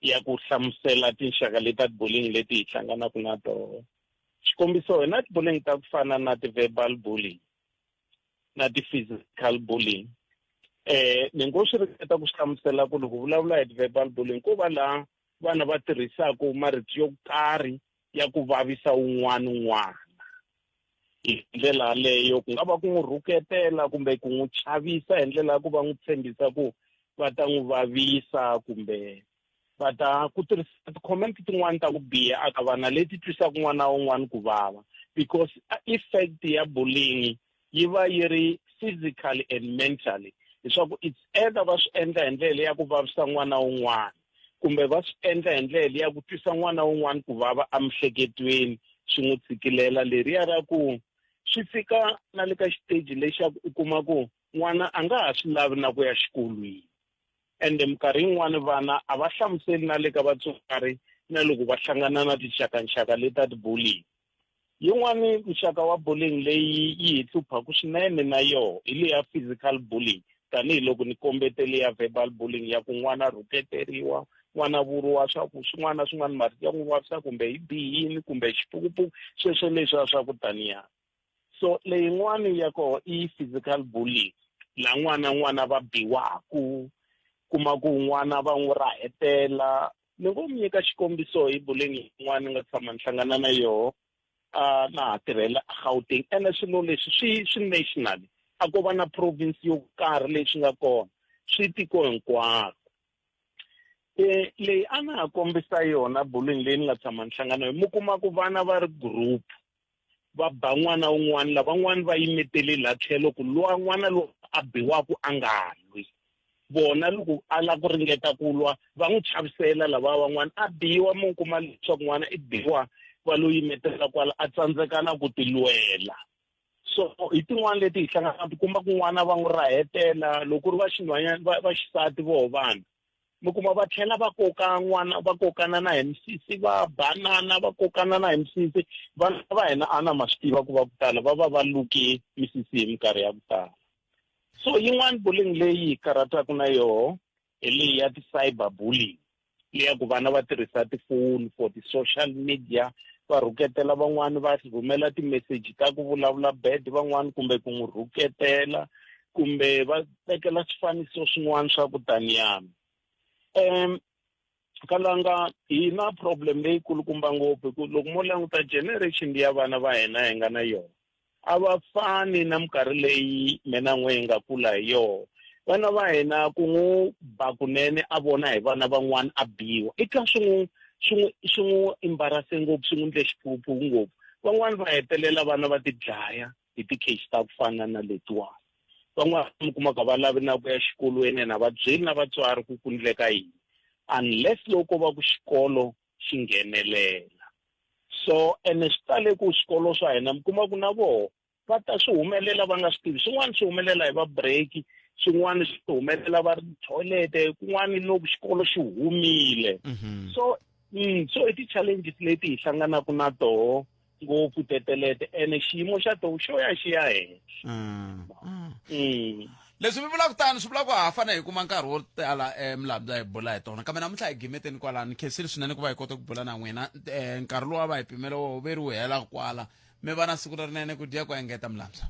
Speaker 21: ya ku hlamusela tinxaka leti ta ti-bullying leti hi hlanganaka na tona xikombiso hi na ti-bullying ta ku fana na ti-verbal bullying na ti-physical bullying eh ni ngo swi ringeta ku swi hlamusela ku loko vulavula hi ti-verbal bullying ko va laha vana va tirhisaka marito yo karhi ya ku vavisa un'wana n'wana hi ndlela yaleyo ku nga va ku n'wi rhuketela kumbe ku n'wi chavisa hi ndlela ya ku va n'wi tshembisa ku va ta n'wi vavisa kumbe va ta ku tirhisa ti-comment tin'wani ta ku biha aka vana leti twisaka n'wana wun'wana ku vava because effect ya bullying yi va yi ri physically and mentally leswaku it's either va swi endla hi ndlela ya ku vavisa n'wana wun'wana kumbe va swi endla hi ndlela ya ku twisa n'wana wun'wana ku vava emiehleketweni swi n'wi tshikilela leriya ra ku swi fika na le ka xiteji lexaku u kuma ku n'wana a nga ha swi lavi na ku ya xikolweni ende minkarhi yin'wani vana a va hlamuseli na le ka vatswari na loko va hlangana na tinxakanxaka leti ta ti-bullying Yin'wani muxaka wa bullying leyi yi hi hluphaku swinene na yoho hi leya physical bullying tanihiloko ni kombete leya verbal bullying ya ku n'wana rhuketeriwa n'wana vuriwa swa ku swin'wana na swin'wana marito ya n'wi vavisa kumbe hi bihini kumbe xipukupuku sweswo leswiya swa ku taniya so leyin'wani ya koho i physical bullying la n'wana n'wana va biwaku kuma ku n'wana va n'wi rahetela Ni ngo mi nyika xikombiso hi bullying yin'wana ni nga tshama ni hlangana na yoho a na ha tirhela eGauteng ene swilo leswi swi swi national a ko va na province yo karhi leyi swi nga kona swi tiko hinkwaro e leyi a na ha kombisa yona bullying leyi ni nga tshama ni hlangana mi kuma ku vana va ri group va ba n'wana wun'wana lavan'wana va yimetele la tlhelo ku luwa n'wana lowu a biwaku a nga lwi vona loko a lava ku ringeta ku lwa va n'wi chavisela lava van'wana a biwa mi kuma leswaku n'wana i biwa va lo yimetela kwala a tsandzeka na ku tilwela so hi tin'wana leti hi hlanganaka ti kuma ku n'wana va n'wi rahetela loko ku ri va xinhwanyana va xisati voho vana mi kuma va tlhela va koka n'wana va kokana na hi misisi va banana va kokana na hi misisi vana va hina ana ma swi tiva ku va ku tala va va va luke misisi hi minkarhi ya ku tala so yin'wana bullying leyi hi karhataka na yoho hi leyi ya ti-cyber bullying leya ku vana va tirhisa tifoni for ti-social media va rhuketela van'wani va rhumela timeseji ta ku vulavula bad van'wani kumbe ku n'wi rhuketela kumbe va tekela swifaniso swin'wana swa ku taniyana um kalanga hi na problem leyikulukumba ngopfu hi ku loko mo languta generation ya vana va hina hi nga na yona a va fani na minkarhi leyi mina n'we hi nga kula hi yona Vana va hina ku n'wi ba kunene a vona hi vana van'wana a biwa i twa swi n'wi swi n'wi swi n'wi embarrass-e ngopfu swi n'wi ndle xiphukuphuku ngopfu. Van'wani va hetelela vana va ti dlaya hi ti-case ta ku fana na letiwani. Van'wana mi kuma ku a va lavi na ku ya xikolweni ene a va byeli na vatswari ku ku ndleka yini unless loko ko va ku xikolo xi nghenelela. So ene swi tale ku swikolo swa hina mi kuma ku na voho va ta swi humelela va nga swi tivi swin'wana swi humelela hi va break swin'wana swi humelela va ri toilet kun'wana loko xikolo xi humile mhm. so mm, so i ti-challenges leti hi hlanganaka na toho ngopfu tetelete ene xiyimo xa toho xo ya xi ya henhla
Speaker 1: mm. mm. leswi mi vulaka tano swi vula ku ha fanele hi kuma nkarhi wo tala um milabya hi bula hi tona kambe namuntlha hi gimeteni kwalano khensile swinene ku va hi kota ku bula na n'wina um nkarhi lowu a va hi pimele wo ve ri wu hela kwala mi va na siku lerinene ku dya ku engeta milamsa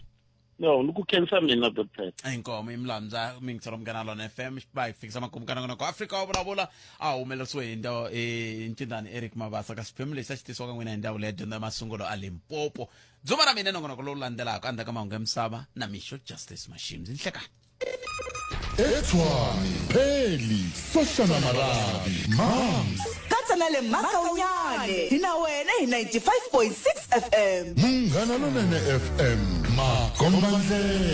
Speaker 21: no ni ku khensa mina doctor
Speaker 1: inkomo imilamza mingiselo munghana lona fm va hi fikisa makumu ka nongonoko afrika wa vulavula a humelerisiwe hi ndhawu hi ncindani eric mabasa ka xiphemu lexi a xi tisiwa ka n'wina hi ndzawulo ya dyondzo ya masungulo a limpopo dzuma ra mina nongonoko lowu landzelaka endzhaku ka mahungu ya misava na mixo justice mashimzi nhlekani
Speaker 2: Etshwane, Pheli, Soshana Marabi, Mams.
Speaker 3: Katsa na le Makaunyane hi na wena hi 95.6 FM.
Speaker 2: Munghana Lonene FM, makomba ndlela.